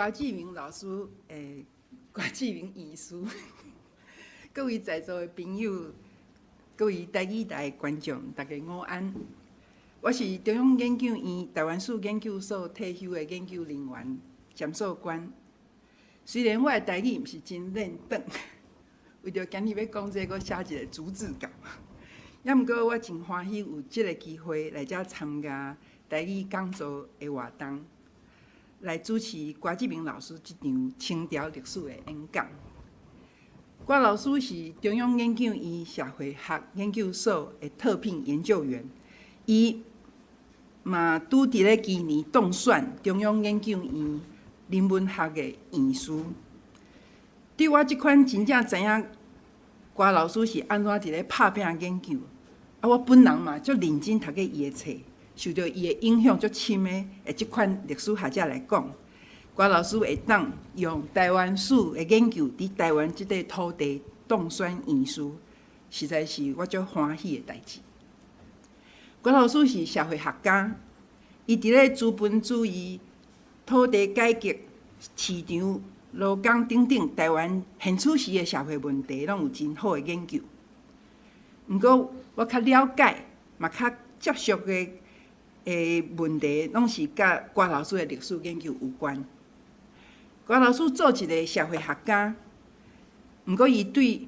郭志明老師，郭志明醫師，各位在座的朋友，各位台語台的觀眾，大家午安。我是中央研究院台灣史研究所退休的研究人員詹素娟。雖然我的台語毋是真輪轉，為著今日欲講這個，閣寫一个逐字稿。抑毋過我真歡喜有這个機會來遮參加台語講座的活動，來主持郭志明老師這場清朝歷史的演講。郭老師是中央研究院社會學研究所的特聘研究員，伊嘛拄佇咧今年當選中央研究院人文學的院士。對我這款真正知影郭老師是按怎佇咧拍拚研究，啊，我本人嘛足認真讀過伊的冊，受著伊的影響足深的，的這款歷史學者來講，郭老師會當用台灣史的研究佇台灣這塊土地當選院士，實在是我足歡喜的代誌。郭老師是社會學家，伊佇咧資本主義、土地改革、市場、勞工等等台灣現此時的社會問題，攏有真好的研究。毋過，我較了解，嘛較接觸的問題，攏是佮郭老師的歷史研究有關。郭老師做一个社會學家，毋過伊對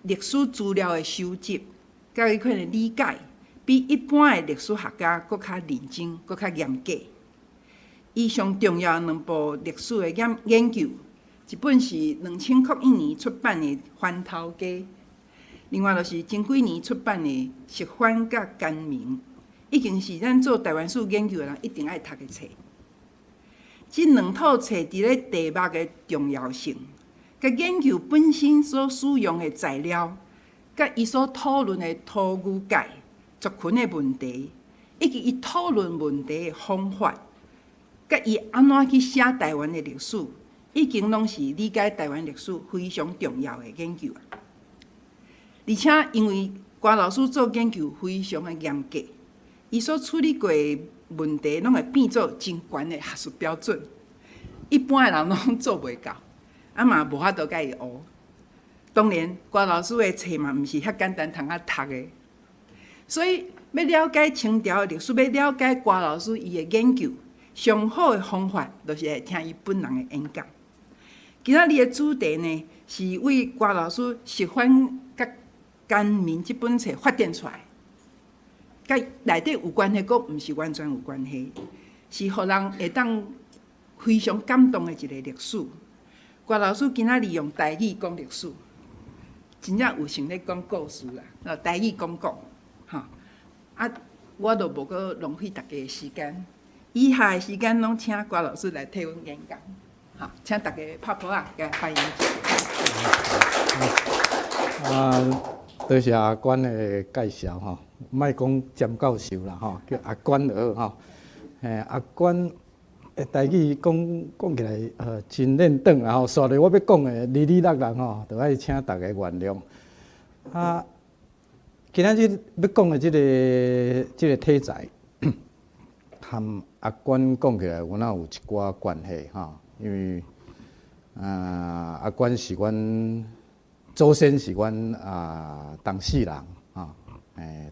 歷史資料的收集，佮彼款的理解，比一般的歷史學家閣較認真、閣較嚴格。伊上重要的兩部歷史的研究，一本是2001年出版的《番頭家》，另外就是前幾年出版的《釋番佮奸民》，已經是咱做台灣史研究的人一定愛讀的冊。這兩套冊佇咧題目的重要性，佮研究本身所使用的材料，佮伊所討論的塗牛界族群的問題，以及伊討論問題的方法，佮伊按怎去寫台灣的歷史，已經攏是理解台灣歷史非常重要的研究。而且因為郭老師做研究非常的嚴格，伊所處理過的問題攏會變做真懸的學術標準，一般的人攏做袂到，啊嘛無法度共伊學。當然，郭老師的冊嘛毋是遐簡單通啊讀的，所以欲了解清朝的歷史，欲了解郭老師伊的研究，上好的方法就是會聽伊本人的演講。今仔日的主題呢，是為郭老師《釋番佮奸民》這本冊發展出來，佮內底有關係，閣毋是完全有關係，是予人會當非常感動的一个歷史。郭老師今仔日用台語講歷史，真正有像咧講故事啦，台語講講，吼啊，我就無閣浪費大家的時間，以下的時間攏請郭老師來替阮演講，好，請大家拍噗仔，共歡迎。啊，多謝阿關的介紹吼，莫講詹教授啦吼，叫阿關就好吼。嘿，阿關的台語講講起來，真輪轉啦吼。紲落我欲講的離離落落吼，就愛請大家原諒。啊，今仔日欲講的這个題材，和阿關講起來有哪有一寡關係吼，因為啊，阿關是阮祖先是阮啊東勢人吼，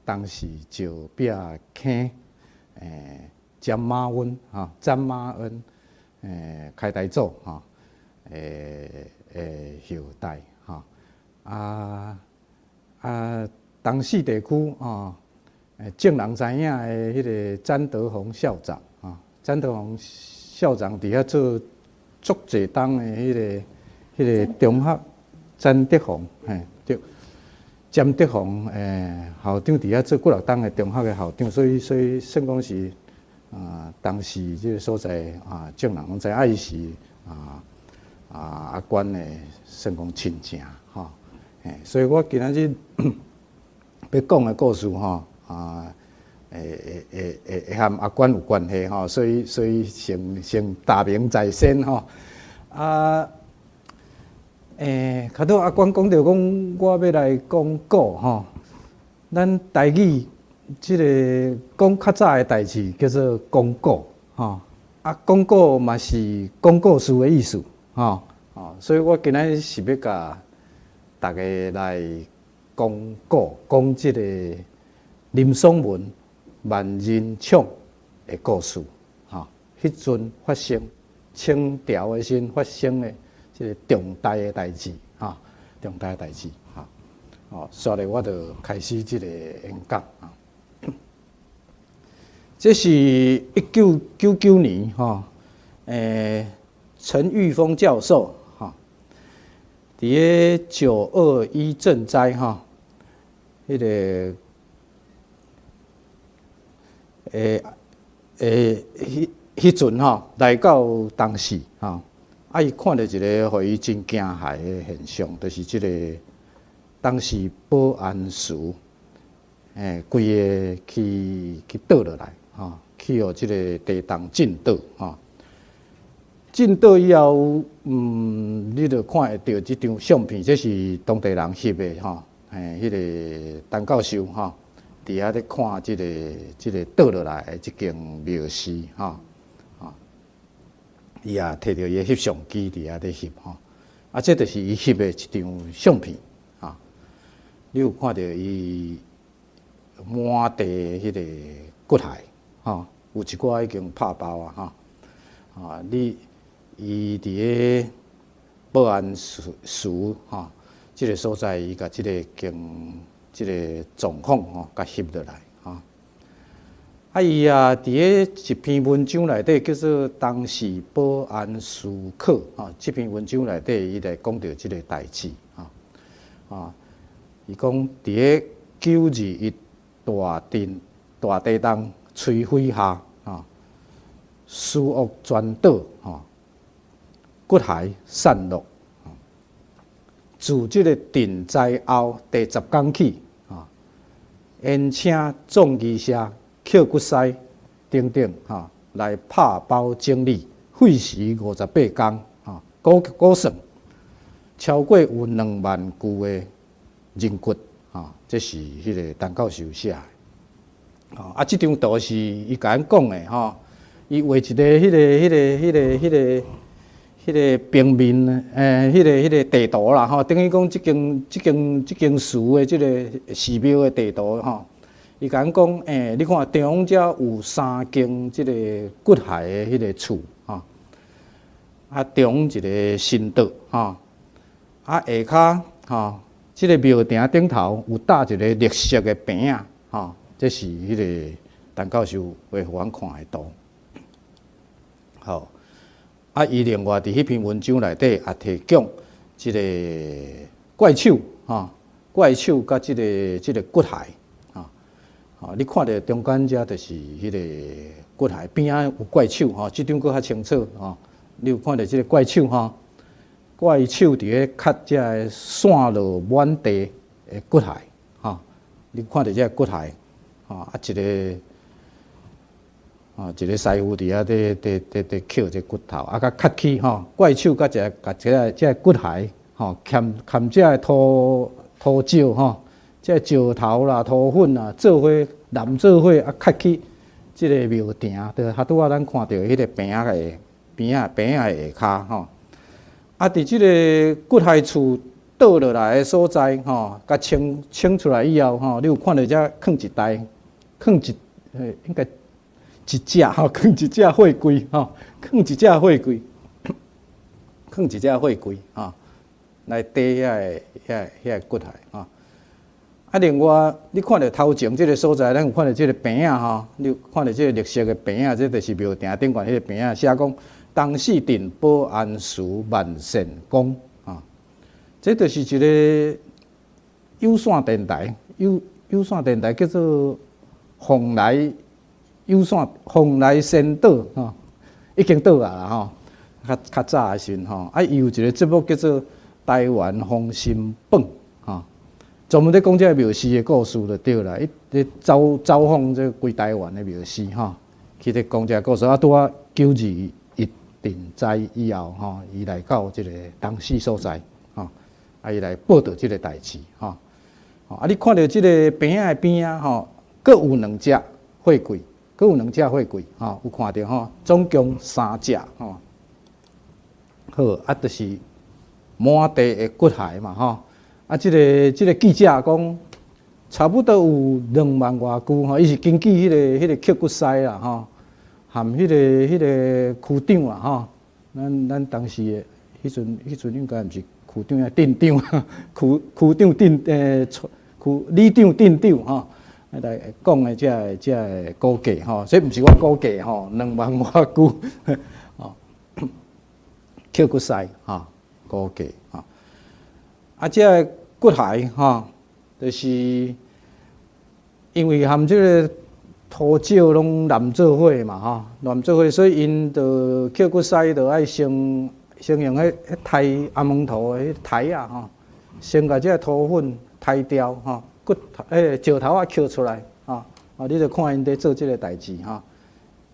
東勢石壁坑，詹馬溫吼，詹馬恩，開大祖吼，後代吼，啊啊東勢地區吼，眾人知影的彼个詹德紘校長吼，詹德紘校長佇遐做足濟冬的彼个中學，詹德紘，嘿，對，詹德紘校長佇遐做幾若冬的中學的校長，所以算講是啊，當時這个所在啊，眾人攏知影，啊伊是啊阿關的算講親情吼，嘿，所以我今仔日欲講的故事吼，啊，會和阿關有關係吼，所以先大名在先吼，啊，較拄阿關講著講，我欲來講古吼，咱台語這个講較早的代誌叫做講古吼，啊，講古嘛是講故事的意思，吼，哦，所以我今仔日是欲共大家來講古，講這个林爽文萬人搶的故事，吼，彼陣發生清朝的時陣發生的這个重大的代誌，吼，重大的代誌，吼，哦，煞來我就開始這个演講啊。這是1999年吼，陳玉峰教授吼，佇咧921震災吼，彼个彼陣吼來到東勢吼，啊，伊看著一个予伊真驚駭的現象，就是這个東勢保安祠，規个去倒落來。吼，去予這个地動震倒，吼，震倒以後，你就看會著這張相片，這是當地人翕的，吼，彼个陳教授，吼，佇遐咧看這个倒落來的這間廟寺，吼，吼，伊也提著伊的翕相機佇遐咧翕，吼，啊，這就是伊翕的一張相片，吼，你有看著伊滿地彼个骨骸。吼，有一寡已經拍包啊！吼，啊，你伊佇咧保安祠吼，這个所在，伊共這个間這个狀況吼，共翕落來吼。啊，伊也佇咧一篇文章內底叫做《東勢保安祠考》吼，這篇文章內底，伊來講著這个代誌吼。啊，伊講佇咧921大震大地動摧毀下，吼，祠屋全倒，吼，骨骸散落。自這个震災後第十工起，吼，延請葬儀社、抾骨師等等，吼，來拍包整理，費時58工，吼，估算超過有2萬具的人骨，吼，這是彼个陳教授寫的。吼，啊，這張圖是伊共咱講的，吼，伊畫一个彼个、彼个、彼个、彼个、彼个平面，彼个地圖啦，吼，等於講這間祠的這个寺廟的地圖，吼。伊共咱講，你看中央遮有三間這个骨骸的彼个厝，吼，啊，中一个神桌，吼，啊，下跤，吼，這个廟埕頂頭有搭一个綠色的棚仔，吼。這是彼个陳教授畫予阮看的圖。好，啊，伊另外佇彼篇文章內底也提供這个怪手，吼，怪手佮這个骨骸，吼，吼，你看著中間遮就是彼个骨骸，邊仔有怪手，吼，這張閣較清楚，吼，你有看著這个怪手，吼，怪手佇咧磕這个散落滿地的骨骸，吼，你看著這个骨骸。啊，一个啊，一个師傅佇遐佇抾這骨頭，啊，共磕起吼，怪手佮一个共這个骨骸吼，含這个土石吼，這个石頭啦、土粉啊，做伙攕做伙啊，磕去這个廟埕，就較拄仔咱看著彼个棚仔的邊仔棚仔的下跤吼。啊，佇這个骨骸厝倒落來的所在吼，共清出來以後吼，你有看著遮囥一台。囥一，應該一隻吼，囥一隻貨櫃吼，囥一隻貨櫃，囥一隻貨櫃吼，來綴遐个骨骸吼。啊，另外你看著頭前這个所在，咱有看著這个棚仔吼，你有看著這个綠色的棚仔，這就是廟埕頂懸彼個棚仔，寫講東勢鎮保安祠萬善宮啊，這就是一个有線電台，有線電台叫做蓬萊有線蓬萊仙島吼，已經倒啊啦吼，較較早的時陣吼，啊，伊有一个節目叫做《台灣風神榜》吼，專門咧講這个廟寺的故事就對啦。伊咧走訪這規台灣的廟寺吼，去咧講這个故事。啊，拄仔921震災以後吼，伊來到這个東勢所在吼，啊，伊來報導這个代誌吼。啊，你看著這个棚仔的邊仔吼，閣有兩隻貨櫃，閣有兩隻貨櫃吼，有看著吼，總共三隻吼。好，啊，就是滿地的骨骸嘛吼。啊，這個記者講，差不多有2萬外具吼，伊是根據彼個抾骨師啦吼，含彼個區長啦吼。咱當時的彼陣應該毋是區長啊，鎮長，區長鎮區里長鎮長吼，來講的這個估計吼，這毋是我估計吼，2萬外具吼，抾骨師吼，估計吼。啊，這個骨骸吼，就是因為含這個塗石攏濫做伙嘛吼，濫做伙，所以𪜶就抾骨師就愛先用彼刣阿門圖的彼刣仔吼，先共這個塗粉刣掉吼，骨頭石頭仔抾出來吼，啊，你就看𪜶佇做這個代誌吼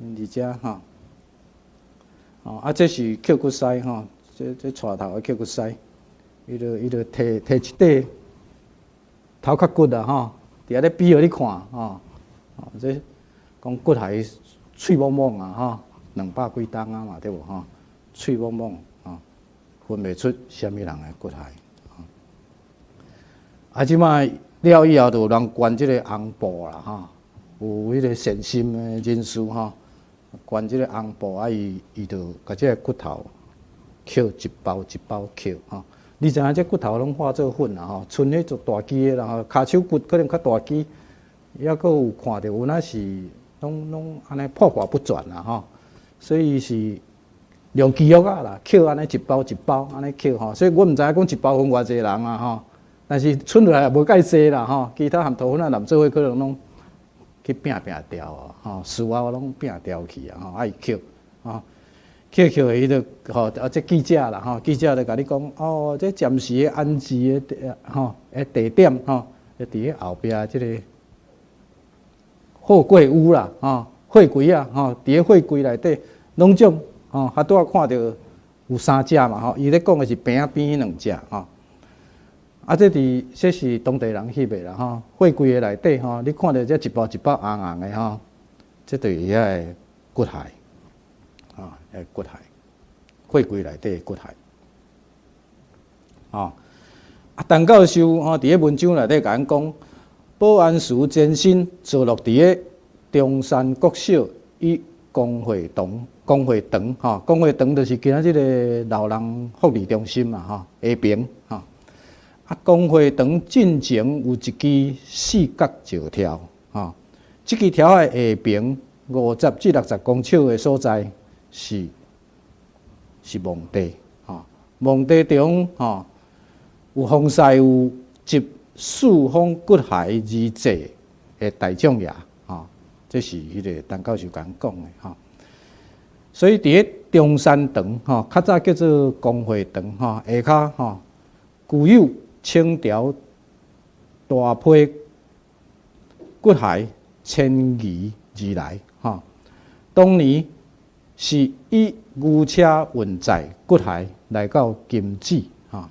，𪜶佇遮吼，哦，啊，這是抾骨師吼，這帶頭的抾骨師，伊就提一塊頭殼骨啊吼，佇遐咧比予你看吼，哦，這講骨骸脆摸摸啊吼，200幾擔啊嘛對無吼，脆摸摸吼，分袂出啥物人的骨骸。啊，這擺了以後，就有人捐這個紅布啦吼，有彼個善心的人士吼，捐這個紅布啊，伊就共這個骨頭抾一包一包抾吼。你知影這骨頭攏化做粉啦吼，賰彼做大支的啦吼，跤手骨可能較大支，抑閣有看著有哪是攏按呢破破不全啦吼，所以是用機藥仔啦，抾按呢一包一包按呢抾吼，所以我毋知影講一包分偌濟人啊吼，但是賰落來也無蓋濟啦吼，其他含塗粉仔濫做伙可能攏去拚拚掉啊，吼，事後攏拚掉去啊，吼，愛抾，吼。抾抾伊就吼，啊，這記者啦吼，記者就共你講，哦，這暫時的安置的吼，的地點吼，就佇咧後壁這個貨櫃屋啦，吼，貨櫃啊，吼，佇咧貨櫃內底，攏總吼，較拄仔看著有三隻嘛，吼，伊咧講的是邊仔邊彼兩隻吼。啊，這是當地人翕的啦，吼，貨櫃的內底吼，你看著這一包一包紅紅的吼，這就是遐的骨骸。啊，骨骸，貨櫃內底的骨骸。啊，陳教授吼，佇咧文章內底共咱講，保安祠前身坐落佇咧中山國小與公會堂，公會堂吼，公會堂就是今仔這个老人福利中心嘛吼，下爿吼。啊，公會堂進前有一支四角石柱吼，這支柱的下爿50至60公尺的所在是墓地吼，墓地中吼有封載有集四方骨骸而製的大將爺吼，這是彼个陳教授共咱講的吼。所以佇咧中山堂吼，較早叫做公會堂吼，下跤吼，具有清朝大批骨骸遷移而來吼。當年是以牛車運載骨骸來到金子吼，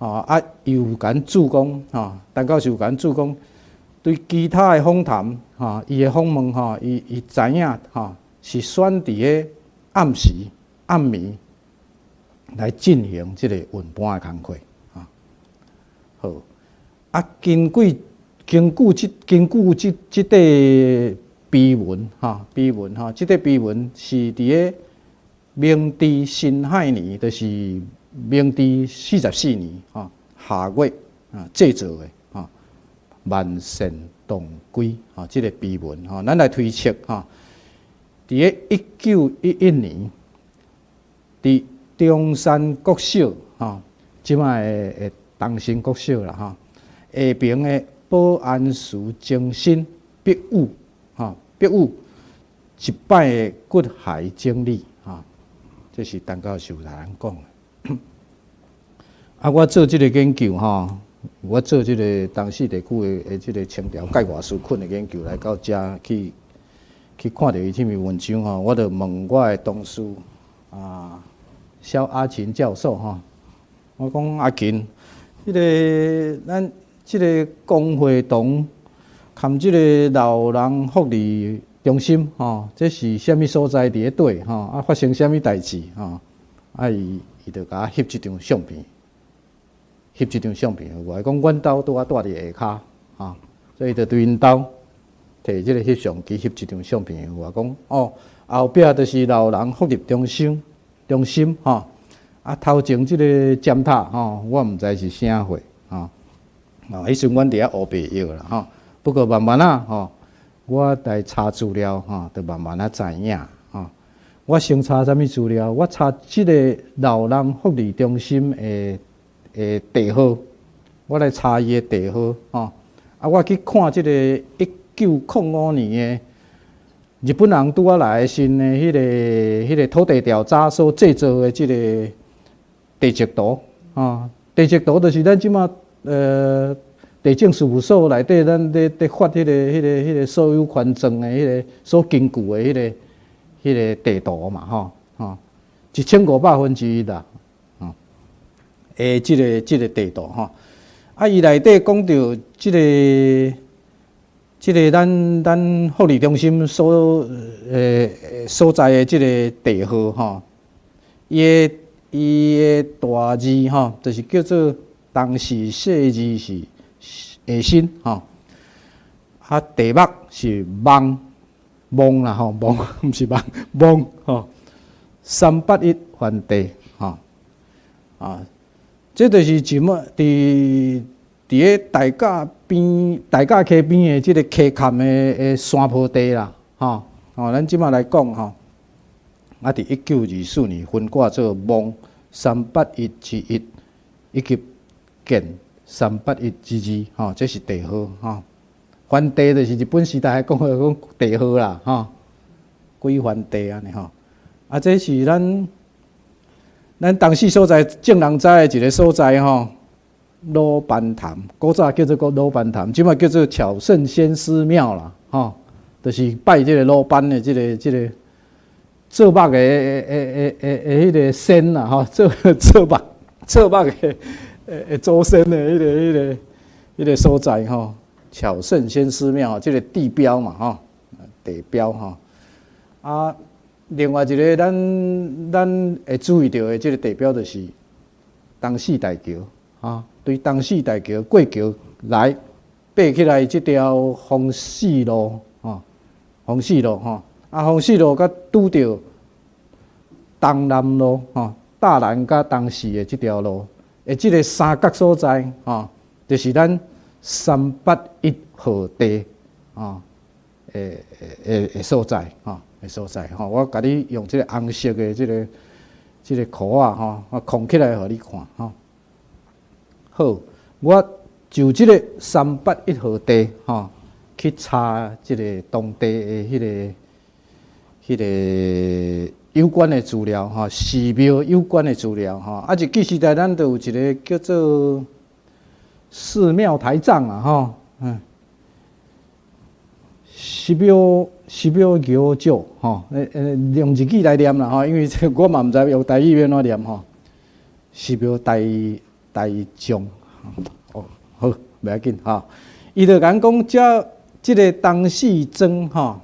啊，又有共註講吼，陳教授有共註講，對其他的訪談吼，伊的訪問吼，伊知影吼，是選佇咧暗時暗暝來進行這个運搬的工課啊。好，啊，根據這塊碑文吼，碑文吼，這塊碑文是佇咧明治辛亥年，就是明治44年吼夏月啊製作的吼，萬善堂碑吼，這个碑文吼，咱來推測吼，佇咧1911年，佇中山國小吼，這擺的東新國小啦吼，下爿的保安祠前身北武吼，北武一擺的骨骸整理吼，這是陳教授來咱講的。啊，我做這个研究吼，我做這個東勢地區的這个清朝蓋瓦斯捆的研究，來到遮去看著伊這篇文章吼，我就問我的同事啊，蕭阿琴教授吼，我講阿琴，彼个咱這个公會堂含這个老人福利中心吼，這是啥物所在佇咧佗吼？啊，發生啥物代誌吼？啊，伊就共我翕這張相片，翕這張相片予我，伊講阮兜拄仔蹛佇下跤，吼，所以就對𪜶兜提這個翕相機翕這張相片予我，講哦，後壁就是老人福利中心吼，啊，頭前這個尖塔吼，我毋知是啥貨吼，啊，彼時陣阮佇遐烏白藥啦吼，不過慢慢仔吼，我來查資料吼，就慢慢仔知影吼。我先查啥物資料？我查這个老人福利中心的地號，我來查伊的地號吼。啊，我去看這个1905年的日本人拄仔來的時的彼个土地調查所製作的這个地籍圖吼。地籍圖就是咱這馬地政事務所內底，咱咧發彼个所有權狀的彼个所根據的彼个地圖嘛，吼吼，1/1500啦，吼，這个地圖吼，啊，伊內底講著這个咱福利中心所在的這个地號吼，伊的大字吼，就是叫做東勢細字是下身吼，啊，題目是望望啦吼，望毋是望望吼，381番地吼，啊，這就是什麼？佇咧大甲邊、大甲溪邊的這个溪崁的山坡地啦，吼，吼，咱這馬來講吼，啊，佇1924年分割做望381之1以及建381之2，吼，這是地號吼。番地就是日本時代講的講地號啦，吼，幾番地按呢吼。啊，這是咱東勢所在眾人知的一个所在吼，魯班潭，古早叫做魯班潭，這馬叫做巧聖先師廟啦，吼，就是拜這个魯班的這个做目的彼个仙啦，吼，做目的祖先的彼个所在吼，巧聖先師廟這个地標嘛，吼，地標吼。啊，另外一个咱會注意著的這个地標就是東勢大橋，吼，對東勢大橋過橋來爬起來這條豐四路，吼，豐四路吼，啊，豐四路佮拄著東南路，吼，大蘭佮東勢的這條路，的這个三角所在，吼，就是咱381號地，吼，的所在，吼，的所在，吼，我共你用這个紅色的這个箍仔，吼，我框起來予你看，吼。好，我就這个381號地，吼，去查這个當地的彼个有關的資料，吼，寺廟有關的資料，吼。啊，日據時代咱就有一个叫做寺廟台帳啊，吼，寺廟廟祝，吼，用日語來念啦，吼，因為這我嘛毋知用台語欲按怎念吼。寺廟台帳，哦，好，袂要緊吼。伊就共講，這个東勢莊吼，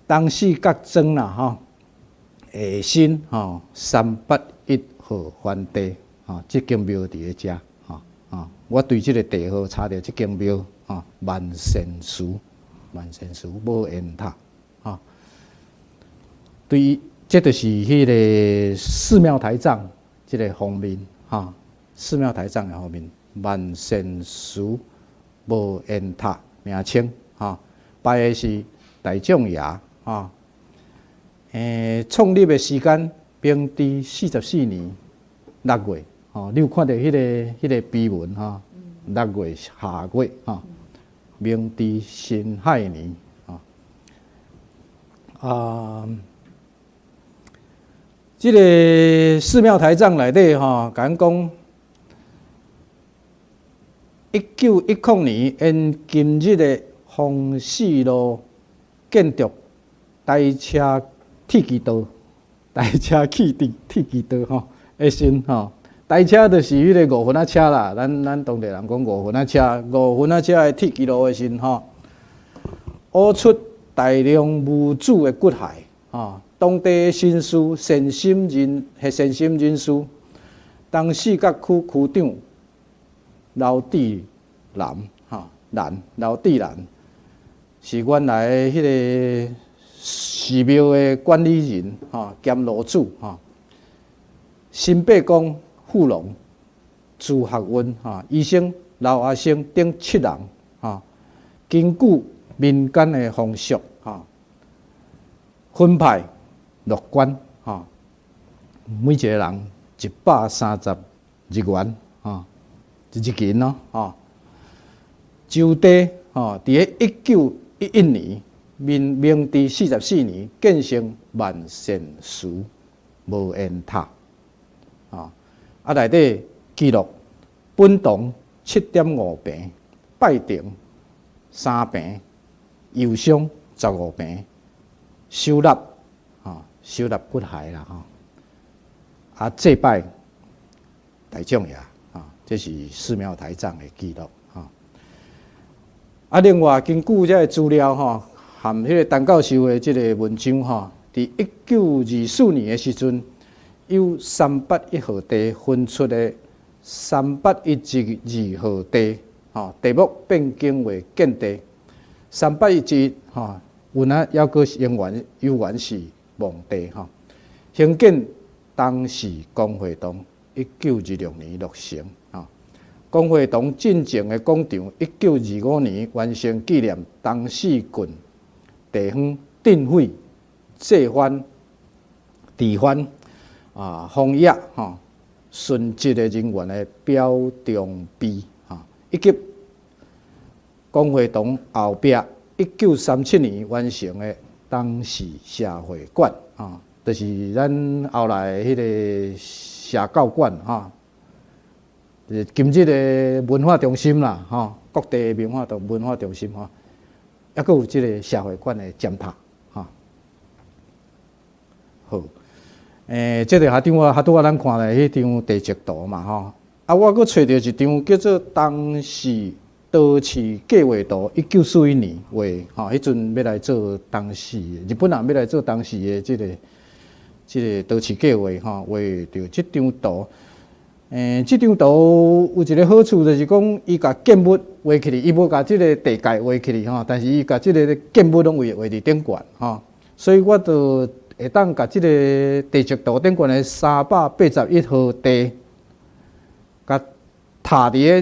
東勢角莊啦，吼，下身吼381號番地，吼，這間廟佇咧遮，吼，吼，我對這个地號查著這間廟，吼，萬善祠，萬善祠無煙塔，吼，對，這就是彼个寺廟台帳這个方面，吼，寺廟台帳的方面，萬善祠無煙塔名稱，吼，拜的是大眾爺，吼，創立的時間明治44年6月，吼，你有看著彼个碑文吼，6月下月，吼，明治辛亥年，吼，啊，這个寺廟台帳內底吼，共阮講，1910年，因今日的豐四路建築台車鐵枝道，台車鐵枝道吼，的時吼，台車就是彼个五分仔車啦，咱當地人講五分仔車，五分仔車的鐵枝路的時吼，挖出大量無主的骨骸，吼，當地紳士善心人，善心人士，東四角區區長劉志南，吼，蘭劉志南是原來彼个寺廟的管理人，吼，兼爐主，吼，新八公富龍朱學運，吼，醫生劉阿生等七人，吼，根據民間的風俗，吼，分派樂捐，吼，每一個人130日元，吼，日銀咯，吼，就地，吼，佇咧1911年，明治44年建成萬善寺無煙塔，吼，啊內底記錄本堂7.5坪，拜亭3坪，油箱15坪，收納吼，收納骨骸啦吼，啊祭拜大眾爺，吼，這是寺廟台帳的記錄吼。啊，另外根據這个資料吼，含彼个陳教授的這个文章吼，佇1924年的時陣，有三八一號地分出的3812號地，吼，地目變更為建地。三八一二吼，有影猶閣永遠猶原是墓地吼。興建東勢公會堂，1926年落成吼。公會堂進前的廣場，1925年完成紀念東勢郡地方鎮匪、祭番、治番啊、防疫吼、殉職的人員的表彰碑吼，以及公會堂後壁1937年完成的東勢社會館，吼，就是咱後來彼个社教館，吼，就是今日的文化中心啦，吼，各地文化中心吼，猶閣有這个社會館的尖塔，吼。好，這个下張我較拄仔咱看的彼張地籍圖嘛，吼，啊，我閣揣著一張叫做東勢都市計劃圖，1941年畫，吼，彼陣欲來做東勢，日本人欲來做東勢的這個都市計劃，吼，畫著這張圖。這張圖有一个好處，就是講伊共建物畫起來，伊無共這个地界畫起來吼，但是伊共這个建物攏畫畫佇頂懸吼，所以我就會當共這个地籍圖頂懸的381號地，共插佇咧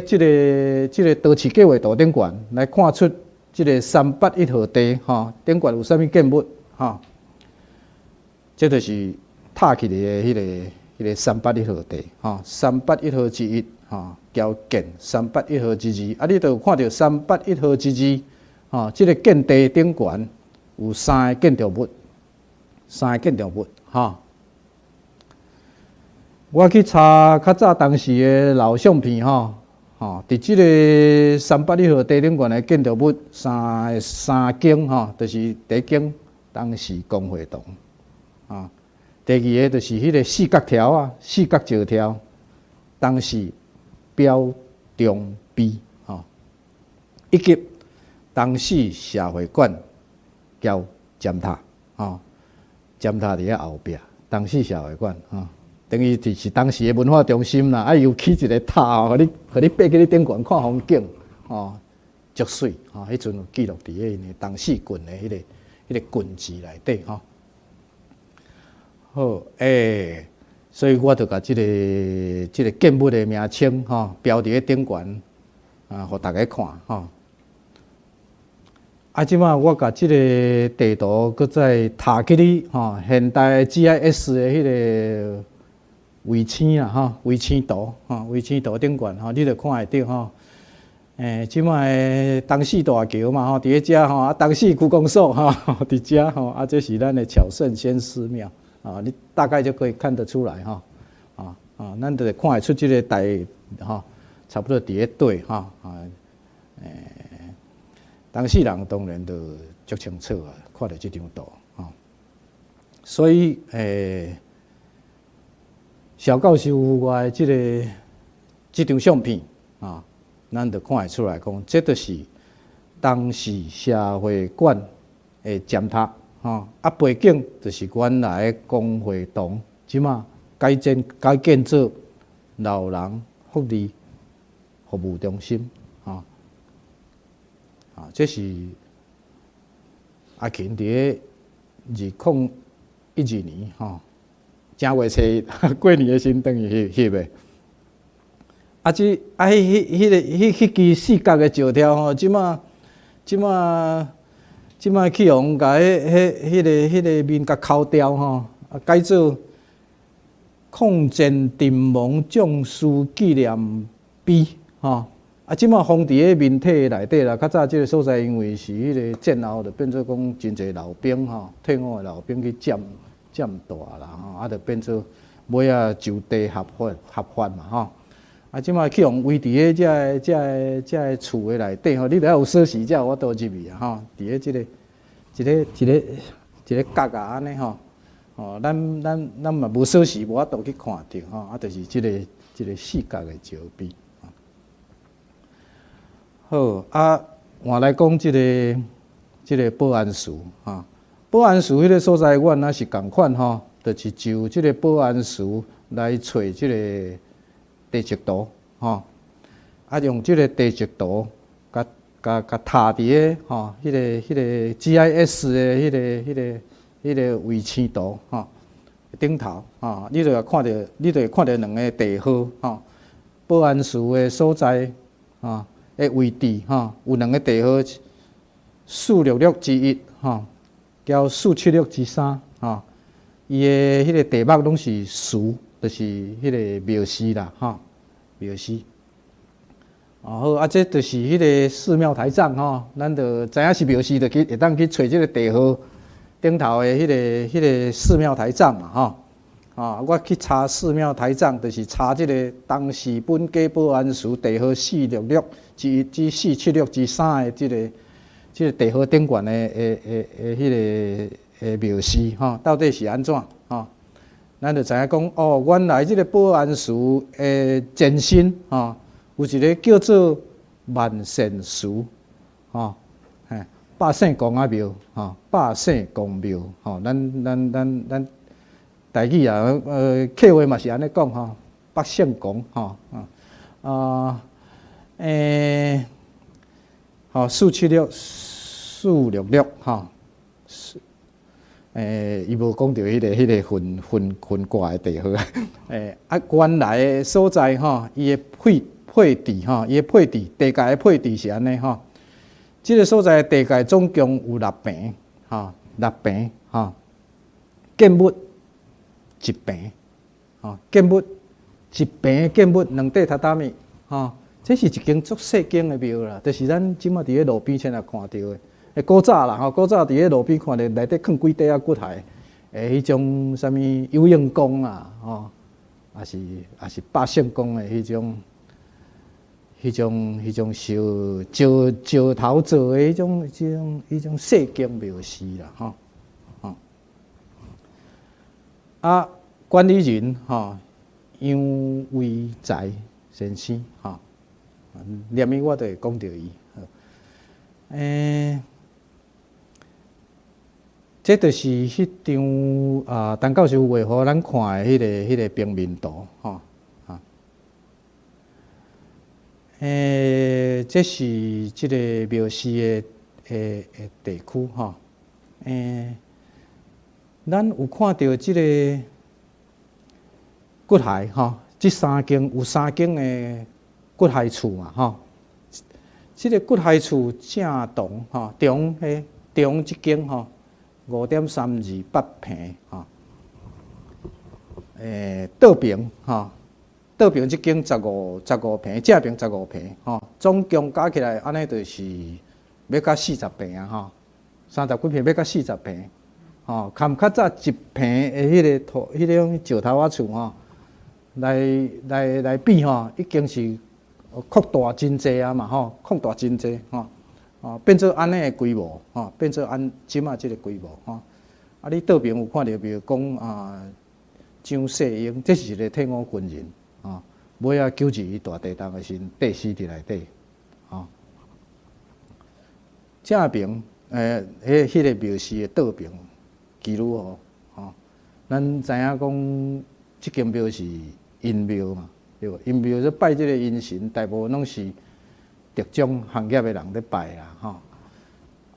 這个都市計劃圖頂懸，來看出這个三八一號地吼頂懸有啥物建物吼，這就是插起來的彼个三八一號地吼，三八一號之一吼，交建三八一號之二，啊，你就有看著三八一號之二吼，這个建地頂懸有三个建築物，三个建築物吼。我去查較早當時的老相片吼，吼，佇這个三八一號地頂懸的建築物三三間吼，就是第一間東勢公會堂，啊。第二个就是彼个四角柱啊，四角石柱，東勢表忠碑吼，以及東勢社會館交尖塔吼，尖塔佇遐後壁，東勢社會館吼，等於就是當時的文化中心啦。啊，又起一个塔吼，予你予你爬去你頂懸看風景，吼，足媠吼。彼陣有記錄佇咧𪜶的東勢郡的彼个郡志內底吼。好，所以我就共這个建物的名稱吼標佇咧頂懸啊，予大家看吼。啊，這擺我共這个地圖閣再插去你吼，現代 GIS 的彼个衛星啦吼，衛星圖吼，衛星圖頂懸吼，你就看會著吼。這擺的東勢大橋嘛吼，佇咧遮吼，啊，東勢區公所吼，佇遮吼，啊，這是咱的巧勝先師廟。啊，你大概就可以看得出來吼，啊啊，咱就會看會出這个大吼，差不多佇咧佗吼，啊，當時人當然就足清楚啊，看著這張圖吼。所以蕭教授予我的這張相片啊，咱就看會出來講，這就是東勢社會館的的尖塔，吼，啊背景就是原來的公會堂，這馬改建做老人福利服務中心，吼，啊，這是阿勤佇咧2012年，吼，正月初一過年的時陣轉去翕的。啊，這啊，彼彼彼个彼彼支四角的石柱吼，這馬去予共彼彼彼个面共摳掉吼，啊，改做抗戰陣亡將士紀念碑吼。啊，這馬放佇咧面體內底啦。較早這个所在因為是彼个戰後，就變做講真濟老兵吼，退伍的老兵去佔蹛啦吼，啊，就變做尾仔就地合法合法嘛吼。啊，這馬去予圍佇咧這个厝的內底吼，你著愛有鎖匙才有法度入去啊吼。佇咧這个一個角仔按呢吼，吼，咱嘛無鎖匙，無法度去看著吼。啊，就是這個四角的石碑。好，啊，換來講這個保安祠吼，保安祠彼个所在，阮也是仝款吼，就是就這個保安祠來揣這个地籍圖吼，啊，用這个地籍圖，共插佇咧吼，彼个 GIS 的彼个衛星圖吼頂頭吼，你就會看著兩个地號吼，保安祠的所在吼的位置吼，有兩个地號，466之1吼，交476之3吼，伊的彼个題目攏是祠，就是彼个廟寺啦吼，廟寺。哦好，啊，這就是彼个寺廟台帳吼，咱就知影是廟寺，就去會當去揣這个地號頂頭的彼个寺廟台帳嘛吼。啊，我去查寺廟台帳，就是查這个東勢本家保安祠地號466之1至476之3的這个地號頂懸的彼个廟寺吼，到底是按怎吼？咱就知影講，哦，原來這个保安祠的前身吼，有一个叫做萬善祠，吼，嘿，百姓公仔廟，吼，百姓公廟，吼，咱台語啊，客話嘛是按呢講吼，百姓公，吼，啊，吼，476466，吼，伊無講著彼个分掛的地號，啊，原來的所在吼，伊的配置吼，伊的配置地界的配置是按呢吼，這个所在地界總共有六坪，吼，六坪，吼，建物一坪，吼，建物一坪建物兩塊榻榻米，吼，這是一間足細間的廟啦，就是咱這馬佇咧路邊先來看著的。古早啦吼，古早佇咧路邊看著內底囥幾塊仔骨骸的彼種啥物有應公啊，吼，抑是百姓公的彼種石石頭做的彼種細間廟寺啦，吼，吼。啊，管理人吼，楊維才先生吼，連伊我都會講著伊。這就是彼張啊，陳教授畫予咱看的彼个平面圖，吼，啊。這是這个廟寺的地區，吼。咱有看著這个骨骸，吼，這三間有三間的骨骸厝嘛，吼。這个骨骸厝正棟，吼，中彼中這間吼，5.328坪，吼。倒爿吼，倒爿這間15坪，正爿15坪，吼，總共加起來按呢就是欲到40坪啊，吼，30幾坪欲到40坪，吼，含較早一坪的彼个土、彼種石頭仔厝吼，來比吼，已經是擴大真濟啊嘛，吼，擴大真濟吼，哦，變做按呢的規模，吼，變做按這馬這个規模，吼。啊，你倒爿有看著，比如講啊，張世英，這是一个退伍軍人，吼，尾仔9·21大地動的時陣，硩死佇內底，吼。正爿，彼个廟寺的倒爿祈女湖，吼，咱知影講，這間廟是陰廟嘛，對無？陰廟咧拜這個陰神，大部分攏是特種行業的人咧拜啦，吼。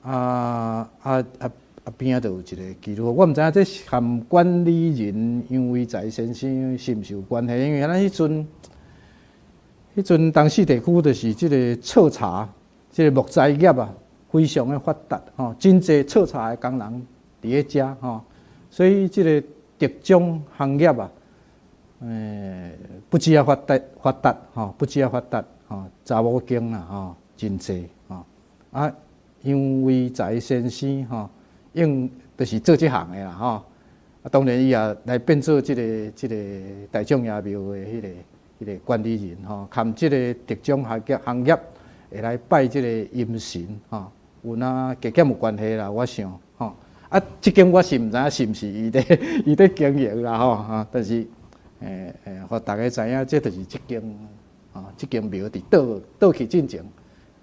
啊啊啊啊！邊仔就有一個祈女，我毋知影這是和管理人楊維才先生是毋是有關係？因為咱彼陣東勢地區就是這個採茶，這個木材業啊，非常的發達，吼，真濟採茶的工人佇咧遮，吼，所以這個特種行業啊，不止啊發達，吼，不止啊發達，吼，查某間啦，吼，真濟，吼，啊，楊維才先生，吼，應就是做這行的啦，吼，啊，當然伊也來變做這個大眾爺廟的彼個管理人，吼，含這個特種行業會來拜這個陰神，吼，有哪加減有關係啦，我想，吼，啊，這間我是毋知影是毋是伊咧經營啦，吼，哈，但是，予大家知影，這就是這間，吼，這間廟佇倒去進前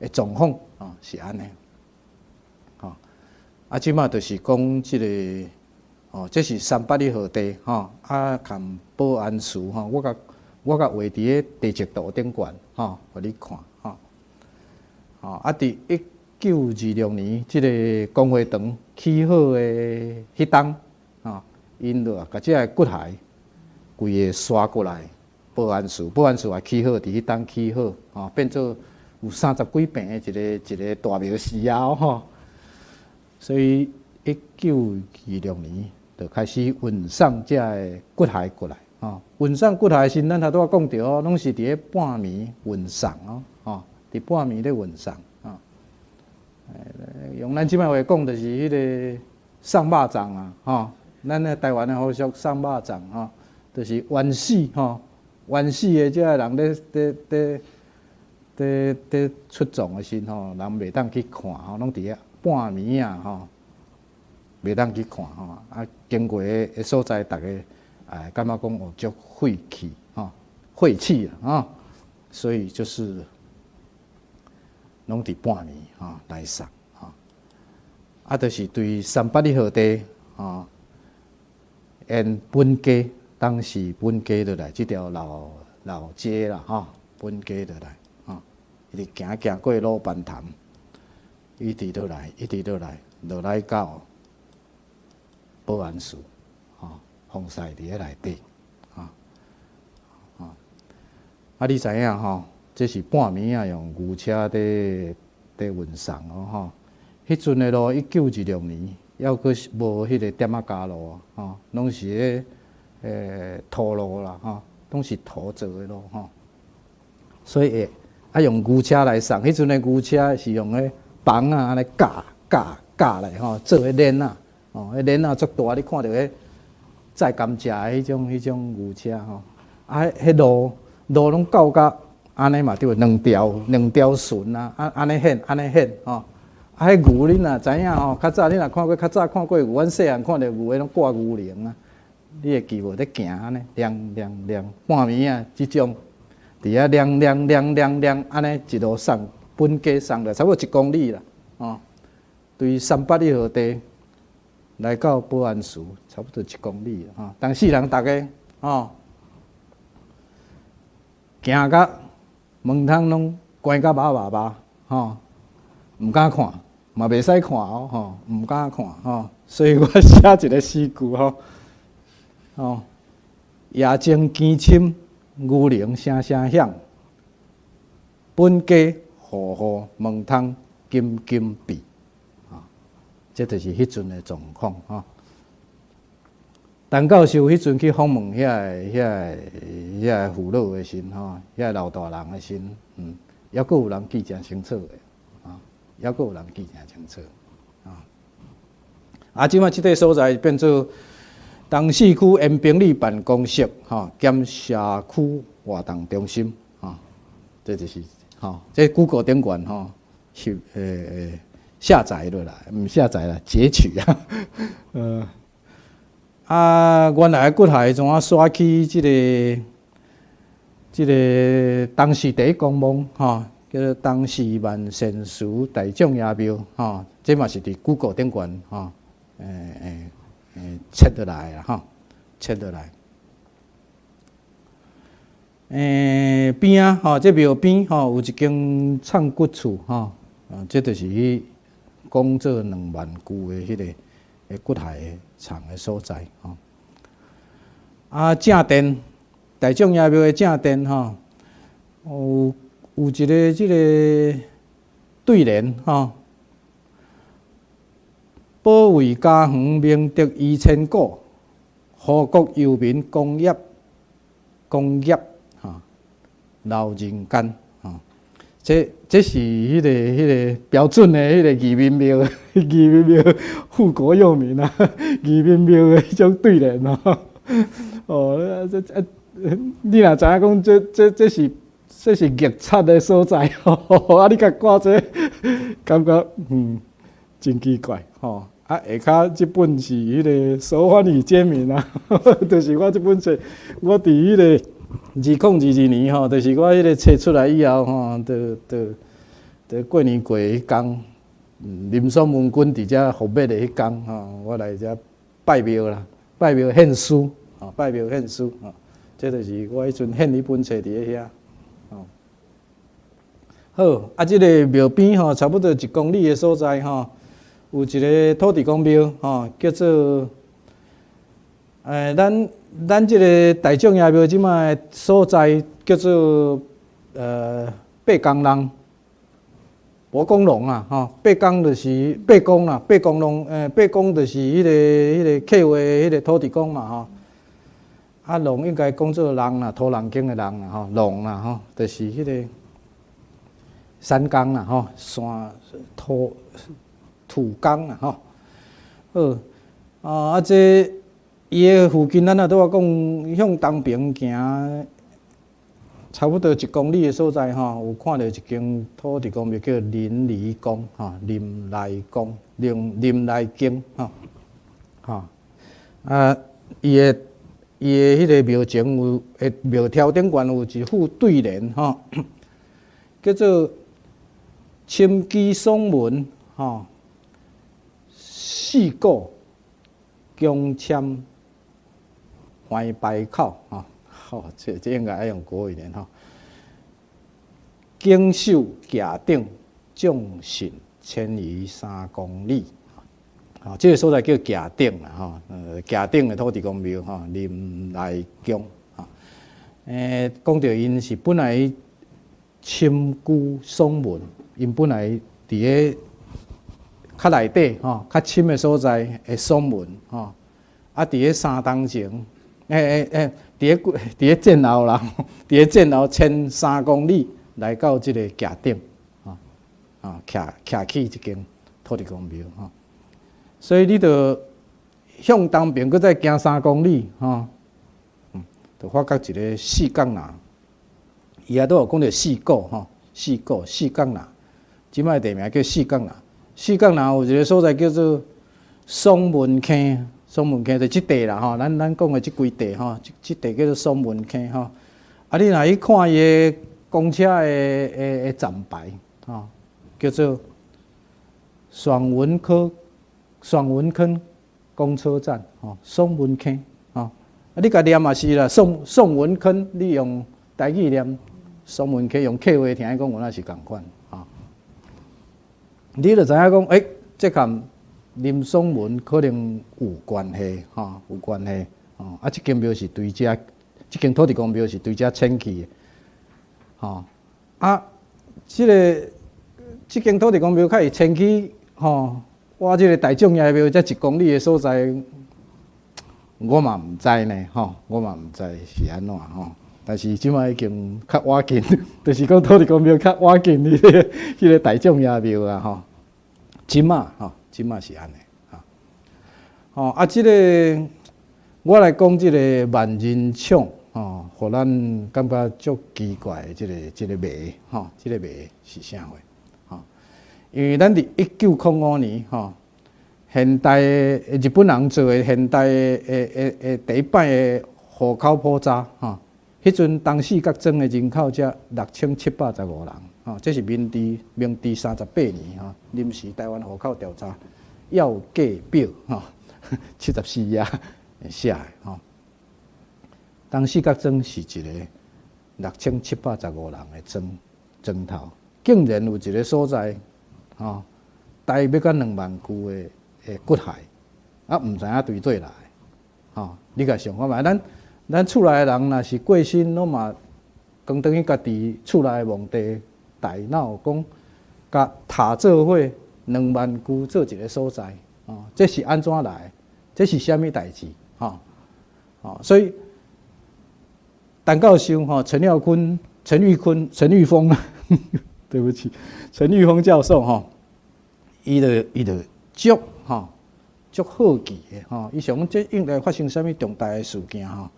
的狀況，吼，是按呢，吼，啊，這馬就是講這個，哦，這是301號地，吼，啊，含保安祠，吼，我共畫佇咧地籍圖頂懸，吼，予你看，吼，吼，啊，佇1926年，這個公會堂起好的彼當，吼，𪜶就共這个骨骸規個徙過來保安祠，保安祠也起好，佇彼當起好，吼，變做有30幾坪的一個大廟寺啊，吼。所以1926年就開始運送這个骨骸過來，吼，運送骨骸時，咱頭拄仔講著哦，攏是佇咧半暝運送哦，吼，佇半暝咧運送，吼。用咱這擺話講，就是彼個送肉粽啊，吼，咱咧台灣的風俗送肉粽吼，就是冤死吼，冤死的這个人咧出葬的時吼，人袂當去看吼，攏佇咧半暝啊吼，袂當去看吼，啊，經過的所在，逐家哎感覺講哦足晦氣吼，晦氣啊，吼，所以就是攏佇半暝吼來送吼，啊，就是對381號地吼，沿本街當時本街落來這條老街啦吼，本街落來吼，一直行過魯班潭，一直落來，一直落來，落來到保安祠，吼，風勢佇咧內底，吼，吼，啊，你知影吼？這是半暝啊，用牛車佇運送哦，吼。彼陣的路，1926年，猶閣無彼個店仔膠路，吼，攏是彼土路啦，吼，攏是土做的路，吼。所以會啊用牛車來送，彼陣的牛車是用彼枋仔按呢絞絞絞來吼，做彼鏈仔，吼，彼鏈仔足大，你看著彼載甘蔗的彼種牛車吼，啊，彼路攏到甲按呢嘛對，兩條順啊，按呢顯按呢顯吼，啊，彼牛你若知影吼，較早你若看過較早看過牛，阮細漢看著牛，彼攏掛牛鈴啊，你會記無？咧行按呢，亮亮亮，半暝啊，這種佇遐亮亮亮亮亮，按呢一路送，本街送來差不多一公里啦，吼，對381號地來到保安祠，差不多一公里吼。當時人逐家吼，行甲門窗攏關甲密密麻，吼，毋敢看，嘛袂使看哦，吼，毋敢看吼。所以我寫一個詩句吼，吼，夜靜更深，牛鈴聲聲響，本街戶戶門窗緊緊閉，啊，這就是彼陣的狀況吼。陳教授彼陣去訪問遐個父老的時吼，遐個老大人的時，猶閣有人記誠清楚的，啊，猶閣有人記誠清楚，啊。啊，這擺這塊所在變做東勢區延平里辦公室，吼，兼社區活動中心，吼，這就是吼，這 Google 頂懸吼，翕下載落來，毋下載啦，截取啊，啊，原來骨骸怎啊徙去這個東勢第一公墓，吼，叫做東勢萬善祠大眾爺廟，吼，這嘛是佇 Google 頂懸吼，切落來啦吼，切落來。邊仔吼，這廟邊吼有一間藏骨厝吼，啊，這就是去講做2萬具的彼个骨骸藏的所在吼。啊，正殿大眾爺廟的正殿吼，有一个這个對聯吼，保衛家園明德遺千古，護國佑民功業功業。留人間，吼，這是彼个標準的彼个義民廟，義民廟護國佑民啊，義民廟的彼種對聯哦，哦，這啊，你若知影講這是虐賊的所在，吼，啊，你共掛這個，感覺真奇怪，吼，啊，下跤這本是彼个俗番與街名啊，就是我這本冊，我佇彼个2022年吼，就是我彼个冊出來以後吼，就過年過彼工，林爽文君佇遮覆滅的彼工吼，我來遮拜廟啦，拜廟獻書，吼，拜廟獻書，吼，這就是我彼陣獻彼本冊佇咧遐，吼。好，啊，這個廟邊吼，差不多一公里的所在吼，有一个土地公廟吼，叫做，咱這个大眾爺廟這擺所在叫做八公弄，伯公龍啊，吼，八公就是八公啦，八公龍，八公就是彼个客話彼个土地公嘛，吼。啊，龍應該講做弄啦，土人間的弄啦，吼，龍啦，吼，就是彼个山岡啦，吼，山土岡啦，吼。好，啊，這伊的附近，咱若拄仔講向東邊行，差不多一公里的所在吼，有看著一間土地公廟叫林離宮，吼，林內宮，林內宮，吼，吼，啊，伊的彼个廟前有，廟柱頂懸有一副對聯，吼，叫做深居爽文，吼，四股強簽橫排口，吼，吼，這應該愛用國語念吼。景秀徛頂，眾信遷移3公里，吼，這个所在叫徛頂啦，吼，徛頂的土地公廟，吼，林內宮，吼，講著𪜶是本來深居爽文，𪜶本來佇咧較內底，吼，較深的所在的爽文，吼，啊，佇咧3冬前，佇咧戰後啦，佇咧戰後遷三公里來到這個徛頂，吼，啊，徛起這間土地公廟，吼，所以你著向東邊閣再行三公里，吼，就發覺一个四角林，伊也都有講著四股，吼，四股四角林，這擺地名叫四角林。四角林有一个所在叫做爽文坑，爽文坑就這塊啦，吼，咱講的這幾塊吼，這塊叫做爽文坑吼。啊，你若去看伊的公車的站牌，吼，叫做爽文坑公車站，吼，爽文坑，吼。啊，你共念嘛是啦，宋文坑，你用台語念爽文坑，用客話聽講有哪是仝款，吼。你就知影講，這佮林爽文可能有關係，吼，有關係，吼。啊，這間廟是對遮，這間土地公廟是對遮遷去的，吼。啊，這間土地公廟較會遷去，吼，我這个大眾爺廟遮一公里的所在，我嘛毋知呢，吼，我嘛毋知是按怎吼。但是這擺已經較倚近，就是講土地公廟較倚近彼个大眾爺廟啊，吼。這馬吼，這馬是按呢，吼。吼啊，這个我來講這个萬人廠，吼，予咱感覺足奇怪的這个謎，吼，這个謎是啥貨？吼，因為咱佇1905年，吼，現代的日本人做的現代的第一擺的戶口普查，吼，彼陣東勢角莊的人口才6715人，吼。吼，這是明治38年吼，臨時臺灣戶口調查要價表吼，74頁寫的吼。東勢角莊是一个6715人的莊莊頭，竟然有一个所在吼，大欲甲2萬具的骨骸，啊，毋知影對佗來，吼，你共想看覓？咱厝內的人若是過身，攏嘛扛轉去家己厝內的墓地大鬧，講共塔做伙2萬具做一个所在，哦，這是按怎來？這是啥物代誌？吼，哦，所以陳教授吼，陳耀坤、陳玉坤、陳玉峰，對不起，陳玉峰教授吼，伊就足吼足好奇的吼，伊想講這應該發生啥物重大的事件吼，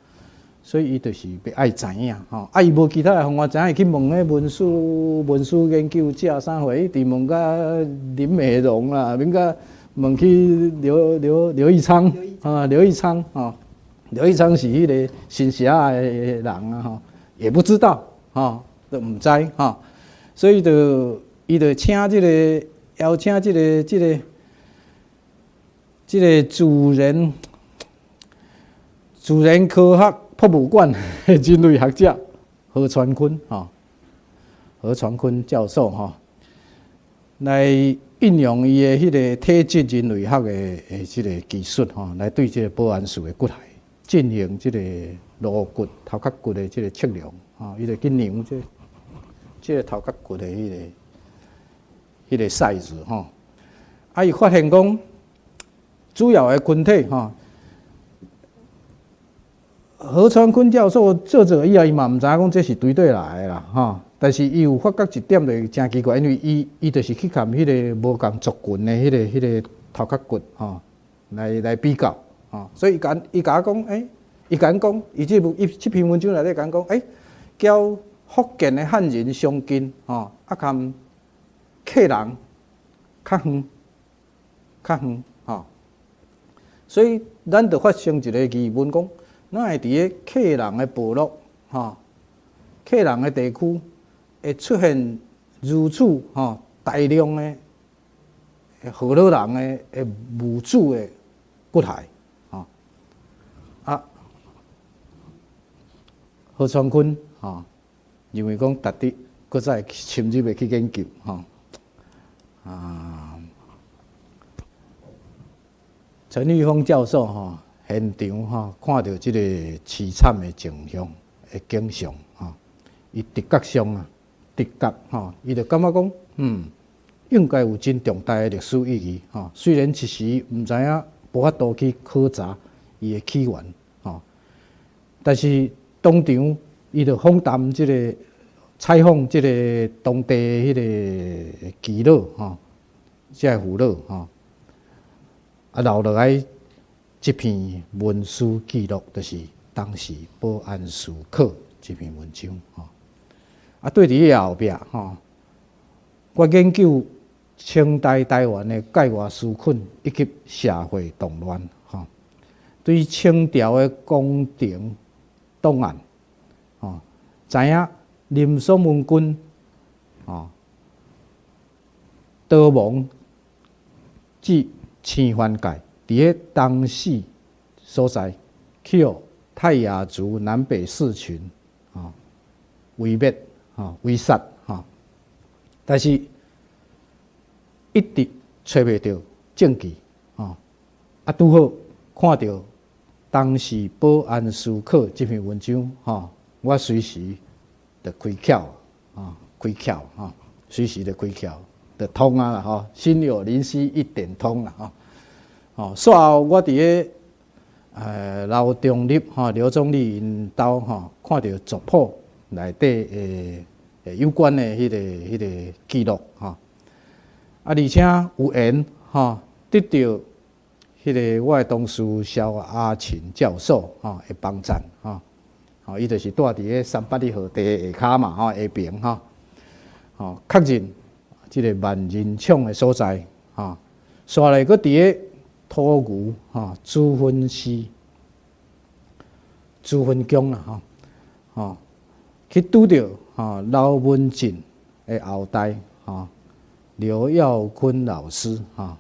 所以伊就是欲愛知影吼，啊，伊無其他的方法知影，伊去問彼文史研究者啥貨，一直問甲林美容啦，問甲問去劉義昌啊，劉義昌吼，劉義昌是彼个新社的人啊吼，也不知道吼，都毋知吼，所以就伊就請這个邀請這個自然科學博物館的人類學者何傳坤吼，何傳坤教授吼，來應用伊的彼个體質人類學的這个技術吼，來對這个保安寺的骨骸進行這个顱骨、頭殼骨的這个測量，吼，伊就去量這个頭殼骨的彼個 size 吼，啊，伊發現講主要的群體吼。何傳坤教授做做以後，伊嘛毋知影講這是對佗來的啦，吼。但是伊有發覺一點就是誠奇怪，因為伊就是去共彼个無仝族群的彼個頭殼骨吼來比較，吼。所以伊共我講，欸，伊共講，伊這部伊這篇文章內底共講，欸，交福建的漢人相近，吼，啊，共客人較遠，較遠，吼。所以咱就發生一个疑問，講哪會佇咧客人的部落，吼，客人的地區會出現如此吼大量的河洛人的墓主的骨骸，吼啊，何傳坤吼認為講值得閣再深入的去研究，吼啊，陳玉峰教授吼，現場吼看著這个淒慘的景象的景象吼，伊直覺上啊，直覺吼，伊就感覺講，應該有真重大的歷史意義吼。雖然一時毋知影，無法度去考查伊的起源吼，但是當場伊就訪談這個採訪這个當地的彼个耆老吼，這个父老吼，啊留落來這篇文書記錄，就是當時保安司考這篇文章吼。啊，對佇彼後壁吼，我研究清代臺灣的界外紓困以及社會動亂吼，對清朝的宮廷檔案吼，知影林爽文君吼逃亡至青番界，佇咧東勢所在，去予泰雅族南北氏群吼圍滅吼圍殺吼，但是一直揣袂著證據吼，啊拄好看著當時保安司考這篇文章吼，我隨時就開竅啊，開竅吼，隨時就開竅，就通啊啦吼，心有靈犀一點通啦吼。吼，煞後我佇咧劉中立吼，劉中立𪜶兜吼，看著族譜內底的有關的彼個記錄吼，啊，而且有緣吼，得著彼个我的同事蕭阿琴教授吼的幫贊吼，吼，伊就是蹛佇咧381號地下跤嘛吼，下爿吼，吼，確認這个萬人廠的所在吼，煞來閣佇咧土牛吼，祖墳寺、祖墳宮啦吼，吼，去拄著吼劉文進的後代，吼，劉耀坤老師，哈，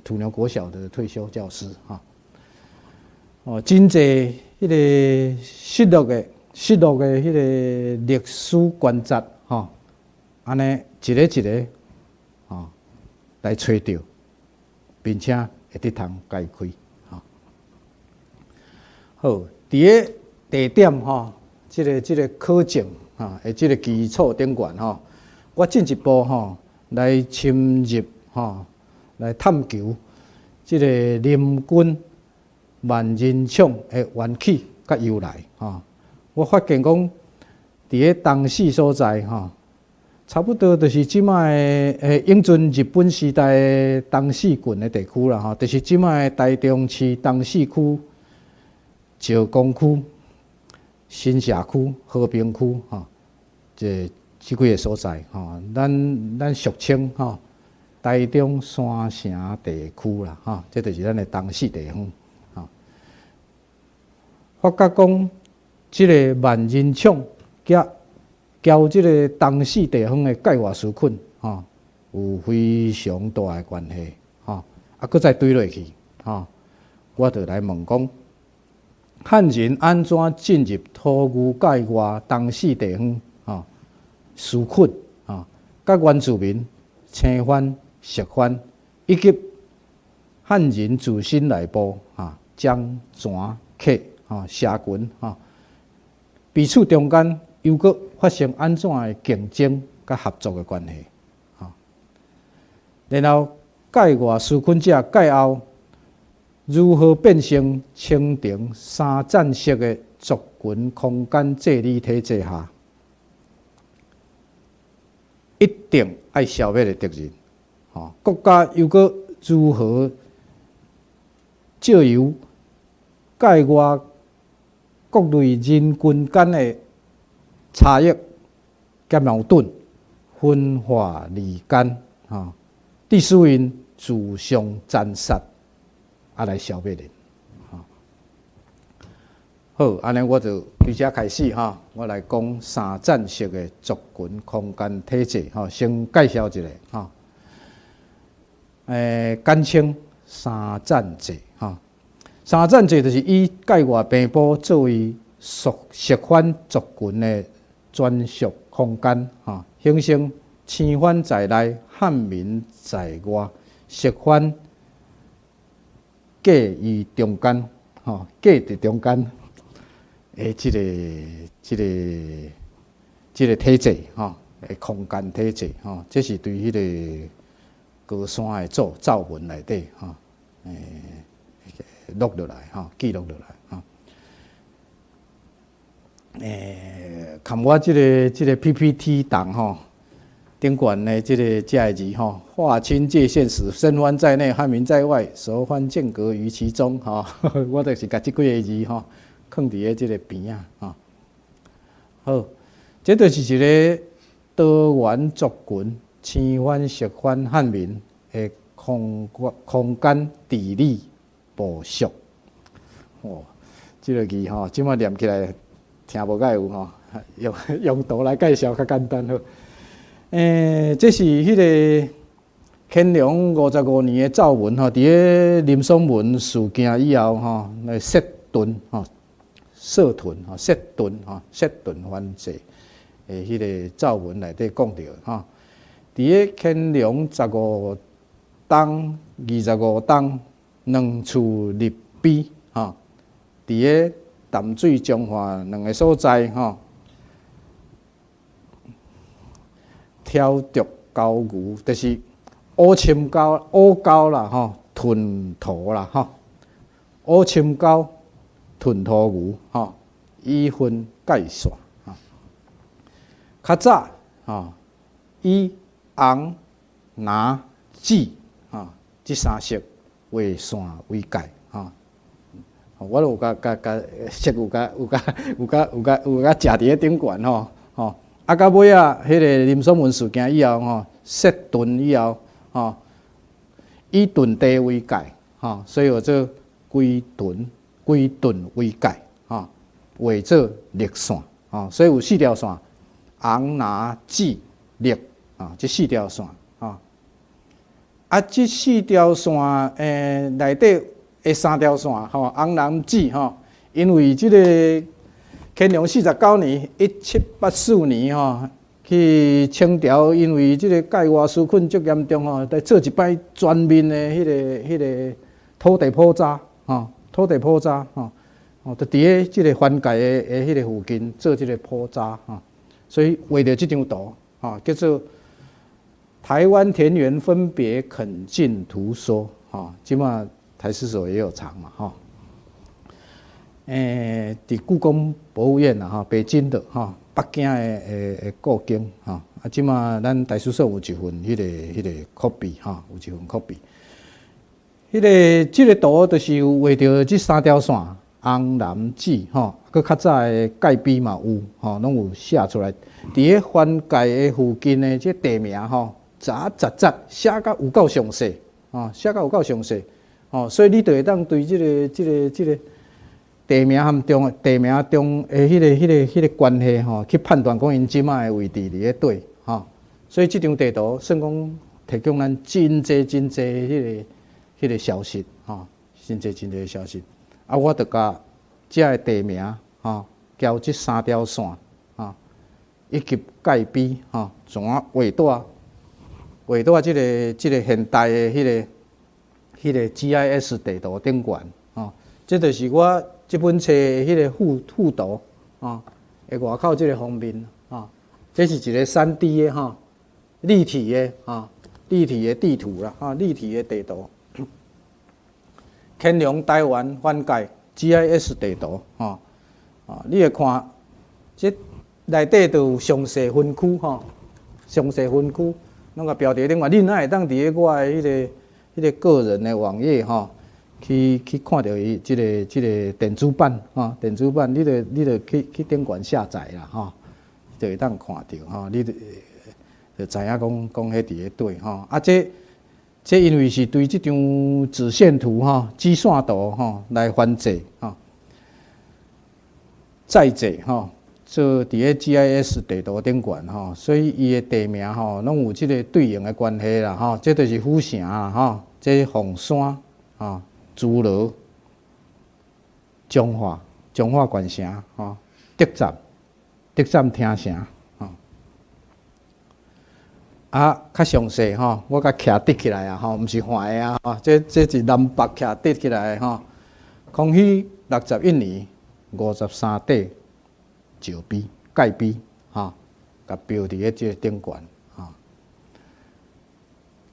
土牛國小的退休教師，哈，哦，真濟彼个失落的彼個歷史觀察，吼，按呢一個一個，吼，來揣著，並且會得通解開，吼。好，佇个地點吼，這個考證吼，的這個基礎頂懸吼，我進一步吼來深入吼來探求這個林軍萬人搶的緣起佮由來吼。我發現講，佇个當時所在吼，差不多就是這擺的永春日本時代的東勢郡的地區啦吼，就是這擺的台中市東勢區、石岡區、新社區、和平區吼，這幾個所在吼，咱俗稱吼台中山城地區啦吼，這就是咱的東勢地方吼。發覺講，這个萬人搶佮交這个東勢地方的界外蘇墾吼，有非常大的關係吼。啊，閣再追落去吼，我就來問講，漢人按怎進入土牛界外東勢地方吼？蘇墾吼，佮原住民青番、熟番，以及漢人自身內部哈，漳泉客吼社群吼，彼此中間又閣發生按怎的競爭佮合作的關係？吼，然後界外蘇墾者蓋後如何變成清廷三站式的族群空間治理體制下，一定愛消滅的敵人？吼，國家又閣如何藉由界外各類人群間的差異佮矛盾，分化離間，吼，致使𪜶自相殘殺，啊來消滅𪜶。好，按呢我就佇遮開始哈，我來講三站式的族群空間體制，吼，先介紹一下吼。簡稱三站制，吼。三站制就是以界外平埔作為屬熟番族群的專屬空間，吼，形成青番在內、漢民在外、熟番介於中間，吼，介佇中間的這個體制，吼，的空間體制，吼，這是對彼个高山的奏奏文內底，吼，錄落來，吼，記錄落來，吼。看我這個 PPT 檔吼，頂懸的這個字吼，劃清界限，使生番在內，漢民在外，熟番間隔於其中，吼，我就是共這幾个字吼，囥佇咧這个邊仔，吼。好，這就是一个多元族群，青番、熟番、漢民的空間地理部署。哦，這个字吼，這擺念起來聽無蓋有吼，用圖來介紹較簡單好。這是彼个乾隆55年的奏文吼，佇咧林爽文事件以後吼，來設屯吼，設屯吼，設屯吼，設屯番制的彼个奏文內底講著吼，佇咧乾隆15冬、25冬兩次立碑吼，佇咧淡水彰化兩个所在吼，挑竹溝牛，就是烏深溝、烏溝啦吼，屯塗啦吼，烏深溝屯塗牛吼，以分界線吼。較早吼，以紅、藍、紫吼這三色畫線為界吼。我有共共共色有共有共有共有共有共食佇咧頂懸吼吼。啊，到尾仔，彼个林爽文事件以後吼，設屯以後吼，以屯地為界吼，所以號做歸屯，歸屯為界吼，畫做綠線吼，所以有四條線：紅、藍、紫。綠啊，這四條線啊。啊，這四條線內底的三條線吼，紅藍紫吼，因為這個乾隆四十九年（1784年）吼，去清朝因為這個蓋外紓困足嚴重吼，來做一擺全面的彼個土地普查吼，土地普查吼，哦，就佇咧這個番界的彼個附近做這個普查吼，所以畫著這張圖吼，叫做台灣田園分別墾進圖說，吼，這馬台史所也有藏嘛，吼。佇故宮博物院啦，吼，北京的吼，北京的故宮，吼，啊，這馬咱台史所有一份彼個 copy，吼，有一份 copy。這個圖就是畫著這三條線，紅藍紫，吼，閣較早的蓋碑嘛有，吼，攏有寫出來。佇咧番界的附近的這地名，吼，雜雜雜寫甲有夠詳細，吼，寫甲有夠詳細，吼，所以你就會當對這個地名和中地名中的彼個關係，吼，去判斷講𪜶這馬的位置佇咧佗，吼。所以這張地圖算講提供咱真濟真濟彼個消息，吼，真濟真濟消息。啊，我就共遮个地名，吼，交這三條線，吼，以及蓋碑，吼，怎啊畫佇這個現代的彼個 GIS 地圖頂懸，吼，這就是我這本冊的彼個附圖，吼，的外口這個封面，吼，這是一個3D 的吼，立體的吼，立體的地圖啦，吼，立體的地圖。乾隆台灣番界 GIS 地圖，吼，啊，你會看，這內底都有詳細分區，吼，詳細分區，攏共標佇頂懸。你若會當佇咧我的彼個個人的網頁，吼，去看著伊這個電子版，吼，電子版，你就去頂懸下載啦，吼，就會當看著，吼，你就知影講講彼佇咧佗，吼，啊這因為是對這張子線圖吼、子線圖吼來翻製吼，再者吼做佇咧 GIS 地圖頂懸吼，所以伊的地名吼攏有這個對應的關係啦吼，這就是府城啦吼，這鳳山吼、諸羅、彰化、彰化縣城吼、竹站、竹站廳城。啊，較詳細吼，我共徛直起來啊吼，毋是橫的啊吼，這是南北徛直起來的吼。康熙61年53塊石碑蓋碑吼，共標佇咧這個頂懸吼。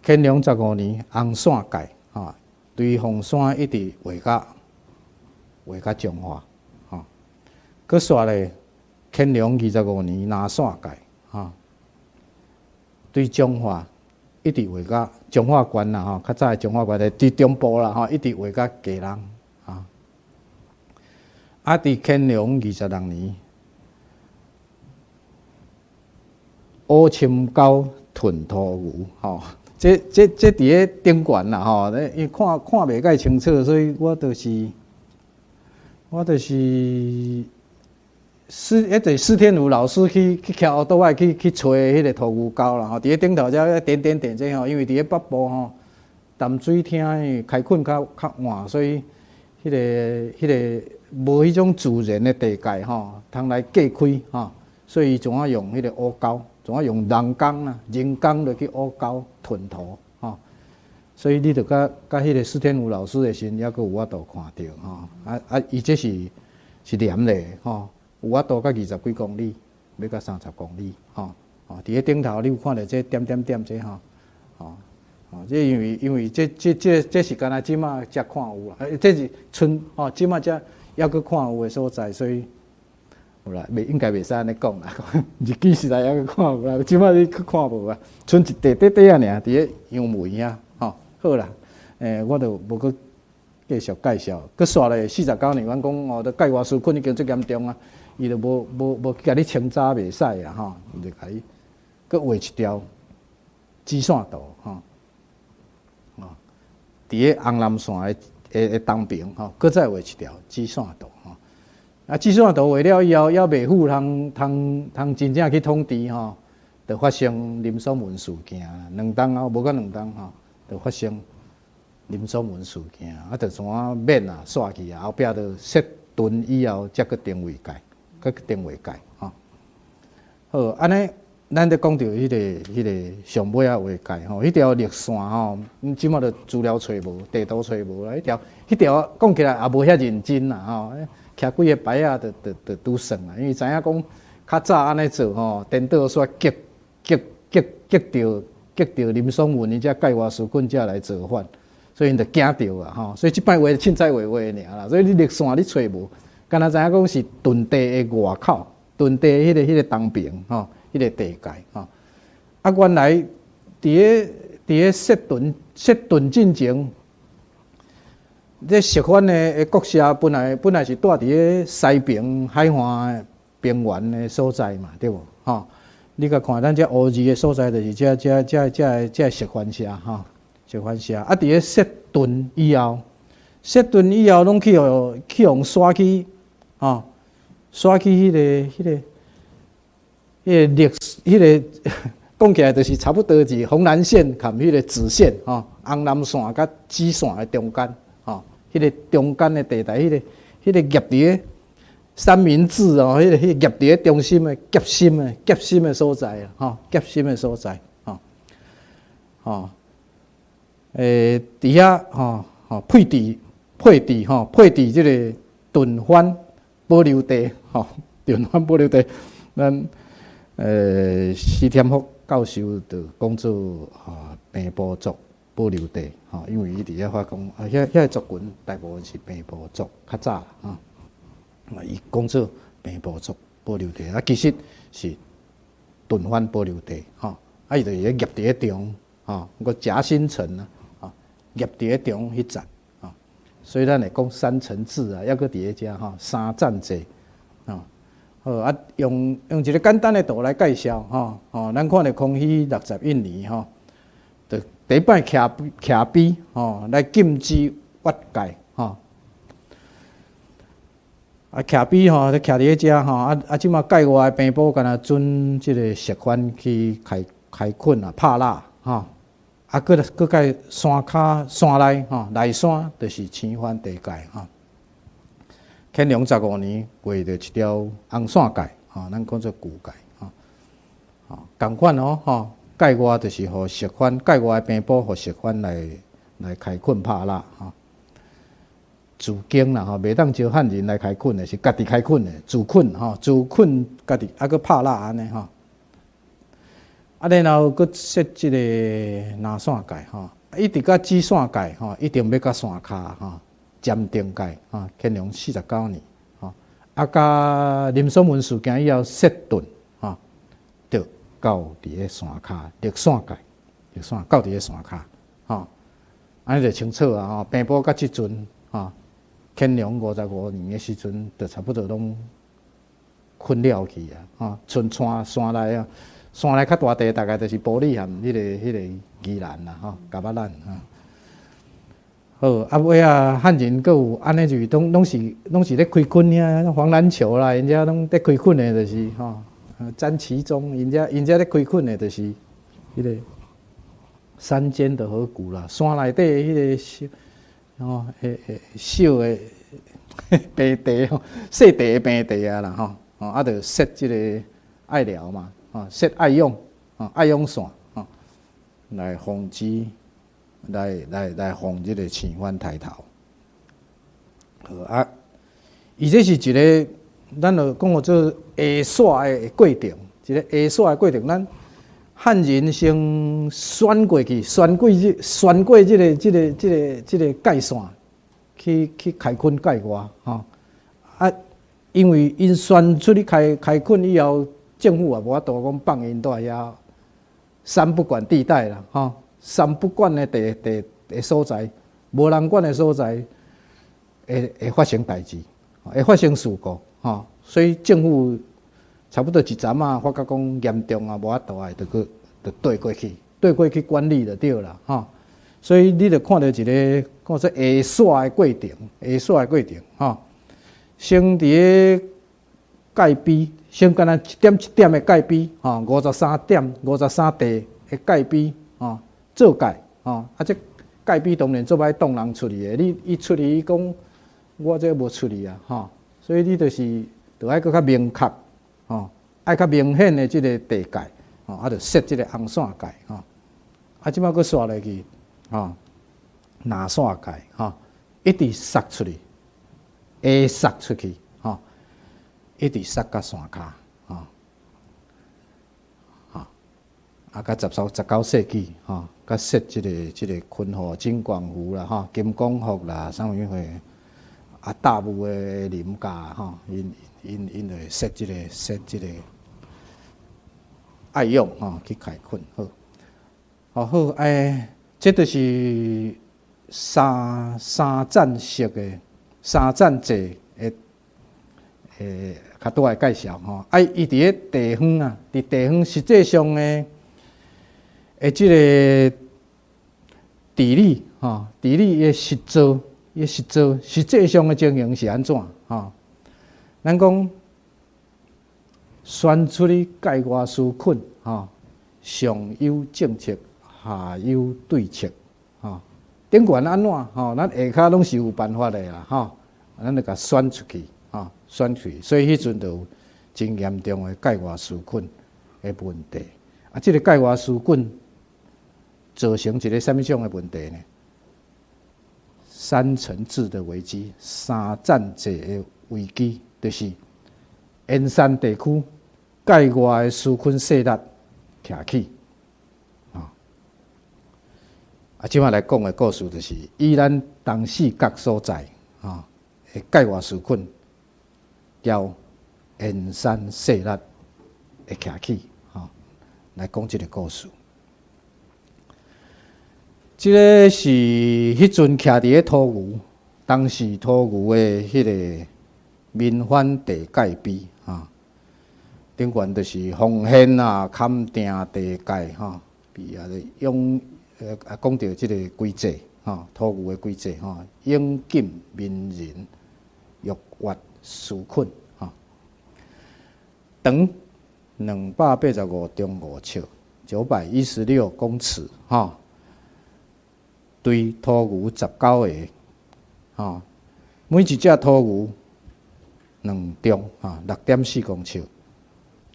乾隆十五年紅線界吼，對鳳山一直畫甲彰化吼。閣煞咧，乾隆25年藍線界吼。對彰化一直畫甲彰化縣啦吼，較早的彰化縣佇中部啦吼，一直畫甲基隆啊。啊，佇乾隆26年，烏深溝屯土牛吼，這佇咧頂懸啦吼，因為看看袂蓋清楚，所以我就是。施，彼個施天如老師去騎烏多仔去揣彼個土牛溝啦吼，佇咧頂頭遮點點點這吼，因為佇咧北部吼，淡水廳的開墾較較晚，所以彼個無彼種自然的地界吼，通來隔開吼，所以總愛用彼個烏溝，總愛用人工啦，人工落去挖溝屯土吼，所以你著佮彼個施天如老師的時陣，猶閣有法度看著吼，啊，伊這是連的吼。有法度到二十幾公里，欲到30公里，吼，吼，佇咧頂頭你有看著這點點點這吼，吼，吼，這因為這是干焦這馬才看有啦，這是賰吼，這馬才猶閣看有的所在，所以有啦，袂應該袂使按呢講啦，日據時代猶閣看有啦，這馬你去看無啊，賰一塊短短仔爾，佇咧楊梅遐，吼，好啦，我就無閣繼續介紹，閣煞咧49年，阮講哦，都蓋外紓困已經足嚴重啊。伊就無去共你清查袂使啊吼，伊就共你閣畫一條子線圖吼，哦，佇咧紅藍線的東邊吼，閣再畫一條子線圖吼。啊，子線圖畫了以後，猶袂赴通通真正去統治吼，就發生林爽文事件。兩冬啊，無到兩冬吼，就發生林爽文事件，啊，就怎啊免啊，煞去啊，後壁就設屯以後，才閣定位界，閣定位界吼。好，按呢，咱咧講著彼個上尾仔劃界吼，彼條綠線吼，這馬就資料揣無，地圖揣無啦。彼條講起來也無遐認真啦吼，徛幾个牌仔就拄算啦，因為知影講較早按呢做吼，顛倒煞激激激激著激著林爽文，伊才蓋外事棍才來造反，所以𪜶就驚著啊吼，所以這擺畫凊彩畫畫爾啦，所以你綠線你揣無，敢若知影講是屯地的外口，屯地彼個東邊吼。彼個地界吼，啊，原來佇咧設屯進前，這錫番的國社本來是蹛佇咧西爿海岸平原的所在嘛，對無？吼，你共看咱這烏字的所在，就是這錫番社吼，錫番社啊，佇咧設屯以後，設屯以後攏去予徙去，吼，徙去彼個歷，彼個講起來就是差不多是紅藍線含彼個紫線吼，紅藍線佮紫線的中間吼，彼個中間的地帶，彼個夾佇咧三明治哦，彼個夾佇咧中心的夾心的所在啊，吼，夾心的所在，吼，吼，佇遐吼吼配置吼配置這個屯番保留地吼，屯番保留地，咱。施添福教授就講做啊，平埔族保留地，吼，因為伊佇遐發講啊，遐個族群大部分是平埔族較早啦，啊，伊講做平埔族保留地，啊，其實是屯番保留地，吼，啊，伊就是咧夾佇咧中，吼，個夾心層啊，吼，夾佇咧中彼層，吼，所以咱會講三層制啊，抑閣佇咧遮吼，三層制，吼。好啊，用一個簡單的圖來介紹吼吼，咱看著康熙61年吼，就第一擺徛碑吼來禁止越界吼。啊，徛碑吼，徛佇咧遮吼，啊啊，這馬界外的平埔敢若準這個錫番去開墾啊，拍獵吼。啊，閣蓋山跤山內吼，內山就是青番地界吼。乾隆15年畫著一條紅線界，吼，咱講做舊界，吼，吼，仝款哦，吼，界外就是予錫番，界外的平埔予錫番來開墾拍獵，吼，自耕啦，吼，袂當招漢人來開墾的，是家己開墾的，自墾吼，自墾家己，啊，閣拍獵按呢吼，啊，然後閣設這個藍線界，吼，一直到紫線界，吼，一定欲到山跤，吼。暫定界，吼，乾隆49年，吼，啊，佮林爽文事件以後設屯，吼，就到佇咧山跤綠線界，綠線到佇咧山跤，吼，按呢就清楚啊，吼，平埔佮這陣，吼，乾隆55年的時陣，就差不多攏墾了去啊，吼，賰山山內啊，山內較大塊大概就是埔里和彼個宜蘭啦，吼，夾仔咱吼。好，啊尾仔漢人閣有按呢，就是攏是咧開墾遐，黃南球啦，𪜶遮攏咧開墾的，就是吼，詹其中，𪜶遮咧開墾的，就是彼個山間的河谷啦，山內底彼個小吼，小的平地吼，細地的平地啊啦吼，吼啊，就設這個隘寮嘛，吼，設隘勇，吼，隘勇線，吼，來防止。來防這個青番抬頭。好啊，伊這是一個，咱就講做下徙的過程，一個下徙的過程。咱漢人先選過去，選過這個界線，去開墾界外，吼啊，因為𪜶選出去開墾以後，政府也無法度講放𪜶蹛遐三不管地帶啦，吼。三不管的地地的所在，無人管的所在，會發生代誌，會發生事故，吼。所以政府差不多一陣仔，發覺講嚴重啊，無法度啊，就閣就對過去，對過去管理就對啦，吼。所以你就看著一個講說下徙的過程，下徙的過程，吼。先佇咧界碑，先干焦一點一點的界碑，吼，53點53地的界碑，吼，做界，吼，啊，這界碑當然足歹擋人出去的，你伊出去伊講我這無出去啊，吼，所以你就是著愛閣較明確，吼，愛較明顯的這个地界，吼，啊，就設這个紅線界，吼，啊，這擺閣煞落去，吼，藍線界，吼，一直殺出去，會殺出去，吼，一直殺到山跤，吼，吼，啊，到十三、19世紀，吼，閣設這个坤河、景廣福啦，吼，金廣福啦，啥物貨，啊，大霧的林家，吼，𪜶𪜶𪜶就會設這个愛用，吼，去開墾，好，好好，欸，這就是三站式的三站制的較大的介紹吼。啊，伊佇咧地方啊，佇地方實際上的這个地理吼，地理的實做，伊實做實際上的情形是按怎吼？咱講選出去界外紓困吼，上有政策，下有對策吼。頂懸按怎吼？咱下跤攏是有辦法的啦吼。咱就共選出去吼，選出去，所以彼陣就有真嚴重的界外紓困的問題。啊，這个界外紓困造成一个啥物種的問題呢？三層制的危機，三站制的危機，就是沿山地區界外的紓困勢力徛起。啊，這擺來講的故事就是，以咱東勢角所在，吼，的界外紓困，交沿山勢力的徛起，吼，來講這个故事。這个是彼陣徛佇咧塗牛，當時塗牛的彼个民反地界碑，吼，頂懸就是奉獻啊、勘定地界，吼，比啊用。啊，講著這个規制，吼，塗牛的規制，吼，永禁民人越越紓困，吼，長285丈5尺，916公尺，吼，對塗牛19個，吼，每一隻塗牛2丈，吼，6.4公尺，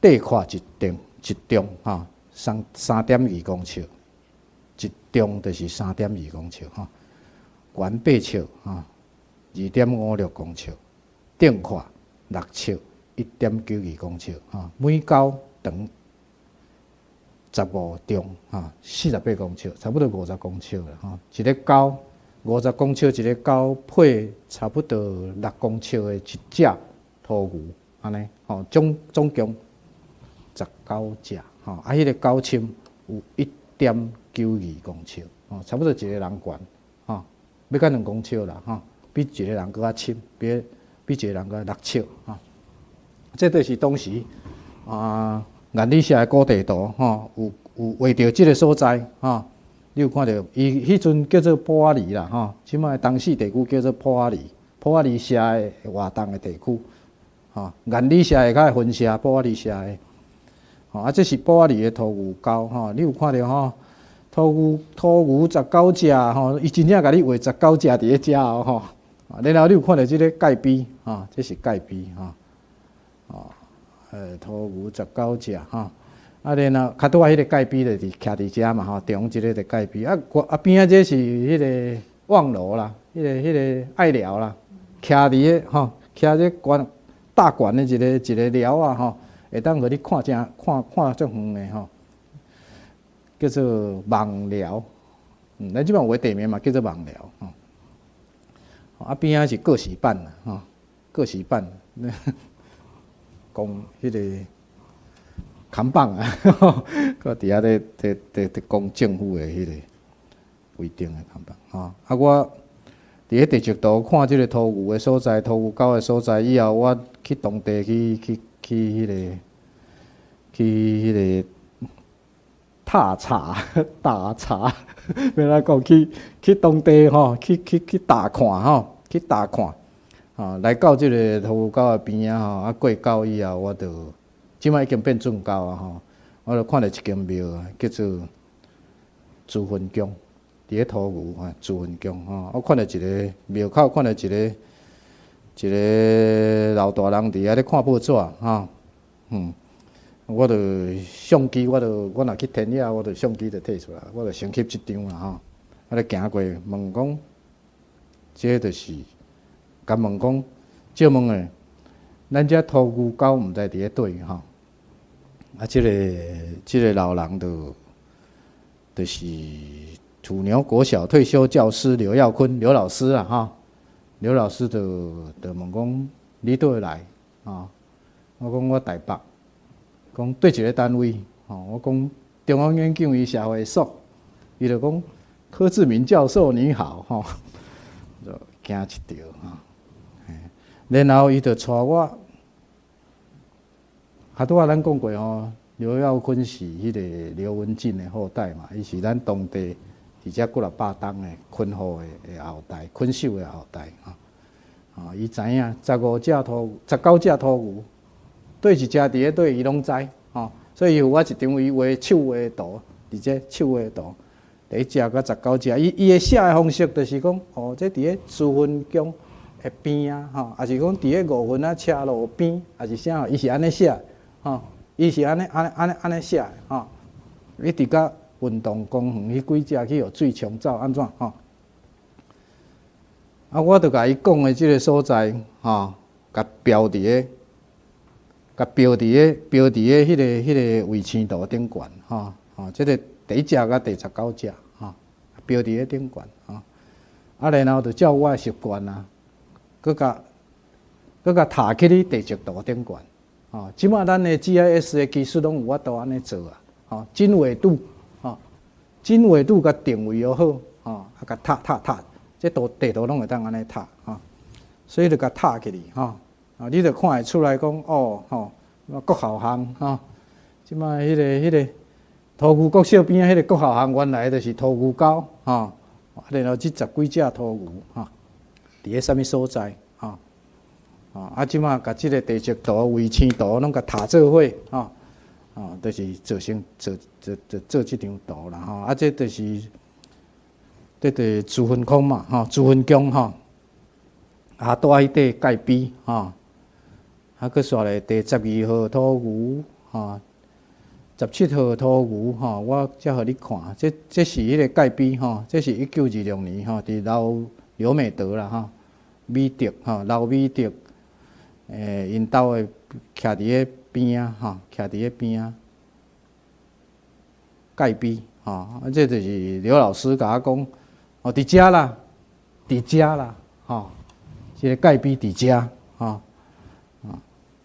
底闊一丈一丈，吼，3.2公尺。一丈就是3.2公尺吼，懸8尺吼，2.56公尺，頂闊6尺，1.92公尺吼，每溝長15丈吼，48公尺，差不多50公尺啦吼。一个溝50公尺，一个溝配差不多6公尺的一隻塗牛，按呢吼，總共19隻吼，啊，彼个溝深有1.92公尺，吼，差不多一个人懸，吼，欲到2公尺啦，吼，比一个人閣較深，比一個人閣6尺，吼。這就是當時啊，顏里社的古地圖，吼，有畫著這个所在，吼，你有看著伊彼陣叫做埔仔里啦，吼，這擺東勢地區叫做埔仔里，埔仔里社的活動的地區，吼，顏里社下跤的分社，埔仔里社的，吼，啊，這是埔仔里的塗牛溝，吼，你有看著吼？塗牛塗牛19隻吼，伊真正共你畫十九隻佇咧遮哦吼。然後你有看著這个界碑吼，這是界碑吼，哦，塗牛十九隻吼。啊，然後較拄仔彼个界碑就是徛佇遮嘛吼，中一个就界碑。啊，啊邊仔這是彼个望樓啦，彼个隘寮啦，徛佇咧吼，徛這懸大懸的一個一個寮仔吼，會當予你看正看看足遠的吼。叫做望寮，咱這擺有个地名嘛，叫做望寮，吼。啊，邊仔是告示板啦，吼，告示板，講彼个看板啊，閣佇遐咧咧咧咧講政府的彼个規定的看板，吼。啊，我佇咧地籍圖看這个塗牛的所在，塗牛溝的所在以後，我去當地去彼个踏查、打查，欲按怎講？去當地吼，去打看吼，去打看，吼，來到這个塗牛溝的邊仔吼，啊過溝以後，我就這擺已經變圳溝啊吼，我就看著一間廟叫做慈雲宮，佇咧塗牛啊，慈雲宮吼，我看著一个廟口，看著一个一个老大人佇遐咧看報紙吼，我就相機，我就我若去田野，我就相機就提出來，我就先翕一張啦吼，啊，咧行過問講，這就是，共問講，借問的，咱遮塗牛溝毋知佇咧佗位吼，啊，這个這个老人就就是土牛國小退休教師劉耀坤劉老師啊，吼，劉老師就就問講，你佗位來？吼，我講我台北，講佗一个單位？吼，我講中央研究院社會所，伊就講柯志明教授你好，吼，就驚一跳吼，然後伊就帶我，啊，拄仔咱講過吼，劉耀坤是彼个劉文進的後代嘛，伊是咱當地佇遮幾若百冬的墾戶的後代，墾守的後代吼。吼，伊知影15隻塗，19隻塗牛，佗一隻佇咧佗，伊攏知吼。所以伊予我一張伊畫手畫的圖，佇這手畫的圖，第一隻佮19隻，伊伊的寫的方式就是講，哦，這佇咧慈雲宮的邊仔吼，抑是講佇咧五分仔車路邊，抑是啥？伊是按呢寫，吼，伊是按呢按呢按呢按呢寫，吼，一直到運動公園彼幾隻去予水沖走，按怎吼？啊，我就共伊講的這个所在，吼，共標佇咧，共標佇咧，標佇咧彼个彼个衛星圖頂懸，吼，吼，這个第一隻佮第19隻，吼，標佇咧頂懸，吼，啊，然後就照我的習慣啊，閣共閣共貼去你地籍圖頂懸，吼，這擺咱的 GIS 的技術攏有法度按呢做啊，吼，經緯度，吼，經緯度共定位好，吼，啊，共貼貼貼。這圖地圖攏會當按呢貼，吼，所以就共貼起去，吼，啊，你就看會出來講，哦，吼，國校巷，吼，這擺彼个彼个塗牛國小邊仔彼个國校巷，原來就是塗牛溝，吼，啊，然後這十幾隻塗牛，吼，佇咧啥物所在，吼，啊，這擺共這个地籍圖、衛星圖攏共貼做伙，吼，吼，就是做成做做做做這張圖啦，吼，啊，這就是。這個慈雲宮嘛，吼，慈雲宮吼，啊，蹛彼塊蓋碑，吼，啊，閣煞來第12號塗牛，吼，17號塗牛，吼，我才予你看，這這是彼个蓋碑，吼，這是1926年，吼，佇劉劉美德啦，吼，美德，吼，劉美德，𪜶兜的徛佇咧邊仔，吼，徛佇咧邊仔蓋碑，吼，啊，這就是劉老師共我講。哦，佇遮啦，佇遮啦，吼，這个蓋碑佇遮，吼，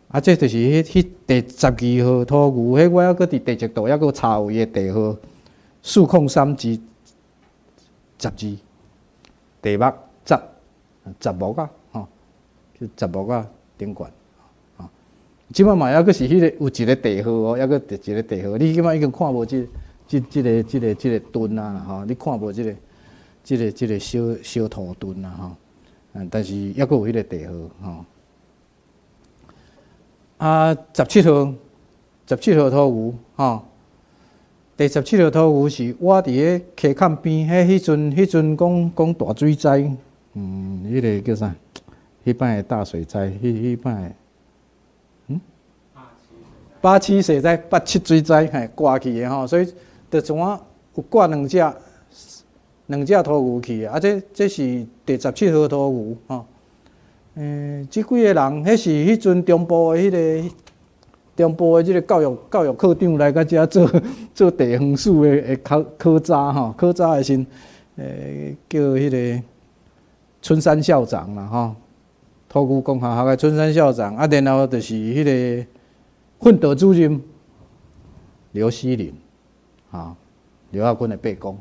啊，這就是彼彼第12號塗牛，彼我猶閣佇地籍圖，猶閣查有伊的地號，403之12，地目十十木仔，吼，十木仔頂懸，吼，這擺嘛猶閣是彼个有一个地號哦，猶閣一个地號，你這擺已經看無這這這个這个這个墩啊，吼，你看無這个。這个這个小小土墩啊，吼，但是猶閣有彼个地號，吼。啊，十七號，十七號塗牛，吼。第十七號塗牛是我佇咧溪崁邊，彼彼陣彼陣講講大水災，彼个叫啥？彼擺的大水災，彼彼擺，八七水災，八七水災，嘿，掛去的吼，所以就像我有掛兩隻。兩隻塗牛去，啊，這這是第十七號塗牛，吼。這幾个人，彼是彼陣中部的彼个中部的這个教育教育科長來到遮做做地方史的的考考察吼，考察的時，叫彼个春山校長啦，吼，塗牛公學校的春山校長，啊，然後就是彼个訓導主任劉希林，吼，劉耀坤的伯公。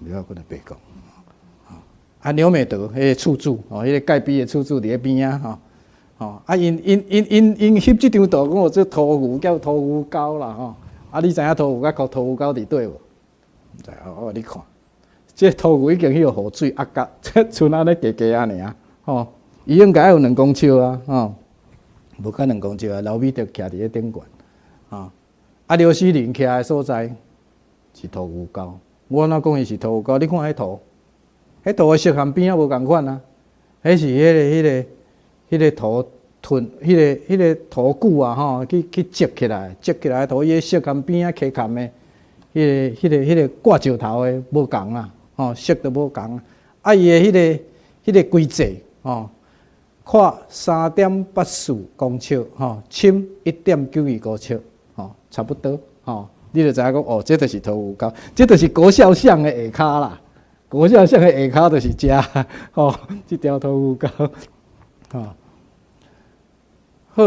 劉耀坤的伯公，啊，劉美德彼个厝主，吼，彼个蓋碑的厝主佇咧邊仔，吼，吼，啊，𪜶𪜶𪜶𪜶𪜶翕這張圖，講我這塗牛叫塗牛溝啦，吼，啊，你知影塗牛佮塗牛溝佇佗無？毋知，我予你看，這塗牛已經去予雨水壓甲，這賰按呢低低仔爾，吼。伊應該有2公尺啊，吼，無較兩公尺啊，劉美德徛佇咧頂懸，吼，啊，劉思林徛的所在是塗牛溝，我按怎講伊是塗牛溝？你看彼圖，彼圖的色和邊仔無仝款啊，彼是彼個土吞，彼個塗久啊，吼，去積起來，積起來塗伊的色和邊仔溪崁的，彼個掛石頭的無仝啦，吼，色都無仝，啊，伊的彼個規制，吼，闊3.84公尺，吼，深1.92公尺，吼，差不多，吼，你就知影講，哦，這就是塗牛溝，這就是國孝巷的下跤啦，國孝巷的下跤就是遮，吼，這條塗牛溝，吼，好，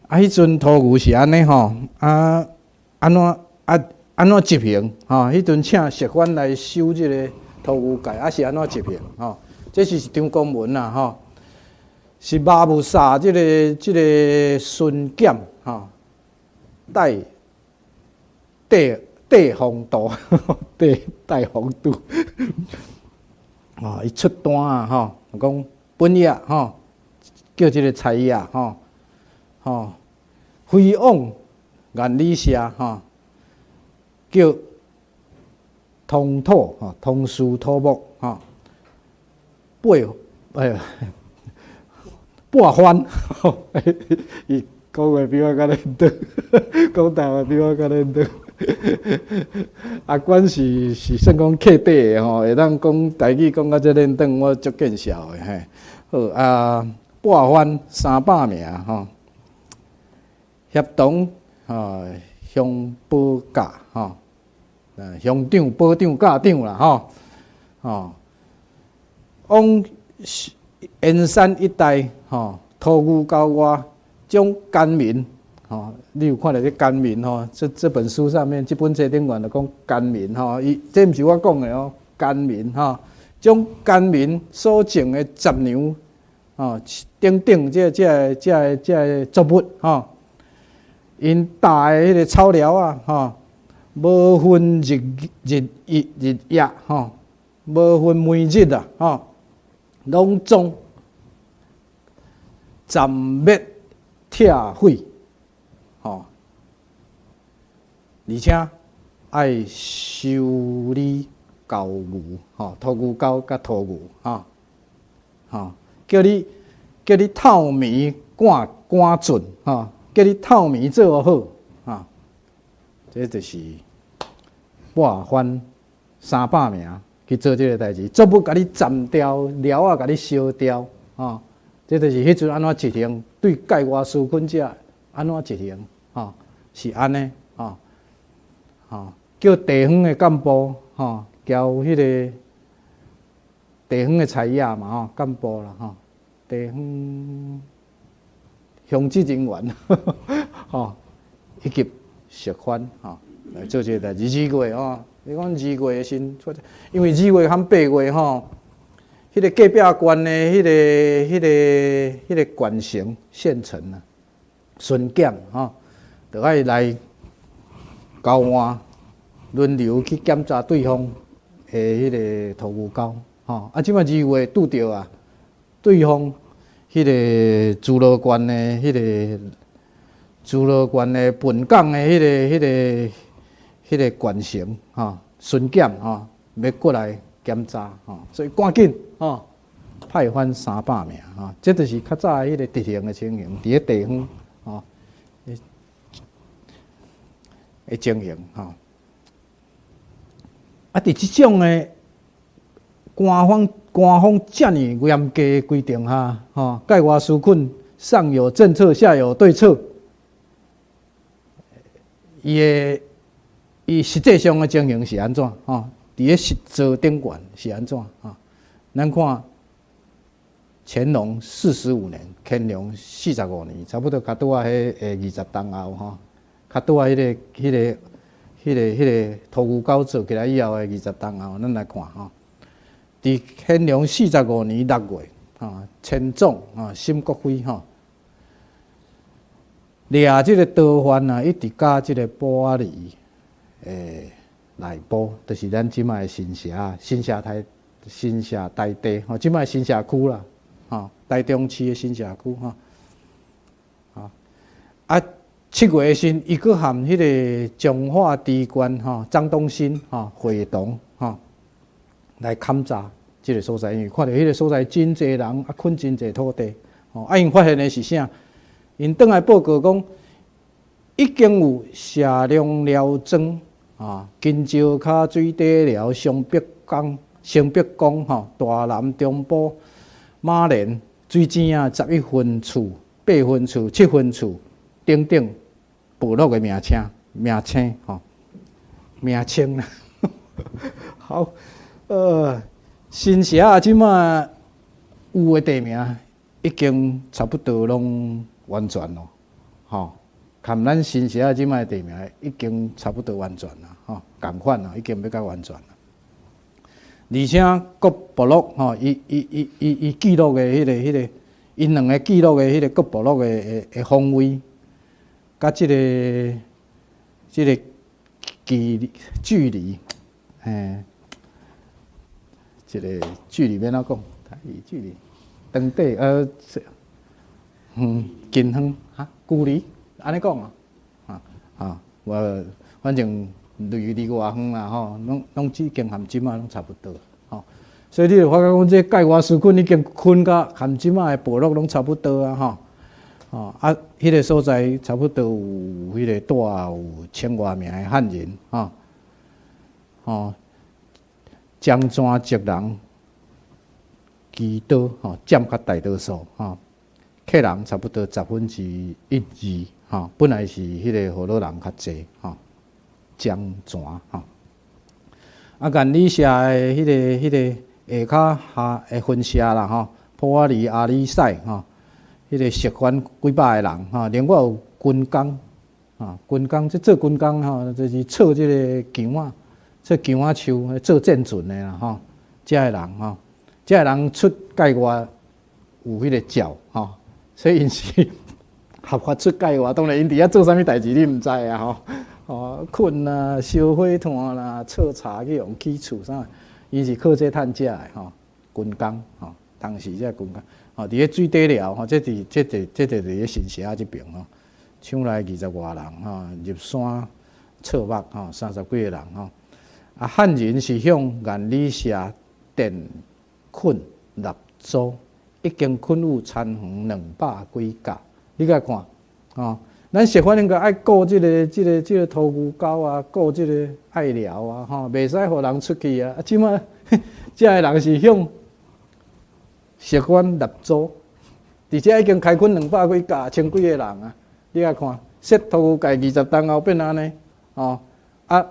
啊，彼陣塗牛是按呢吼，啊，按怎啊，按怎執行？吼，彼陣請釋蕃來收這個塗牛界，啊是按怎執行？吼，這是一張公文啦，吼。是馬務薩這個巡檢吼，帶帶帶風度，帶帶風度，啊，伊出單啊，吼，講本業吼，叫這個差役吼，吼，飛往萬里社吼，叫通土吼，通事土木吼，背哎。撥番，伊講話比我較輪轉，講台話比我較輪轉。阿管是算講客底的吼，會當講台語講甲這輪轉，我足見笑的嘿。好啊，撥番300名吼，協同吼鄉保甲吼，鄉長、保長、甲長啦吼，吼，往沿山一帶吼，塗牛溝外將奸民吼，你有看著這奸民吼？這本書上面，這本冊頂懸就講奸民吼，伊這毋是我講的哦，奸民吼，將奸民所種的雜糧吼，等等這個作物吼，𪜶搭的彼個草寮啊吼，無分日日日日夜吼，無分暝日啊吼，攏總暫滅拆毀，吼，而且愛修理溝牛，吼，塗牛溝佮塗牛，吼，吼，叫你透暝趕趕盡，吼，叫你透暝做好，吼，這就是撥番300名去做這個代誌，作物共你斬掉，寮仔共你燒掉，吼，這就是彼陣按怎執行，對界外紓困者按怎執行，吼，是按呢，吼，吼，叫地方的幹部，吼，交彼個地方的差役嘛，吼，幹部啦，吼，地方鄉職人員，吼，以及釋蕃，吼，來做這個代誌。二月吼，你講二月的時陣，因為二月和八月吼，彼個隔壁縣的彼個縣城縣城啊，巡檢吼，就愛來交換輪流去檢查對方的彼個塗牛溝，吼，啊，這擺二月拄著啊，對方彼個諸羅縣的彼個諸羅縣的本港的彼個縣城吼，巡檢吼，欲過來檢查吼，所以趕緊吼，派番300名吼，這就是較早彼個執行的情形，佇咧地方吼的情形吼。啊，佇這種的官方遮爾嚴格的規定下，吼，界外紓困上有政策，下有對策，伊的伊實際上的情形是按怎？吼，佇咧實作頂懸是按怎？吼，咱看乾隆四十五年，乾隆四十五年，差不多較拄仔彼20冬後吼，較拄仔彼個塗牛溝做起來以後的20冬後，咱來看吼，佇乾隆四十五年6月，吼，千總吼沈國輝吼，掠這個逃犯啊，一直佮這個埔仔里內埔，就是咱這擺的新社、新社台、新社台地吼，這擺新社區啦。吼，台中市的新社區吼。啊，7月的時，伊閣和彼个彰化知縣吼張東新吼會同吼來勘查這个所在，因為看著彼个所在真濟人啊，墾真濟土地，吼啊，𪜶發現的是啥？𪜶轉來報告講，已經有社龍寮莊啊、金石跤水底寮、雙北港、新北港吼、大南中埔、馬連、水井仔11分厝、8分厝、7分厝等等部落的名稱、名稱吼、名稱啦。好，新社啊，這馬有的地名已經差不多攏完全咯，吼，含咱新社啊這馬的地名已經差不多完全啦，吼，仝款啦，已經欲較完全啦。而且各部落吼，伊伊伊伊伊記錄的彼个，𪜶兩个記錄的彼个各部落的方位，佮這個距離，嘿，這个距離欲按怎講？台語距離，長短遠近遠哈，距離按呢講啊，啊啊，我反正離偌遠啦吼，攏已經含這馬攏差不多，吼。所以你就發覺講，這蓋外司墾已經墾甲含這馬的部落攏差不多啊，吼。吼啊，彼个所在差不多有彼个住有千外名的漢人，吼，吼，漳泉籍人居多，吼，佔較大多數，吼，客人差不多12%，吼，本來是彼个河洛人較濟，吼，漳泉，吼，啊，原里社的彼个下跤下的分社啦，吼，普阿里阿里賽，吼。彼个石番幾百个人，吼，另外有軍工，啊，軍工這做軍工吼，就是做這个梘仔，做梘仔樹，做戰船的啦，吼，這个人吼，這个人出界外有彼个照，吼，所以𪜶是合法出界外，當然𪜶佇遐做啥物代誌你毋知啊，吼，哦，墾啦，燒火炭啦，剉柴去予起厝啥，伊是靠這趁食的吼，軍工，吼，當時這個軍工。吼，佇咧水底寮吼，這佇咧新社這爿吼，搶來20外人吼，入山採木吼，30幾个人吼。啊，漢人是向原里社電墾納租，已經墾有田園200幾甲。你共看，吼，咱石番應該愛顧這個塗牛溝啊，顧這个隘寮啊，吼，袂使予人出去啊。啊，這馬這个人是向石番納租，佇遮已經開墾200幾甲，千幾個人啊！你共看，設塗牛界20冬後變按呢？吼啊！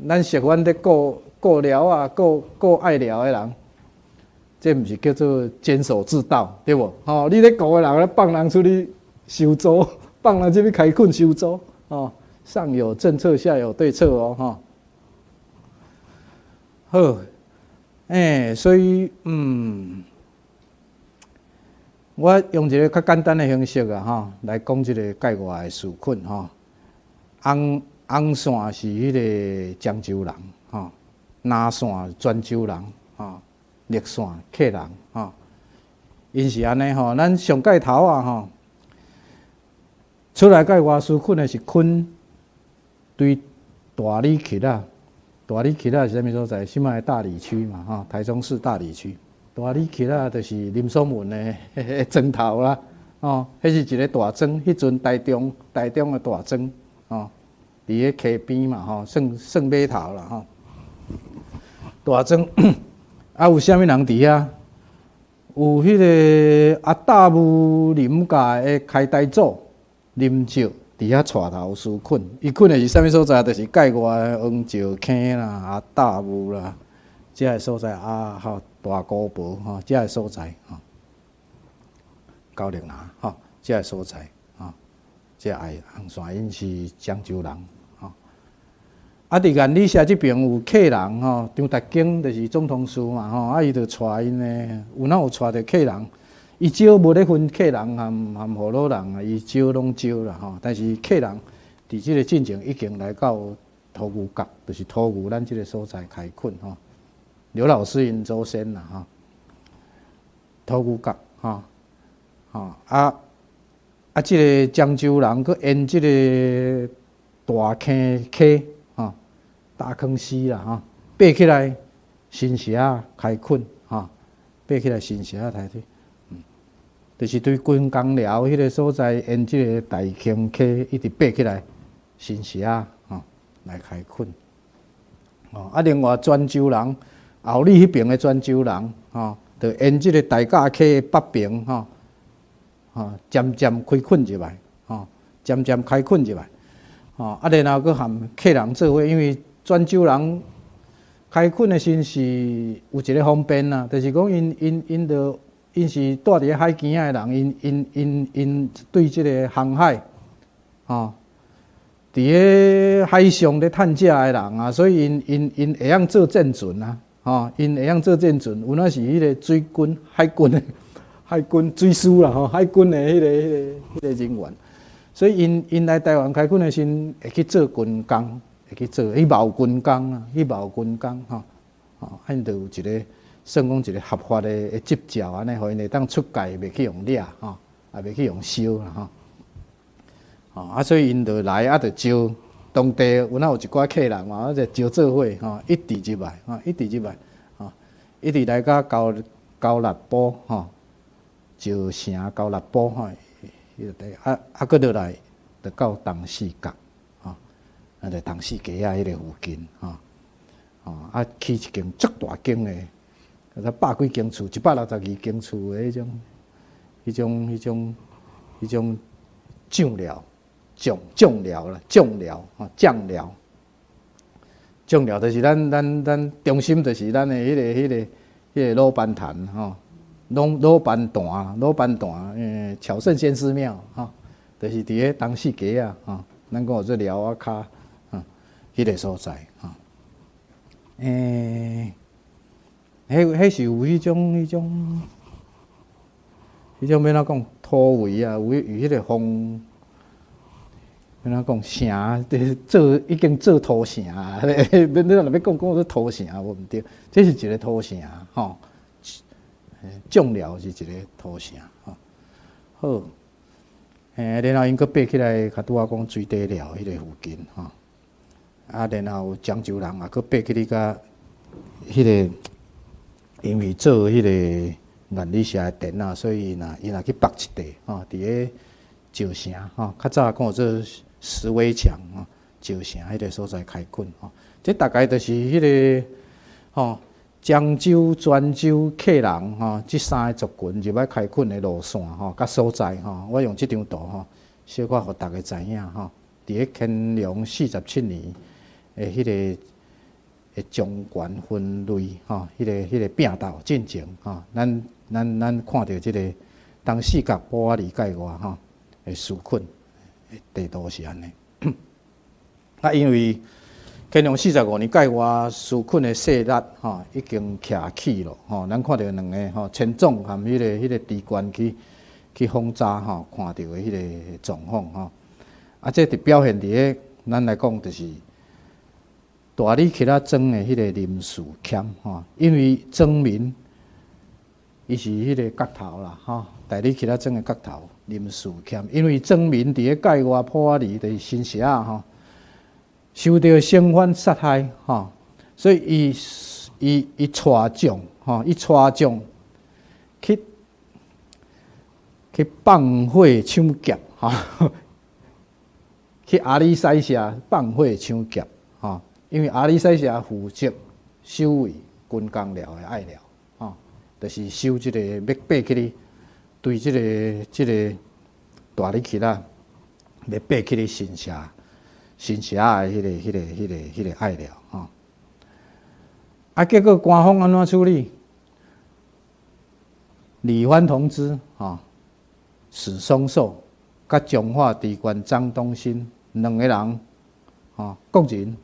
咱石番咧顧顧寮啊，顧顧隘寮的人，這毋是叫做監守自盜，對無？吼，你咧顧的人咧放人出去收租，放人出去開墾收租，吼，上有政策，下有對策哦，吼。好，所以我用一个較簡單的形式啊，吼，來講這个蓋外的司墾吼。紅紅線是彼个漳州人，吼；藍線泉州人，吼；綠線客人，吼。𪜶是按呢吼，咱上蓋頭啊，吼，出來蓋外司墾的是墾對大里墘仔，大里墘仔是啥物所在？現在的大里區嘛，吼，台中市大里區。大里墘仔就是林爽文的莊頭啦，哦，彼是一个大莊，彼陣台中的大莊，哦，佇咧溪邊嘛，吼，算算碼頭啦，吼。大莊啊，有啥物人佇遐？有彼个阿達武林界的開大祖林石佇遐帶頭司墾，伊墾的是啥物所在？就是蓋外的黃石坑啦、阿達武啦，這个所在啊，吼。大姑婆吼，這个所在吼，高嶺南吼，這个所在吼，這个紅線𪜶是漳州人吼。啊，佇原里社這爿有客人吼，張達景就是總統司嘛吼，啊，伊就帶𪜶的，有哪有帶著客人？伊招無咧分客人含河洛人啊，伊招攏招啦吼。但是客人佇這个進前已經來到塗牛角，就是塗牛咱這个所在開墾吼。劉老師𪜶祖先啦吼，塗牛角吼，吼啊啊！這个漳州人閣沿這个大坑溪，吼，大坑溪啦，吼，爬起來新社開墾，吼，爬起來新社開墾，就是對軍工寮彼个所在，沿這个大坑溪一直爬起來新社，吼，來開墾。哦，啊，另外泉州人，后里彼爿的泉州人，吼，就沿這个大甲溪的北爿，吼，吼，漸漸開墾入來，吼，漸漸開墾入來，吼，啊，然後閣和客人做伙，因為泉州人開墾的時陣是有一个方便啦，就是講𪜶𪜶𪜶著𪜶是蹛佇咧海邊仔的人，𪜶𪜶𪜶𪜶對這个航海，吼，佇咧海上咧趁食的人啊，所以𪜶𪜶𪜶會曉做戰船啊，吼，𪜶會曉做戰船，有影是彼个水軍、海軍的海軍水師啦，吼，海軍的彼个彼个彼个人員，所以𪜶𪜶來台灣開墾的時陣，會去做軍工，會去做去貿軍工啊，去貿軍工吼，吼，啊𪜶就有一个算講一个合法的執照，按呢，予𪜶會當出界，袂去予掠吼，也袂去予燒啦吼。吼啊，所以𪜶就來啊，就招當地有哪有一寡客人嘛，啊就招做伙吼，一直入來，吼，一直入來，吼，一直來到高高力埔吼，石城高力埔吼，彼个地啊啊，閣落來就到東勢角，吼，啊就東勢街仔彼个附近，吼，吼啊起一間足大間的，啊百幾間厝，162間厝的彼種、彼種、彼種、彼種醬寮。醬醬寮啦，醬寮吼，醬寮，醬寮就是咱咱咱中心，就是咱的彼个彼个彼个魯班壇吼，魯魯班壇，魯班壇，巧聖先師廟吼，就是佇咧東勢街仔吼，咱講有做寮仔跤，吼，彼个所在吼，彼彼是有彼種彼種，彼種欲按怎講土圍啊，有有彼个風。按怎講城，做已經做土城啊！你你若欲講講做土城，無毋對，這是一个土城吼。醬寮是一个土城吼。好，然後𪜶閣爬起來，較拄仔講水底寮彼个附近吼。啊，然後漳州人也閣爬起去佮彼个，因為做彼個眼里社的田仔，所以𪜶也去北一塊吼，佇咧石城吼，較早講做石圍牆吼，石城彼个所在開墾吼，這大概就是彼个吼，漳州、泉州客人吼，這三个族群入來開墾的路線吼，佮所在吼，我用這張圖吼，小可予大家知影吼。佇咧乾隆四十七年的彼个的漳關分類吼，彼个彼个併鬥進前吼，咱咱咱看著這个東勢角埔仔里界外吼的蘇墾地圖是按呢。啊，因為乾隆四十五年界外蘇墾的勢力吼已經徛起咯吼，咱看著兩个吼千總含彼个彼个知縣去去訪查吼，看著的彼个狀況吼。啊，這佇表現佇咧咱來講，就是大里耆仔莊的彼个林士謙吼，因為莊民伊是彼个角頭啦吼，大里耆仔莊的角頭林士謙，因為莊民佇咧界外埔仔里就是新社仔吼，受著生番殺害吼，所以伊伊伊帶將吼，伊帶將去去放火搶劫吼，去阿里西社放火搶劫吼，因為阿里西社負責守衛軍工寮的愛寮吼，就是守這個欲爬起去，對這个這个大里耆仔欲爬起去新社。新社的彼个、彼个、彼个、彼个愛寮吼，啊，結果官方按怎處理？理藩同知吼，史松壽佮彰化知縣張東新兩个人吼，各人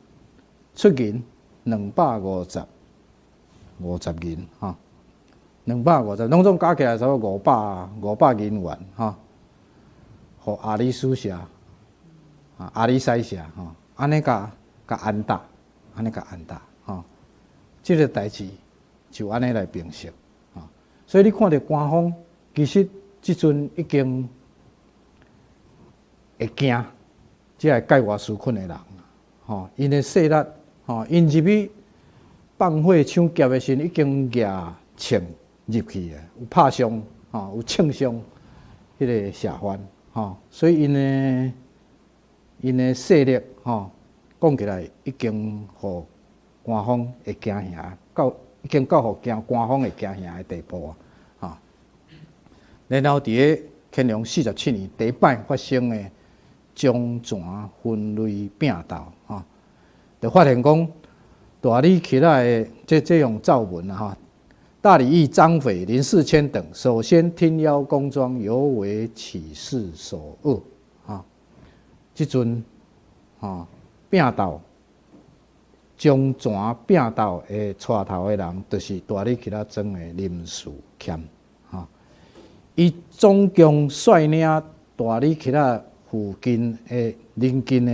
出銀250五十銀吼，兩百五十，攏總加起來差不多五百五百銀元吼，予阿里書社。啊，阿里西社吼，按呢共共安搭，按呢共安搭吼，這个代誌就按呢來平息吼。所以你看著官方其實這陣已經會驚這个蓋瓦斯困的人，吼，𪜶的勢力，吼，𪜶入去放火搶劫的時陣，已經舉槍入去啊，有拍傷，吼，有槍傷彼个社員，吼，所以𪜶的勢力，吼，講起來已經予官方會驚嚇，到已經到予驚官方會驚嚇的地步啊，吼。然後佇咧乾隆四十七年第一擺發生的漳泉分類拚鬥，吼，就發現講大理起來的這種奏文啊，吼，大禮議張斐、林世謙等首先聽邀工莊，猶為起事首惡，吼，這陣吼拚鬥漳泉拚鬥的帶頭的人，就是大理其仔莊的林士謙，吼，伊總共率領大理其仔附近的鄰近的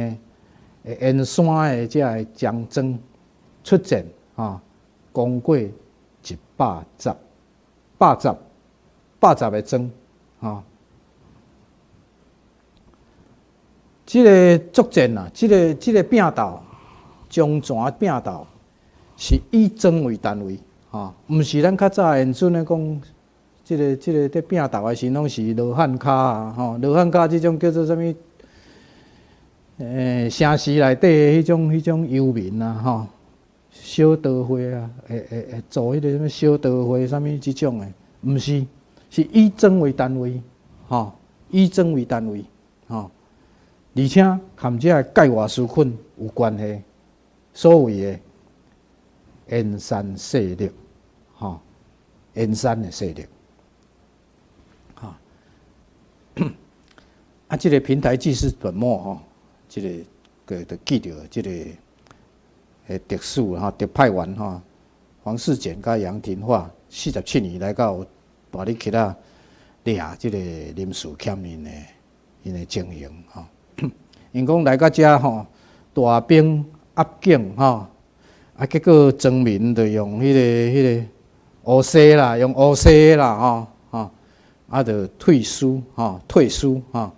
沿山的這个江莊出戰，吼，攻過一百十、百十、百十个莊，吼。這个作戰啊，這个拚鬥，漳泉拚鬥，是以莊為單位，吼，毋是咱較早現陣咧講，這個佇拚鬥的時攏是羅漢跤啊，吼，羅漢跤這種叫做啥物？城市內底的彼種遊民啊，吼，小刀會啊，會做彼個啥物小刀會啥物這種的，毋是，是以莊為單位，吼，以莊為單位，吼，而且含這个蓋瓦斯困有關係，所謂的沿山勢力，吼，沿山的勢力，吼，啊，這个平台紀事本末吼，這个個就記著這个特使吼，特派員吼，黃世儉佮楊廷煥四十七年來到大理起仔掠這个林士謙𪜶的情形吼。𪜶講來到遮吼，大兵壓境吼，啊，結果莊民就用彼個烏西啦，用烏西啦吼，吼，啊，就退師吼，退師吼，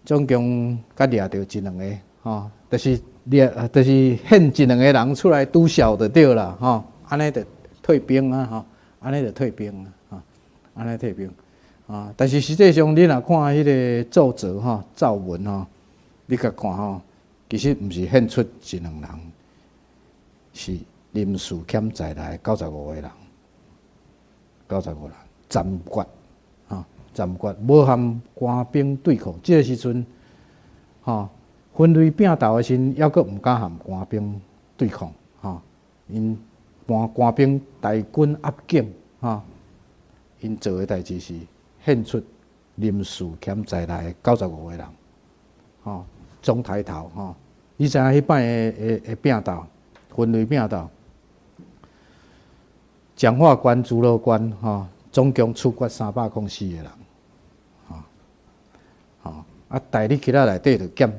總共佮掠著一兩個吼，就是掠，就是獻一兩個人出來拄哨就對啦吼，按呢就退兵啊吼，按呢就退兵啊，吼，按呢退兵啊。但是實際上，你若看彼个奏折吼、奏文吼，你共看吼，其實毋是獻出一兩人，是林士謙在內95個人，九十五人暫決，吼，暫決無和官兵對抗。這个時陣，吼，分類拚鬥的時陣，猶閣毋敢和官兵對抗，吼，𪜶官兵大軍壓境，吼，𪜶做的代誌是獻出林士謙在內九十五個人，吼，總抬頭，吼，你知影彼擺的拚鬥，分類拚鬥，彰化縣、諸羅縣，吼，總共處決304個人，吼，吼，啊，大理起來內底就佔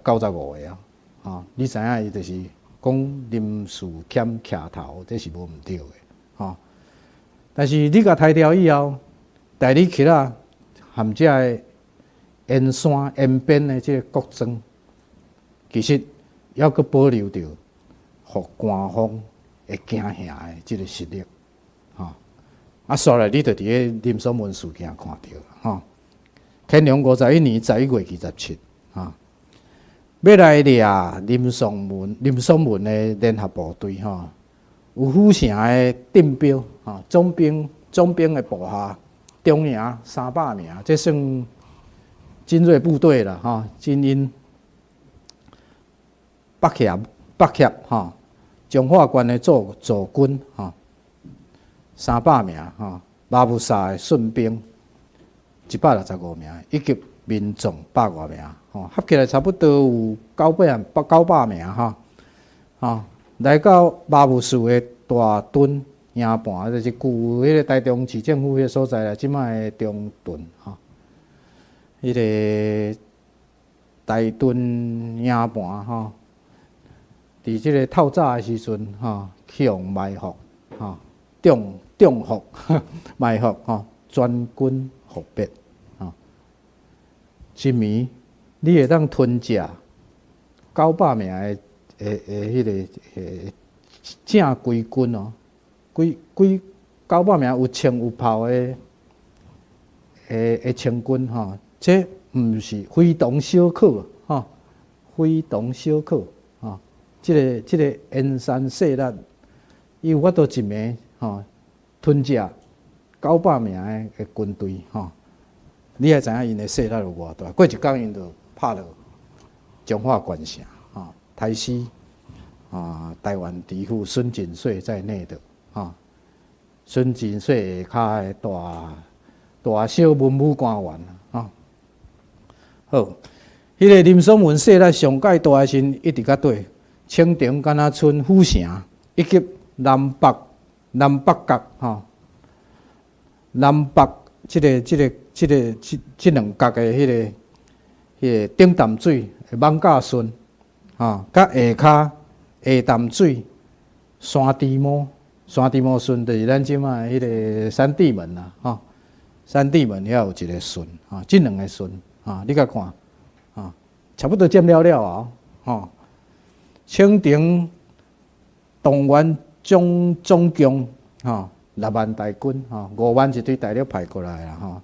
95個啊，吼，你知影伊就是講林士謙徛頭，這是無毋對的，吼。但是你共刣掉以後，大理起來含這个沿山沿邊的這个各莊，其實猶閣保留著，予官方會驚嚇的這个實力，吼。啊，煞來你就佇咧林爽文事件看著，吼。乾隆51年11月27，吼，欲來掠林爽文的聯合部隊，吼，有府城的鎮標，吼，總兵的部下，中營300名，這算精銳部隊啦，吼，精英。北協吼，彰化縣的駐軍吼，300名吼，馬武沙的順兵165名，以及民眾百外名，吼，合起來差不多有900名吼，吼，來到馬武士的大墩營盤，就是舊彼个台中市政府彼个所在啦，這擺的中屯吼，彼个大墩營盤吼。佇這个透早的時陣，吼，去予埋伏，吼，中伏埋伏，吼，全軍覆滅。吼，一暝你會當吞食900名的彼个正規軍哦，規規九百名有槍有炮的清軍吼，這毋是非同小可吼，非同小可吼。這個燕山勢力，伊有法度一暝吼吞食九百名的軍隊吼，你愛知影𪜶的勢力有偌大？過一工𪜶就拍落彰化縣城吼，刣死啊台灣知府孫錦穗在內的吼，孫錦穗下跤的大大小文武官員吼。好，彼个林爽文勢力上蓋大的時陣，一直到底清廷敢若賰府城以及南北角吼，南北這兩角的彼個頂淡水的艋舺圳，吼，佮下跤下淡水山豬毛山豬毛圳，就是咱這擺彼个三地門啦，吼，三地門遐有一個圳，吼，這兩个圳，吼，你共看，吼，差不多佔了了啊，吼，清廷動員總共吼6萬大軍，吼，5萬是對大陸派過來啦，吼，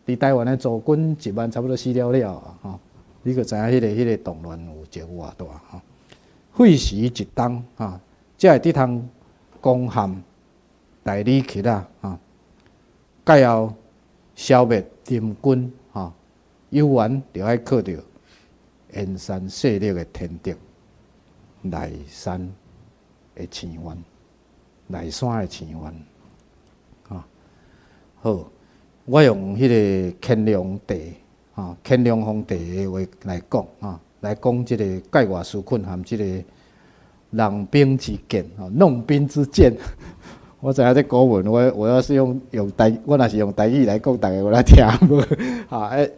佇台灣的駐軍1萬差不多死了了啊，吼，你就知影彼個動亂有這偌大吼。費時一冬，吼，才會得通攻陷大里吉仔，吼，蓋後消滅林軍，吼，猶原著愛靠著燕山勢力的天敵賴山的聲援，賴山的聲援，吼，好，我用彼个乾隆帝，吼，乾隆皇帝的話來講，吼，來講這个界外司墾和這个弄兵之見，吼，弄兵之見。我知影這古文，我要是用台，我若是用台語來講，逐家有來聽無？哈，欸，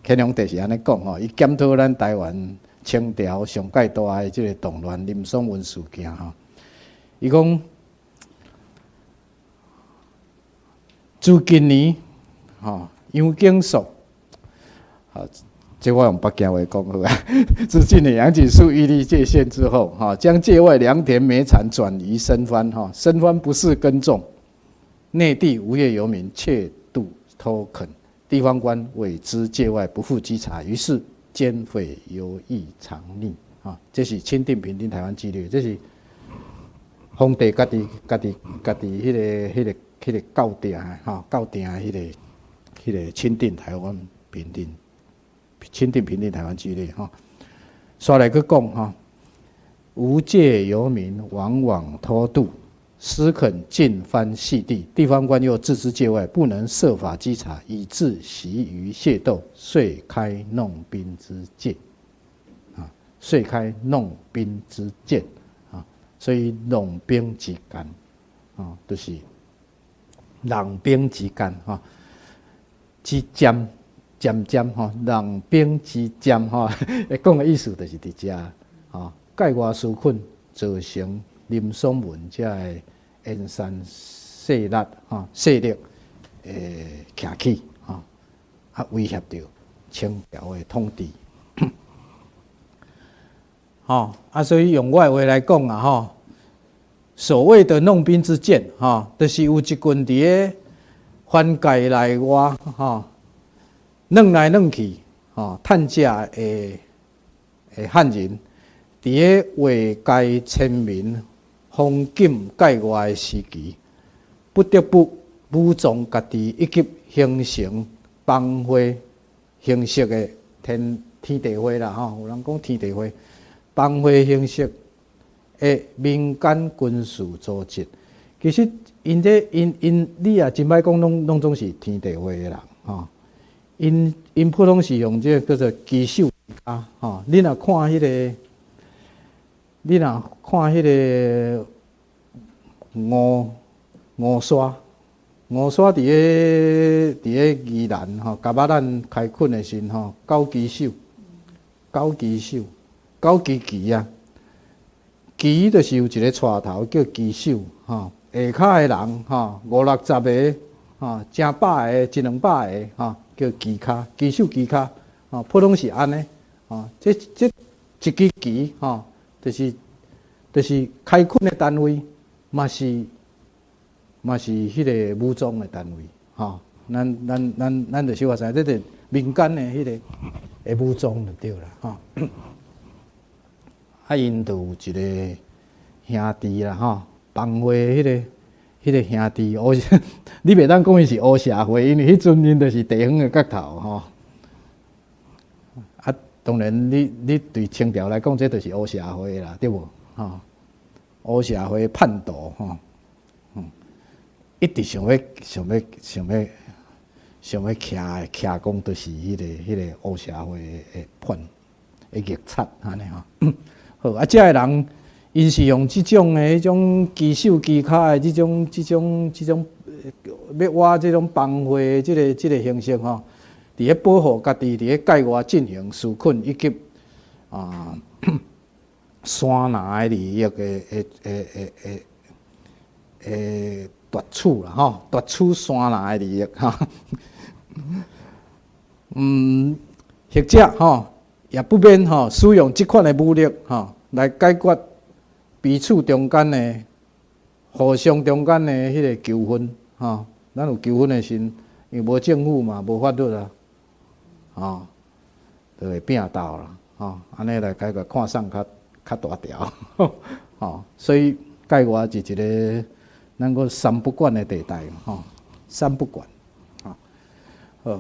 乾隆帝是按呢講吼，伊檢討咱台灣清朝上蓋大的這个動亂林爽文事件吼，伊講自近年吼楊景素，啊，這我用北京話講好啊。自近年楊景素屹立界線之後，哈，將界外良田糜產轉移生番，哈，生番不事耕種，內地無業遊民竊渡偷墾，地方官委之界外不復稽查，於是奸匪遊弋藏匿，哈，這是欽定平定台灣紀略，這是皇帝家己家己家己彼個教定的，吼，教定的彼個欽定台灣平定。欽定平定台灣紀略，吼，煞來閣講吼，無界遊民往往偷渡，私墾進番細地，地方官又自知界外，不能設法稽查，以致習於械鬥，遂開弄兵之見，啊，遂開弄兵之見，啊，所以弄兵之間，啊，就是弄兵之間，哈，之間。漸漸吼，弄兵之漸吼，會講的意思就是佇遮吼，界外司墾造成林爽文遮个燕山勢力吼勢力會徛起吼，啊威脅著清朝的統治。吼啊，所以用我的話來講啊吼，所謂的弄兵之見吼，就是有一群佇咧番界內外吼。弄來弄去，吼，趁食的漢人，佇咧劃界遷民、封禁界外的時期，不得不武裝家己，以及形成幫會形式的天地會啦，吼，有人講天地會，幫會形式的民間軍事組織。其實，𪜶這𪜶𪜶，你也真歹講，攏總是天地會的人，吼。𪜶普通是用這個叫做旗手啊，吼！你若看彼个吳沙佇咧宜蘭吼，佮仔咱開墾的時陣吼，九旗手，九旗手，九支旗啊，旗就是有一个帶頭叫旗手吼，下跤的人吼，五六十个吼，吼，成百个、一兩百个，吼，叫旗跤，旗手旗跤，吼，普通是按呢，吼，這一支旗，吼，就是開墾的單位，嘛是彼个武裝的單位，吼，咱就小可知，這個民間的彼个的武裝就對啦，吼。啊，𪜶就有一个兄弟啦，吼，幫會彼個兄弟，烏，你袂當講伊是烏社會，因為彼陣𪜶就是地方的角頭，吼。啊，當然你對清朝來講，這就是烏社會啦，對無？吼，烏社會叛徒，吼，一直想欲徛講，就是彼個烏社會的叛的逆賊，按呢吼。好，啊，這个人，𪜶是用這種的彼種旗手旗跤的這種欲挖這種幫會的這個形式吼，佇咧保護家己，佇咧界外進行私墾以及山林的利益的奪取啦吼，奪取山林的利益吼。或者吼，也不免吼使用這款的武力吼來解決彼此中間的互相中間的彼個糾紛吼。咱有糾紛的時，因為無政府嘛，無法律啊，吼，就會拚鬥啦，吼，按呢來解決，看送較大條，吼，所以界外是一個咱講三不管的地帶，吼，三不管，吼，好，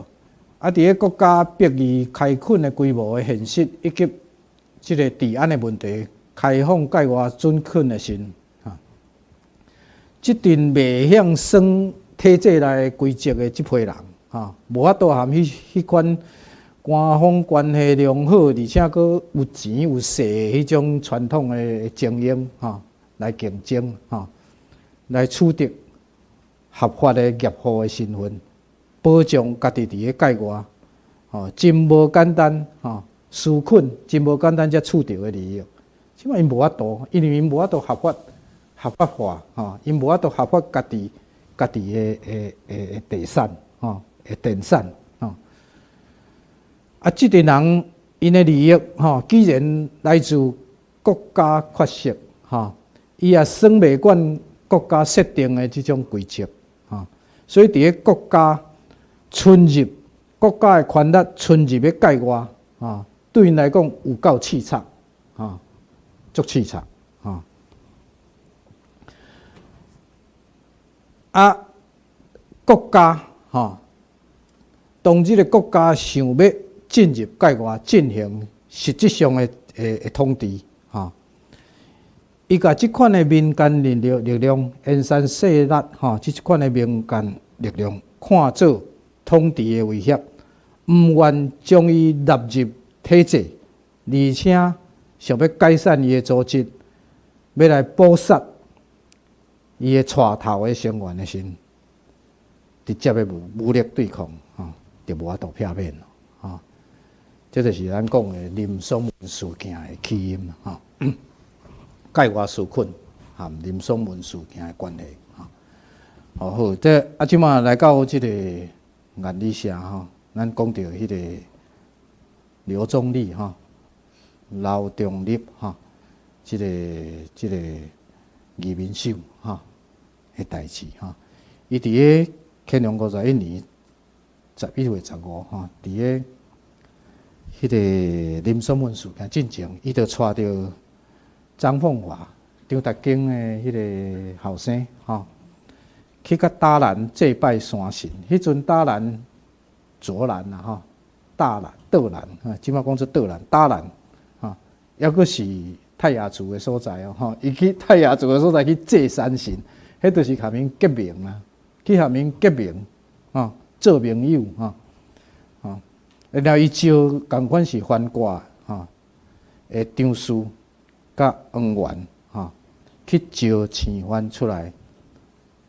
啊，佇咧國家逼伊開墾的規模的現實，以及這個治安的問題，開放界外準墾的時，吼，這陣袂向耍體制內規則的這批人，吼，無法度和彼款官方關係良好，而且閣有錢有勢的彼種傳統的精英，吼，來競爭，吼，來取得合法的業戶的身份，保障家己佇咧界外，吼，真無簡單，吼，私墾真無簡單才取著的利益。這擺𪜶無法度，因為𪜶無法度合法化，吼，𪜶無法度合法家己的地產，吼，的田產，吼。啊，這陣人𪜶的利益，吼，既然來自國家缺席，吼，伊也耍袂慣國家設定的這種規則，吼，所以佇咧國家侵入國家的權力侵入咧界外，吼，對𪜶來講有夠淒慘，吼，足淒慘，吼。啊，國家，吼，當這個國家想欲進入界外進行實質上的統治，吼，伊共這款的民間力量沿山勢力，吼，這款的民間力量看做統治的威脅，毋願將伊納入體制，而且想欲解散伊的組織，欲來捕殺伊的帶頭的成員的時，直接的武力對抗，吼，就無法度避免咯，吼。這就是咱講的林爽文事件的起因，吼。界外私墾和林爽文事件的關係，吼。好，這啊，這馬來到這個眼里社吼，咱講著彼個劉宗立吼，劉仲立吼，這個義民首吼的代誌吼，伊佇咧乾隆51年11月15吼，佇咧彼個林爽文事件進前，伊就帶著張鳳華、張達景的彼個後生吼，去佮打蘭祭拜山神。彼陣打蘭、卓蘭啦吼，大蘭、桌蘭，這馬講做桌蘭、打蘭，吼，猶閣是泰雅族的所在哦，吼，伊去泰雅族的所在去祭山神，彼就是共𪜶結盟啊，去共𪜶結盟，吼，做盟友，吼，吼，然後伊招仝款是番國，吼，的張氏佮黃元，吼，去招青番出來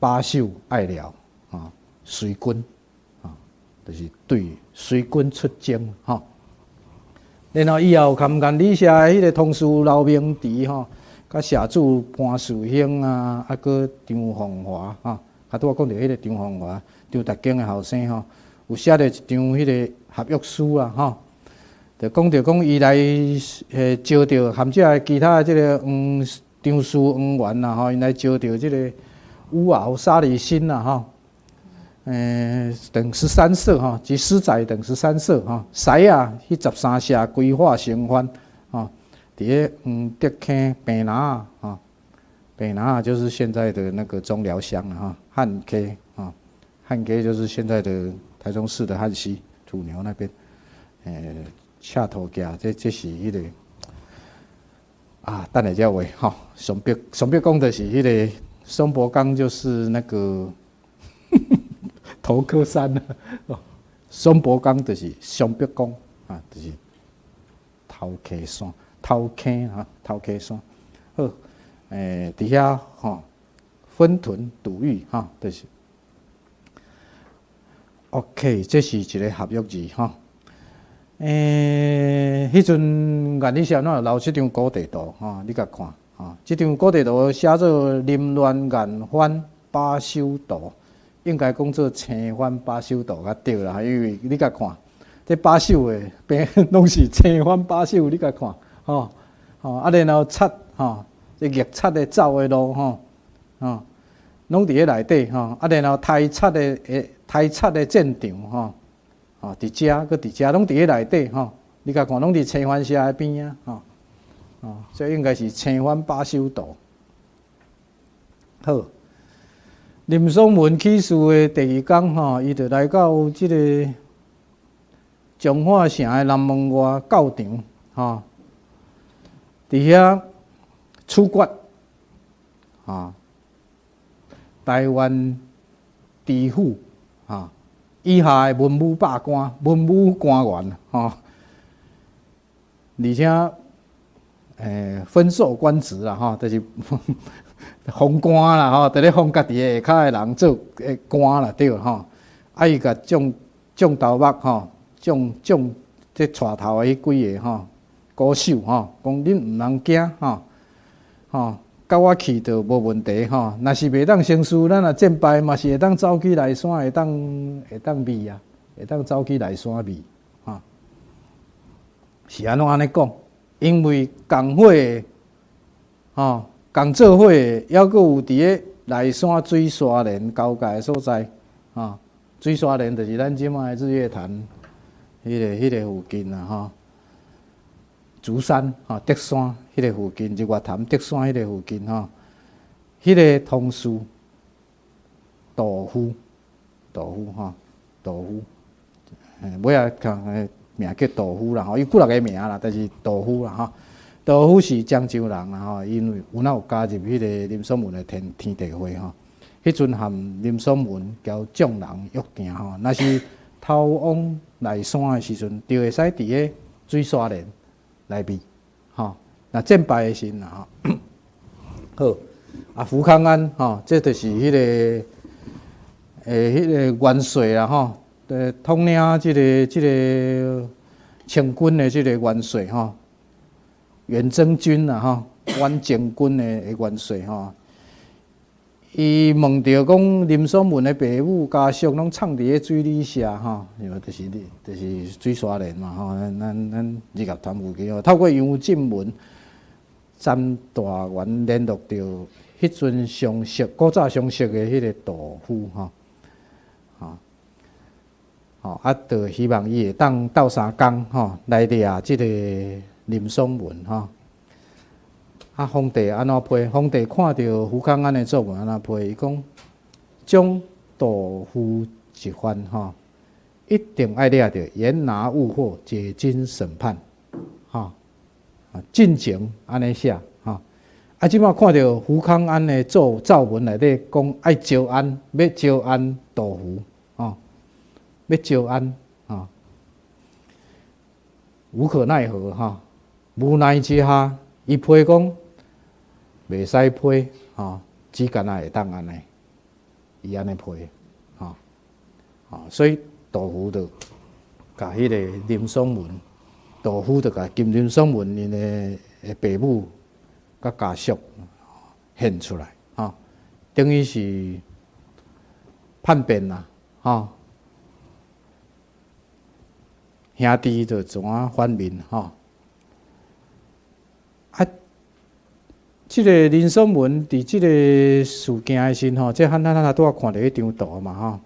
把守隘寮，吼，隨軍，吼，就是對隨軍出征，吼。然後以後含顏理社的彼個同事劉明池吼，佮社主潘樹興啊，啊閣張鳳華吼，較拄仔講著彼個張鳳華，張達景的後生吼，有寫著一張彼个合約書啦吼，就講著講伊來招著含這个其他的這个黃張氏黃元啦吼，𪜶來招著這个烏鰲沙里新啦吼，等十三社吼，及獅仔等十三社吼，獅仔彼十三社歸化成番吼，佇咧黃竹坑坪林仔吼，坪林仔就是現在的那個中寮鄉哈，漢溪啊，漢溪就是現在的台中市的漢溪土牛那邊，赤土崎，這是彼个啊，等下才話吼，上壁講的是彼个松柏崗，就是那個頭科山啊，松柏崗就是松柏崗啊，就是頭溪山、頭坑啊，頭溪山。好，佇遐吼分屯堵御哈，就是 OK，這是一个合約字吼。彼陣顏汝錫哪有留這張古地圖吼？你共看吼，這張古地圖寫做林巒顏番把守圖，應該講做青番把守圖較對啦，因為你共看，這把守的邊攏是青番把守，你共看吼吼啊，然後賊吼，這逆賊的走的路吼，吼，攏佇咧內底吼，啊，然後刣賊的會刣賊的戰場吼。吼，佇遮，閣佇遮，攏佇咧內底吼。你共看，攏佇青番社的邊仔吼。吼，這應該是青番把守圖。好，林爽文起事的第二工吼，伊就來到這个彰化城的南門外教場吼，佇遐處決，吼，台灣知府，吼，以下的文武百官、文武官員，吼，而且，分授官職啦，吼，就是封官啦，吼，佇咧封家己的下跤的人做官啦，對吼。啊，伊共眾眾頭目吼，眾眾這帶頭的彼幾个吼，鼓手吼，講恁毋通驚吼，吼，佮我去就無問題吼。若是袂當成事，咱若戰敗嘛是會當走去內山，會當避啊，會當走去內山避，吼。是按怎按呢講？因為共伙的，吼，共做伙的，猶閣有佇咧內山水沙連交界的所在，吼，水沙連就是咱這擺的日月潭，彼个附近啦，吼。竹山吼，竹山彼个附近，日月潭竹山彼个附近吼，彼个同事杜夫，杜夫吼，杜夫，尾仔看名叫杜夫啦吼，伊幾若个名啦，但是杜夫啦吼，杜夫是漳州人啦吼，因為有哪有加入彼个林爽文的天地會吼，彼陣和林爽文交眾人約定吼，若是逃往內山的時陣，就會使佇咧水沙連內面，吼，若戰敗的時陣啦吼，好，啊，福康安吼，這就是彼个元帥啦吼，統領這個清軍的這個元帥吼，遠征軍啦吼，遠征軍的元帥吼，伊問著講林爽文的爸母家屬攏藏佇咧水里社吼，因為就是就是水沙連嘛吼，咱日月潭附近吼，透過楊振文、詹大元聯絡著彼陣相識古早相識的彼个杜夫吼，吼，吼啊，就希望伊會當鬥相共吼來掠這個林爽文吼。啊，皇帝按怎批？皇帝看著福康安的奏文按怎批？伊講將杜夫一犯吼，一定愛掠著，嚴拿物獲，解京審判，吼，啊，進前按呢寫，吼。啊，這擺看著福康安的奏文內底講愛招安，欲招安杜夫，吼，欲招安，吼，無可奈何，吼，無奈之下，伊批講袂使批，吼，只干焦會當按呢，伊按呢批，吼，吼，所以杜夫就共彼个林爽文，杜夫就共金林爽文𪜶的爸母佮家屬獻出來，吼，等於是叛變啦，吼。吼，兄弟就怎啊反面吼。啊，這个林爽文佇這个事件的時吼，這咱咱拄仔看著彼張圖嘛吼，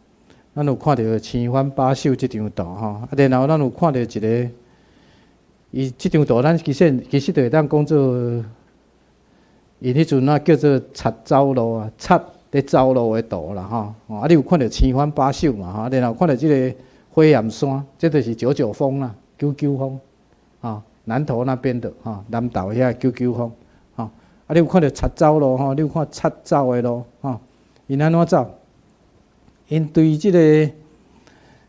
咱有看著青番八秀這張圖吼，啊，然後咱有看著一个，伊這張圖咱其實就會當講做，伊彼陣啊叫做賊走路啊，賊佇走路的圖啦吼，啊，你有看著青番八秀嘛吼，然後看著這个火焰山，這就是九九峰啦，九九峰，吼，南投那邊的吼，南投遐九九峰，吼，啊，你有看著賊走路吼，你有看賊走的路吼，𪜶按怎走？𪜶對這个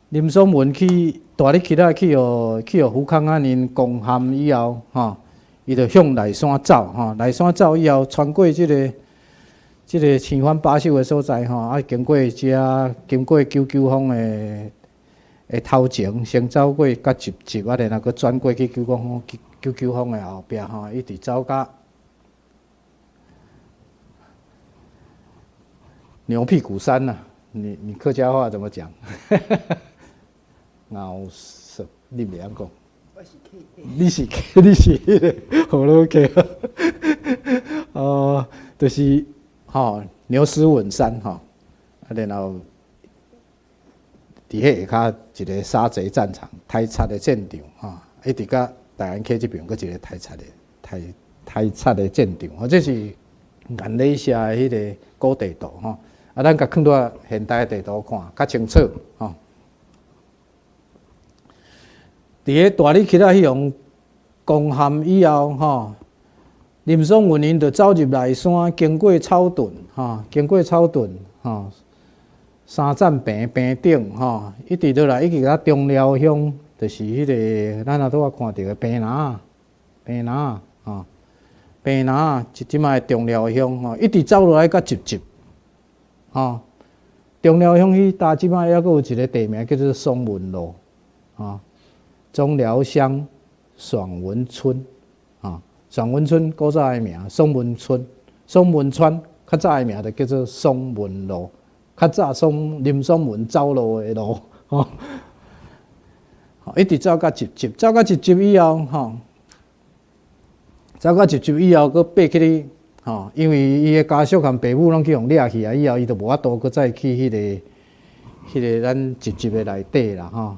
林爽文去大日起來去予胡康安𪜶攻陷以後，吼，伊就向內山走，吼，內山走以後，穿過這个青番八秀的所在，吼，啊，經過遮，經過九九峰的頭前，先走過較集集，啊，然後閣轉過去九九峰，九九峰的後壁，吼，一直走到牛屁股山呐。你客家話怎麼講？牛舌，你袂曉講。我是客家。你是彼个好老客。哦，就是吼牛屎穩山吼，啊，然後佇彼下跤一个殺賊戰場，刣賊的戰場吼，一直到大安溪這邊，閣一个刣賊的刣賊的戰場，吼，這是顏禮寫的彼个古地圖吼。啊，咱共囥佇現代地圖看，較清楚吼。佇个大理起來彼樣攻陷以後，吼，林爽文𪜶就走入內山，經過草屯，吼，經過草屯，吼，三棧坪坪頂，吼，一直落來，一直到中寮鄉，就是彼个咱若拄仔看著的坪林，坪林，吼，坪林，這擺的中寮鄉，吼，一直走落來到集集，吼，中寮鄉彼搭這擺猶閣有一个地名叫做爽文路，吼，中寮鄉爽文村，吼，爽文村古早的名，爽文村、爽文村，較早的名就叫做爽文路，較早爽林爽文走路的路，吼，一直走到集集，走到集集以後，吼，走到集集以後，閣爬起去，吼，因為伊的家屬佮爸母攏去予掠去啊，以後伊就無法度閣再去彼个咱集集的內底啦，吼，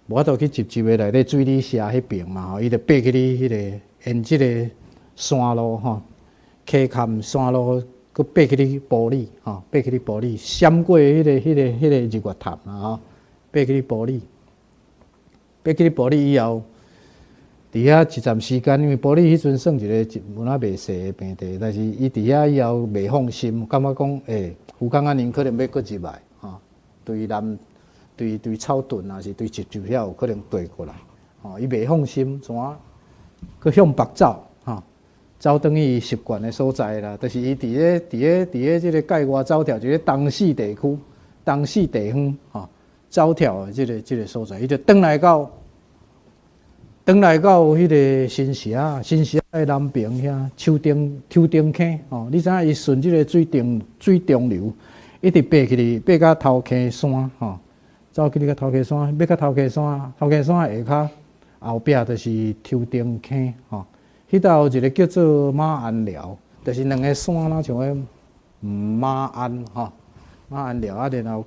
無法度去集集的內底水里社彼爿嘛，吼，伊就爬去彼个沿這个山路吼，溪坎山路，閣爬去哩埔里，吼，爬去哩埔里，閃過彼个日月潭啦，吼，爬去哩埔里，爬去哩埔里以後，佇遐一陣時間，因為埔里彼陣算一个有影袂細的平地，但是伊佇遐以後袂放心，感覺講，胡康安𪜶可能欲閣入來，吼，對南。對草屯啊，是對集集遐有可能對過來，吼，伊袂放心，怎啊？閣向北走，吼，走轉去伊習慣的所在啦。就是伊佇咧這个界外走跳，一个東勢地區、東勢地方，吼，走跳的這个所在，伊就轉來到彼个新社，新社的南爿遐，樹頂坑，吼，你知影伊順這个水中流，一直爬起去，爬到頭溪山，吼。走去你個頭溪山，欲到頭溪山，頭溪山下跤後壁就是抽丁坑吼。彼搭有一个叫做馬鞍寮，就是兩个山若像彼馬鞍吼，馬鞍寮啊，然後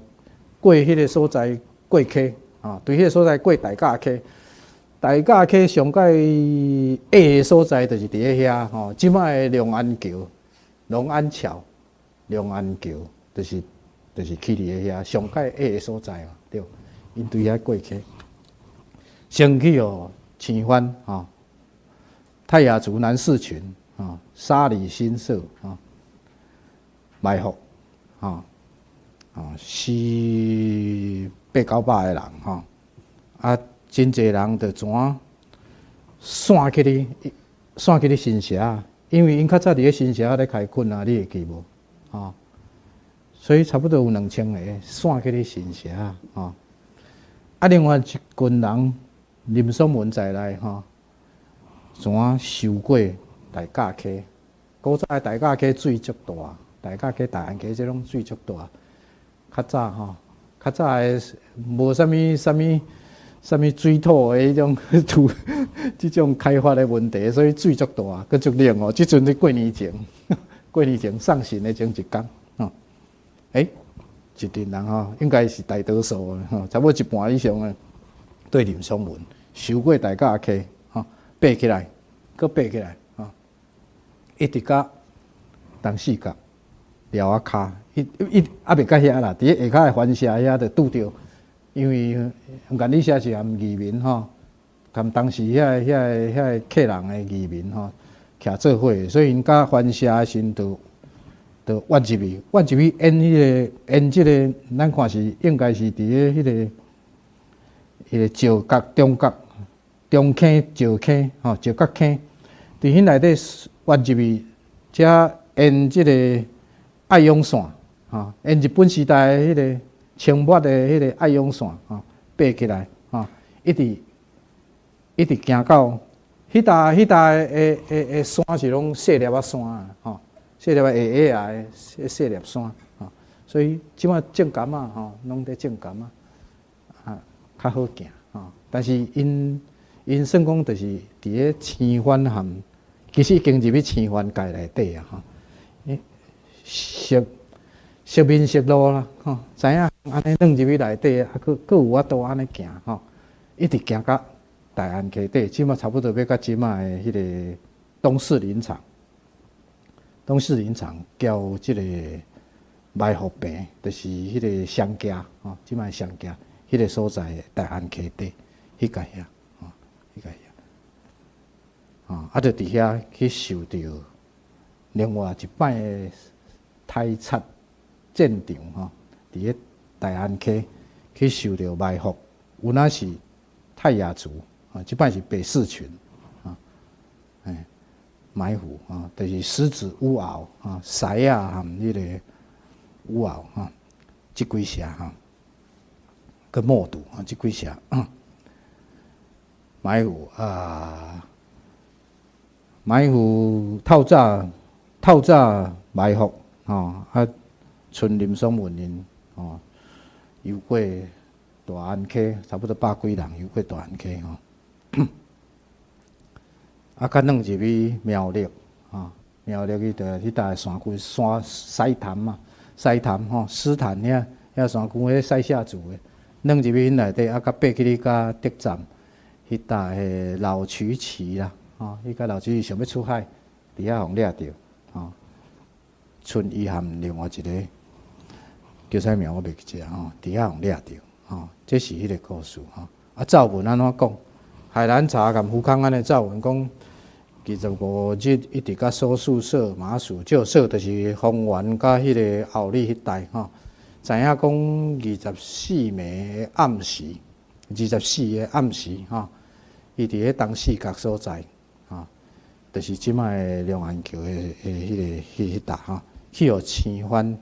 過彼个所在過溪，吼，對彼个所在過大甲溪，大甲溪上蓋矮的所在就是佇咧遐吼。這擺的龍安橋，龍安橋，龍安橋就是起佇咧遐上蓋矮的所在嘛。對，𪜶對遐過溪，先去予青番吼，泰雅族南勢群吼，沙里新社吼，埋伏吼，死八九百个人吼，啊，真濟人就怎散去咧，散去咧新社，因為𪜶較早佇咧新社咧開墾啊，你會記無？吼，所以差不多有2000個散去咧新社吼。啊，另外一群人林爽文在內吼，怎啊修過大甲溪？古早的大甲溪水足大，大甲溪、大安溪這攏水足大。較早吼，較早的無啥物啥物啥物水土的彼種土，這種開發的問題，所以水足大，閣足冷哦。這陣佇過年前，過年前送神的前一工，吼，欸，一陣人吼，應該是大多數的吼，差不多一半以上的對林爽文修過大甲溪，吼，爬起來，閣爬起來，吼，一直到東勢角寮仔跤，伊伊猶未到遐啦，佇咧下跤的環社遐就拄著，因為黃李社是含移民吼，含當時遐個客人的移民吼，徛做伙，所以𪜶佮環社的時陣就就越入去，越入去沿彼個沿這個，咱看是應該是佇咧彼個石角中角中坑石坑吼，石角坑，佇彼內底越入去，才沿這個愛湧線吼，沿日本時代的彼個清末的彼個愛湧線吼，爬起來吼，一直一直行到彼搭彼搭的的的山是攏細粒仔山啊，吼，細粒仔矮矮的細細粒山吼，所以這擺種柑仔吼，攏佇種柑仔，啊，較好行吼。但是𪜶𪜶算講就是佇咧青番和，其實已經入去青番界內底啊，吼，熟熟面熟路啦，吼，知影按呢轉入去內底，啊，閣閣有法度按呢行吼，一直行到大安溪底，這擺差不多欲到這擺的彼個東勢林場，東勢林場交這個埋伏坪，就是彼個雙崎吼，這擺雙崎彼個所在的大安溪底，彼個遐，吼，彼個遐，吼，啊，就佇遐去受著另外一擺的刣殺戰場吼，佇咧大安溪去受著埋伏，有若是泰雅族啊，這擺是白氏群啊，欸，埋伏啊，就是獅子烏獒啊，獅仔和彼個烏獒哈，這幾社哈，閣墨犢啊，這幾社埋伏啊，埋伏透早透早埋伏吼，啊，賰林爽文𪜶吼，游過大安溪，差不多百幾人游過大安溪吼，啊，較轉入去苗栗吼，苗栗伊就彼搭山區山獅潭嘛，獅潭吼，獅潭遐遐山區，彼賽夏族的，轉入去彼內底，啊，較爬起去到竹站，彼搭的老瞿溪啦，吼，彼個老瞿溪想欲出海，佇遐予掠著，吼，賰伊和另外一個叫啥名我袂記得吼，佇遐予掠著，吼，這是彼個故事吼。啊，奏文按怎講？海蘭察佮福康安的奏文講，25日一直到所宿舍馬屬舊舍，就是豐原佮彼個后里彼帶吼。知影講24暝的暗時，24的暗時吼，伊佇咧東勢角所在，吼，就是這擺的龍安橋的彼個彼彼搭吼，去予青番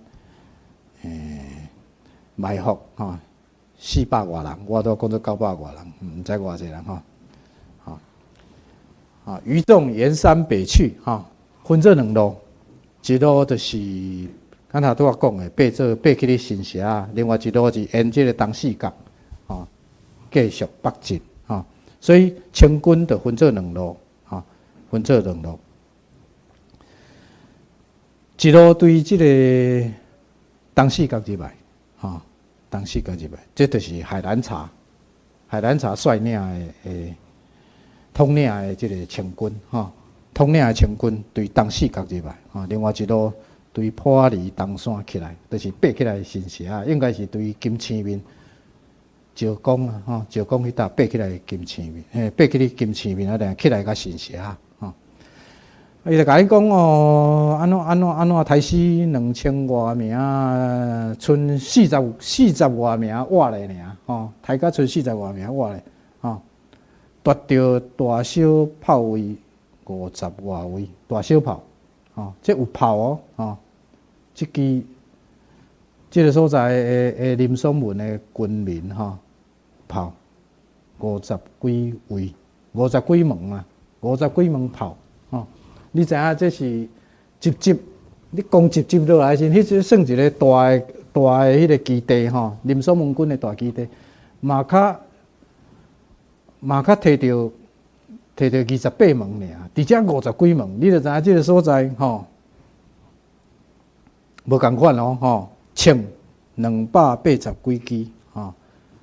埋伏吼，400外人，我拄講做900外人，毋知偌濟人吼。吼，啊，餘眾沿山北去，吼，分做兩路，一路就是剛才拄仔講的，爬做爬去咧新社，另外一路是沿這個東勢角，吼，繼續北進，吼，所以清軍就分做兩路，吼，分做兩路，一路對這個東勢角入來，吼，東勢角入來，這就是海蘭察，海蘭察率領的統領的這個清軍，吼，統領的清軍對東勢角入來，吼，另外一路對埔仔里東山起來，就是爬起來新社，應該是對金星面石岡啊，吼，石岡彼搭爬起來金星面，嘿，爬起去金星面啊，然後起來到新社，吼。伊就共你講哦，按怎按怎按怎刣死2000外名，賰四十外名活咧爾，吼，刣甲賰四十外名活咧，吼，奪著大小炮位50外位，大小炮，吼，這有炮哦，吼，這支這個所在的林爽文的軍民吼，炮50幾位，50幾門啊，50幾門炮，吼。你知影這是集集，你講集集落來時，彼這算一個大的大的彼个基地吼，林爽文軍的大基地，嘛較提著28門爾，佇遮50幾門，你就知影這个所在吼，無仝款哦吼，槍280幾支吼，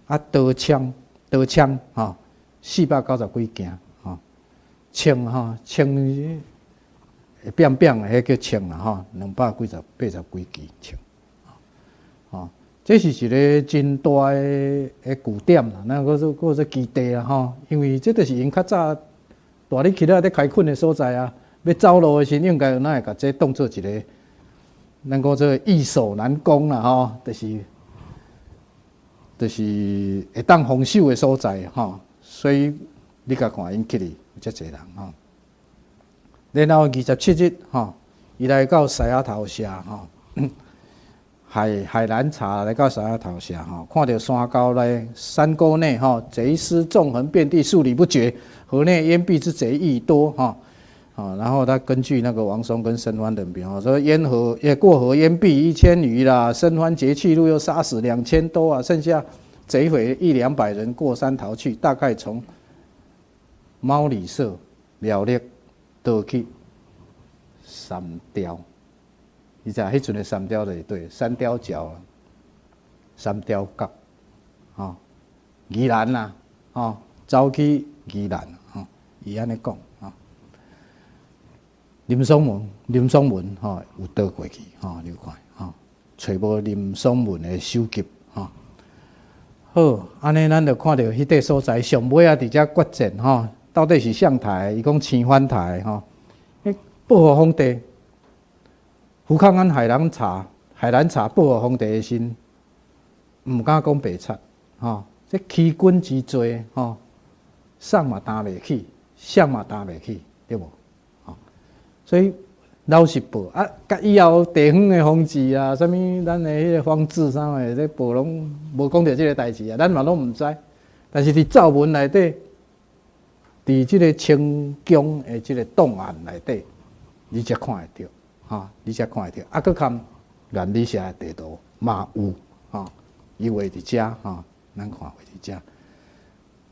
啊刀槍吼，490幾件吼，槍吼槍會變變的，彼叫槍啦吼，兩百幾十八十幾支槍，吼，這是一个真大的據點啦，咱閣說基地啦吼，因為這就是𪜶較早大力起來咧開墾的所在啊，欲走路的時陣應該咱會共這當做一个，咱講做易守難攻啦吼，就是會當防守的所在吼，所以你共看𪜶去哩有遮濟人吼。然後27日吼，伊來到獅仔頭社吼，海蘭察來到獅仔頭社吼，看著山溝內山溝內吼，賊屍縱橫遍地，數里不絕，河內淹斃之賊亦多吼。然後他根據那個王松跟申蕃的表，說淹河也過河淹斃1000餘啦，申蕃截去路又殺死2000多啊，剩下賊匪一兩百人過山逃去，大概從貓里社苗栗逃去三貂，你知彼陣的三貂就是對三貂角，三貂角，吼，宜蘭啦，吼，走去宜蘭，吼，伊按呢講。林爽文吼有倒過去吼，你看吼，揣無林爽文的首級吼。好，按呢咱就看著彼塊所在上尾仔佇遮決戰吼，到底是誰刣？伊講青番刣吼。報復皇帝，福康安海蘭察報復皇帝的時，毋敢講白賊吼，這欺君之罪吼，送嘛擔袂起，誰嘛擔袂起，對無？所以老實報啊，佮以後地方的方志啊，啥物咱的彼个方志啥物，咧報攏無講著這个代誌啊，咱嘛攏毋知。但是佇奏文內底，佇這个清宮的這个檔案內底，你才看會著，吼，你才看會著。啊，閣看顏里社的地圖嘛有，吼，伊畫佇遮，吼，咱看畫佇遮。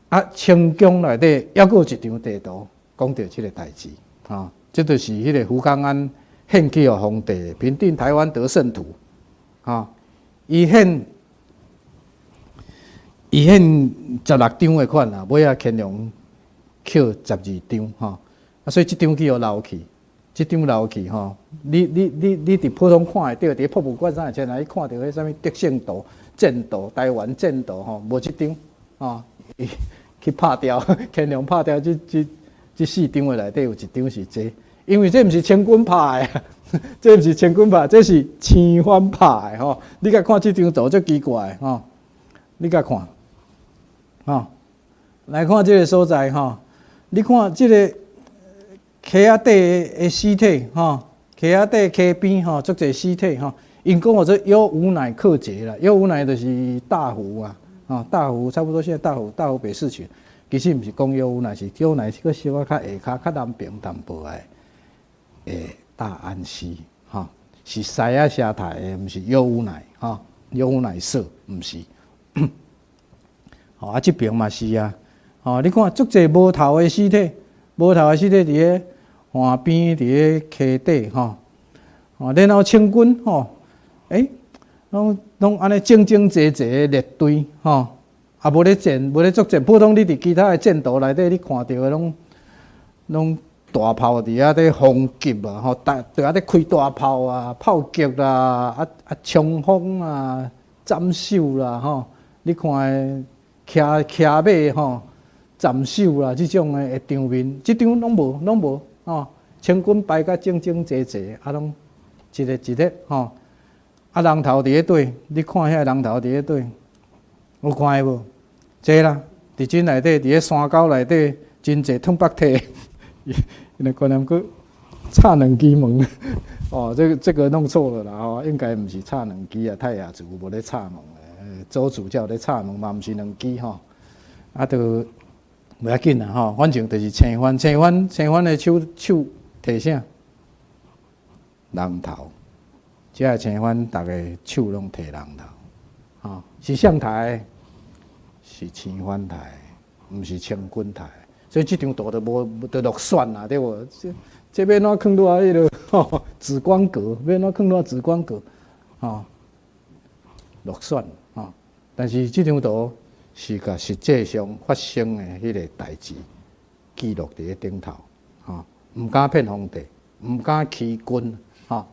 啊，清宮內底猶閣有一張地圖，講著這个代誌，吼。這就是彼个福康安獻去予皇帝平定台灣得勝圖，吼，伊獻16張的款啦，尾仔乾隆抾12張，吼，啊，所以這張去予留去，這張留去吼，你佇普通看會著，佇博物館啥會前來，你看著彼啥物得勝圖、戰圖、台灣戰圖吼，無這張，吼，伊去拍掉，乾隆拍掉這四張的內底有一張是這個。因為這毋是清軍拍的，這毋是清軍拍，這是青番拍的吼。你共看這張圖足奇怪吼，你共看，吼，來看這个所在吼，你看這个溪仔底的屍體吼，溪仔底溪邊吼，足濟屍體吼。𪜶講號做幽無乃克節啦，幽無乃就是大湖啊，吼，大湖差不多現在大湖北市區，其實毋是講幽無乃，是幽無乃是閣小可較下跤較南爿淡薄仔。大安溪，吼，是獅仔社刣的，毋是幽無乃，吼，幽無乃社，毋是。吼啊，這爿嘛是啊，吼，你看足濟無頭的屍體，無頭的屍體佇咧岸邊，佇咧溪底，吼，吼，然後清軍，吼，欸，攏按呢整整齊齊的列隊，吼，也無咧戰，無咧作戰。普通你佇其他的戰圖內底，你看著的攏大炮佇遐咧轟擊啊，吼，佇遐咧開大炮啊，炮擊啦，啊衝鋒啊，斬首啦，吼，你看騎騎馬吼，斬首啦，這種的場面，這張攏無，攏無，吼，清軍排甲整整齊齊，啊，攏一个一个，吼，啊，人頭佇咧佗，你看遐人頭佇咧佗，有看無？濟啦，佇這內底，佇咧山溝內底，真濟褪腹體。那可能閣插兩支門，哦，這個弄錯了啦，吼，應該毋是插兩支啊，泰雅族無咧插門的，鄒族才有咧插門嘛，毋是兩支吼，啊，就無要緊啦，吼，反正就是青番，青番，青番的手手提啥？人頭，這个青番逐个手攏提人頭，吼，是誰刣的？是青番刣的，毋是清軍刣的。所以這張圖就無就落選啦，對無？這這欲按怎囥佇彼个吼紫光閣，欲按怎囥佇紫光閣，吼，落選吼。但是這張圖是共實際上發生的彼个代誌記錄佇咧頂頭，吼，毋敢騙皇帝，毋敢欺君，吼，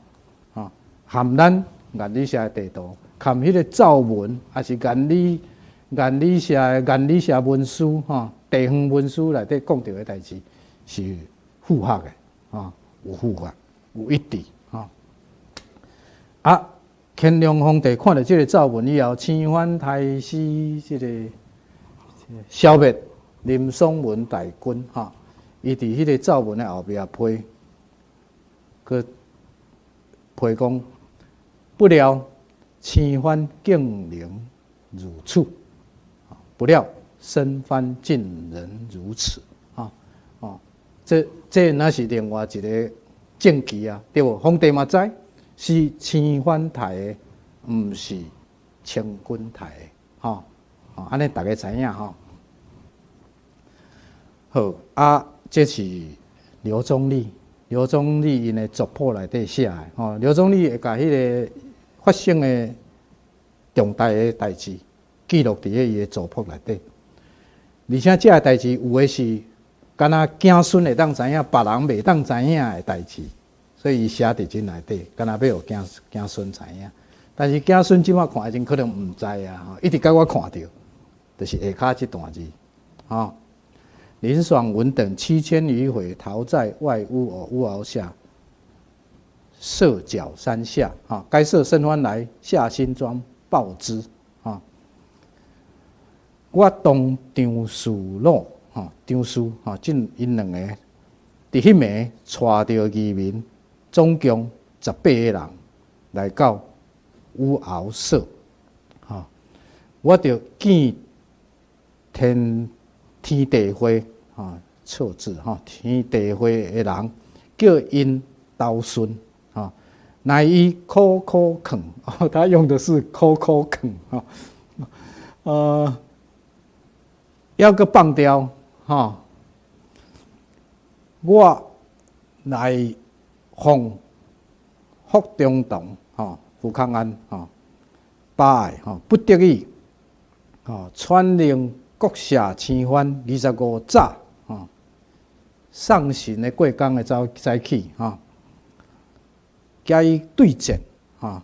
吼，含咱眼里寫的地圖，含彼個奏文，抑是眼里眼里寫的眼里寫文書，吼，地方文書內底講著的代誌是符合的，吼，有符合，有一致，吼。啊，乾隆皇帝看著這个奏文以後，青番刣死這个消滅林爽文大軍，吼，伊佇彼个奏文的後壁批，閣批講，不料青番竟能如此，不料生番竟能如此，啊，哦，這若是另外一个證據啊，對無？皇帝嘛知是青番刣的，毋是清軍刣的，吼，哦，按呢逐家知影吼。好，啊，這是劉宗立，劉宗立𪜶的族譜內底寫的，吼，劉宗立會共彼个發生的重大的代誌記錄佇咧伊的族譜內底，而且這个代誌有的是敢若子孫會當知影，別人袂當知影的代誌，所以伊寫佇這內底，敢若欲予子子孫知影。但是子孫這擺看的時陣可能毋知啊，吼，一直共我看著，就是下跤這段字，吼。林爽文等7000餘匪逃在外烏哦烏螯下社角山下，哈，該社生番來下新莊報之，哈。我同張士魯，吼，張士，吼，這𪜶兩個佇彼暝帶著義民總共18個人來到烏螯社，吼，我著見天天地會。吼，錯字吼，天地會的人叫𪜶投順，吼，乃以苦苦勸，他用的是苦苦勸，吼，猶閣放掉，吼，我來奉福中堂，吼，福康安，吼，巴愛，吼，不得已，吼，傳令各社青番25早。送神的過工的早早起，吼，共伊對戰，吼，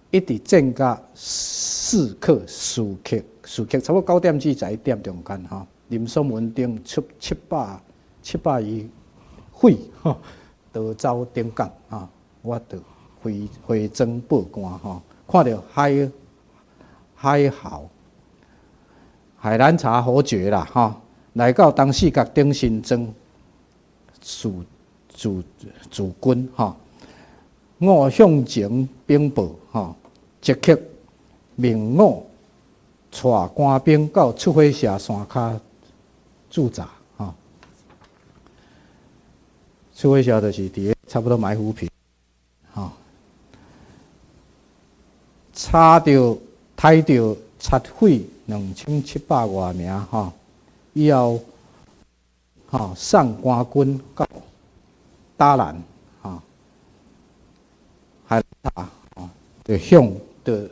一直戰甲4刻4刻4刻，差不多9點至11點中間，吼。林爽文等出700余匪，吼，逃走頂港，吼，我就回回莊報官，吼，看著海號海蘭察侯爵啦，吼，來到東勢角頂新莊。駐駐駐軍吼，我向前稟報吼，即刻命我帶官兵到出火社山跤駐紮吼。出火社就是佇差不多埋伏坪吼，查著刣著賊匪2700外名吼，以後。吼，送官軍到打蘭，吼，海蘭吼，就向就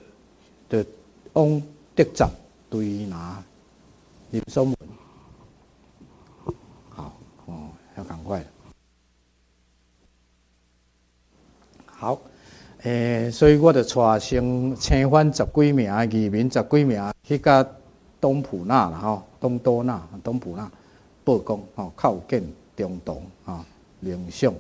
就往德澤追拿林爽文。好，哦，要趕快。好，所以我就帶先青番十幾名，義民十幾名去共東普納啦，吼，東多納、東普納。報講吼，叩見中堂吼，領賞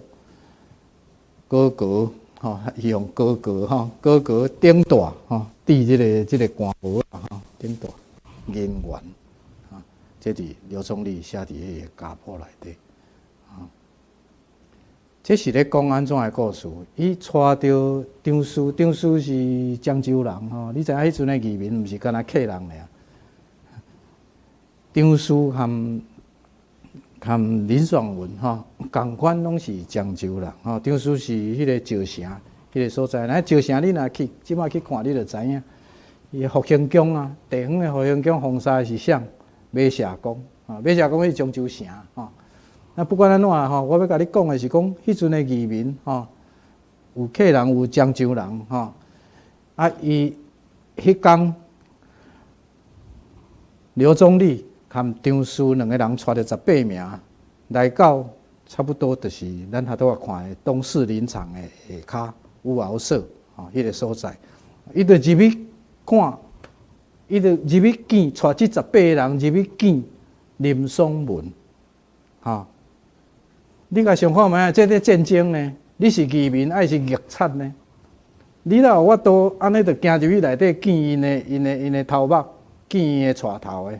哥哥吼，伊用哥哥吼，哥哥頂大吼，戴這個官帽啊吼，頂大銀元，啊，這佇劉宗立寫佇彼个家譜內底，啊，這是咧講按怎的故事？伊帶著張師，張師是漳州人吼，你知影彼陣的移民毋是干焦客人爾，張師含林爽文吼，仝款攏是漳州人吼。張師是彼个石城彼个所在，咱石城你若去，這擺去看，你就知影。伊復興宮啊，地方的復興宮封殺的是啥？馬社公啊，馬社公彼漳州城吼。那不管按怎吼，我欲共你講的是講，彼陣的義民吼，有客人，有漳州人吼。啊，伊彼工劉宗立含張師兩个人帶著十八名來到，差不多就是咱拄仔看的東勢林場的下跤烏螯社吼，彼个所在，伊就入去看，伊就入去見，帶這十八个人入去見林爽文，吼。你共想看覓啊？這咧戰爭呢？你是義民抑是逆賊呢？你若有法度按呢，就行入去內底見𪜶的頭目，見𪜶的帶頭的，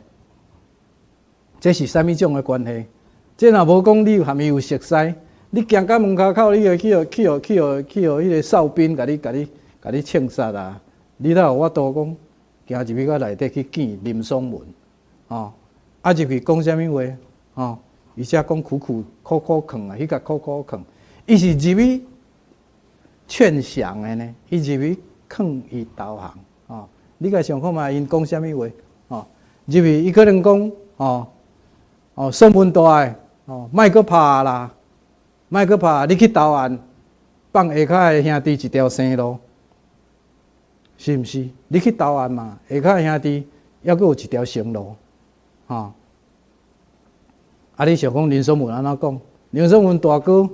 這是啥物種的關係？這若無講你有含伊有熟似，你行到門跤口，你會去予彼个哨兵共你槍殺啊！你哪有法度講行入去到內底去見林爽文？吼，啊入去講啥物話？吼，伊才講苦苦苦苦勸啊，彼個苦苦勸，伊是入去勸降的呢，伊入去勸伊投降，吼，你共想看覓，𪜶講啥物話？吼，入去伊可能講，吼，哦，爽文大的，哦，莫閣拍啦，莫閣拍，你去投案，放下跤的兄弟一條生路，是毋是？你去投案嘛，下跤的兄弟猶閣有一條生路，吼。啊！你想講林爽文按怎講？林爽文大哥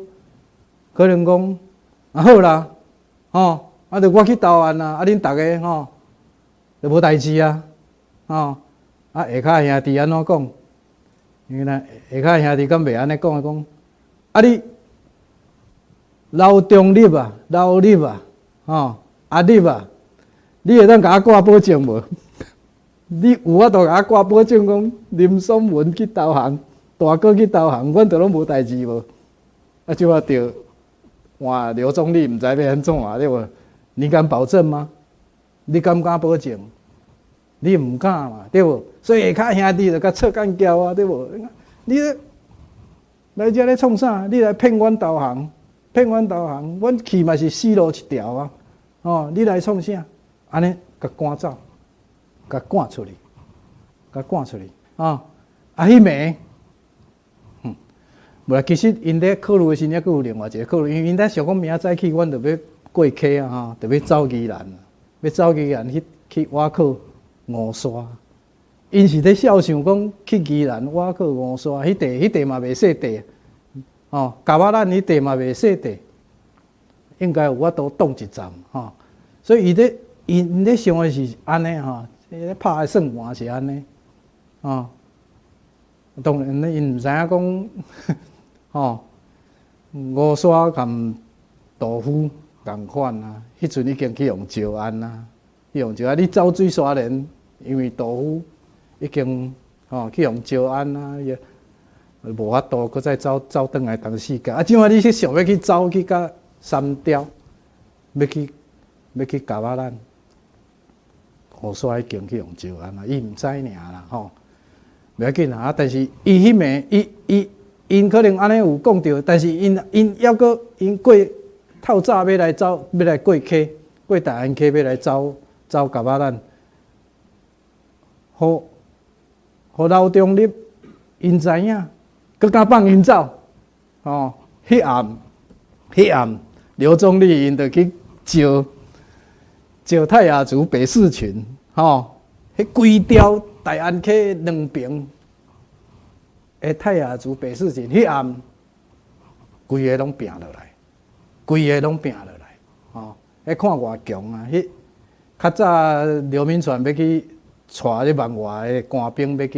可能講啊好啦，吼，啊就我去投案啦，啊恁逐家吼就無代誌啊，吼，啊下跤兄弟按怎講？因為下跤兄弟敢袂按呢講？講啊你劉中立啊，劉立啊，吼，阿立啊，你會當共我掛保證無？你有法度共我掛保證講林爽文去投降？大哥去投降，阮就攏無代誌無？啊，這擺著換劉宗立，毋知欲按怎啊？對無？你敢保證嗎？你敢毋敢保證？你毋敢嘛？對無？所以下跤兄弟就共臭幹譙啊，對無？你來遮咧創啥？你來騙阮投降，騙阮投降，阮去嘛是死路一條啊！哦，你來創啥？按呢，共趕走，共趕出去，共趕出去啊！啊，彼暝。無啦，其實𪜶咧考慮的時陣，猶閣有另外一個考慮，因為𪜶咧想講明仔載起，阮就欲過溪啊，吼，就欲走宜蘭，欲走宜蘭去倚靠吳沙。𪜶是咧肖想講去宜蘭倚靠吳沙，彼塊嘛袂細塊，吼，夾仔咱彼塊嘛袂細塊，應該有法度擋一陣，吼。所以伊咧𪜶咧想的是按呢吼，咧拍的算盤是按呢，吼。當然，𪜶毋知影講。吼，吳沙佮杜甫仝款啊，彼陣已經去予招安啊，去予招安。你走水沙連，因為杜甫已經吼去予招安啊，伊無法度閣再走走轉來東勢角。啊，這擺你去想欲去走去到三貂，欲去夾仔咱，吳沙已經去予招安啊，伊毋知爾啦吼，袂要緊啊。但是伊彼暝，伊伊。𪜶可能按呢有講著，但是𪜶猶閣𪜶過透早欲來走，欲來過溪，過大安溪欲來走走夾仔咱，予劉中立𪜶知影，閣敢放𪜶走，吼！彼暗劉宗立𪜶就去招招泰雅族白氏群，吼！彼規條大安溪兩爿的泰雅族白氏群，彼暗規个攏拚落來，規个攏拚落來，吼！彼看偌強啊！彼較早劉銘傳欲去帶這萬外的官兵欲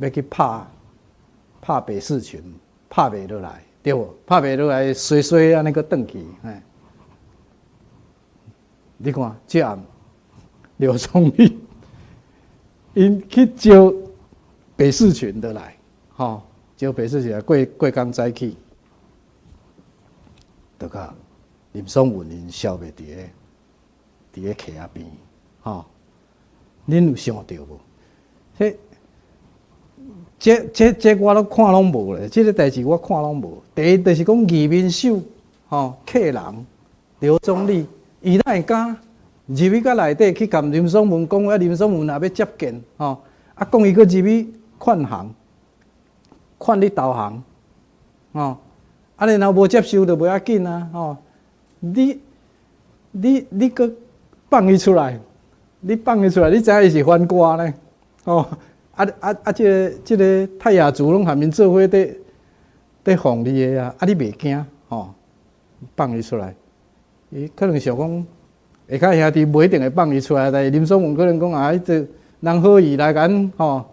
去拍白氏群，拍袂落來，對無？拍袂落來，衰衰按呢閣轉去，嘿。你看，這暗劉宗立𪜶去招白氏群落來，吼，招白氏群過過工早起，就共林爽文𪜶消滅佇咧溪仔邊，吼，恁有想著無？這、這、這、這我攏看攏無咧，這个代誌我看攏無。第一就是講義民首，吼，客人佇劉宗禮，伊哪會敢入去到內底去共林爽文講？啊，林爽文也欲接見，吼，啊，講伊閣入去勸降，勸你投降，吼，啊，然後無接受就袂要緊啊，吼，你閣放伊出來，你放伊出來，你知影伊是反戈呢？吼，啊啊啊！這個泰雅族攏含𪜶做伙佇防你的啊，啊你袂驚吼？放伊出來，伊可能想講，下跤兄弟無一定會放伊出來，但是林爽文可能講啊，彼個人好意來共阮吼，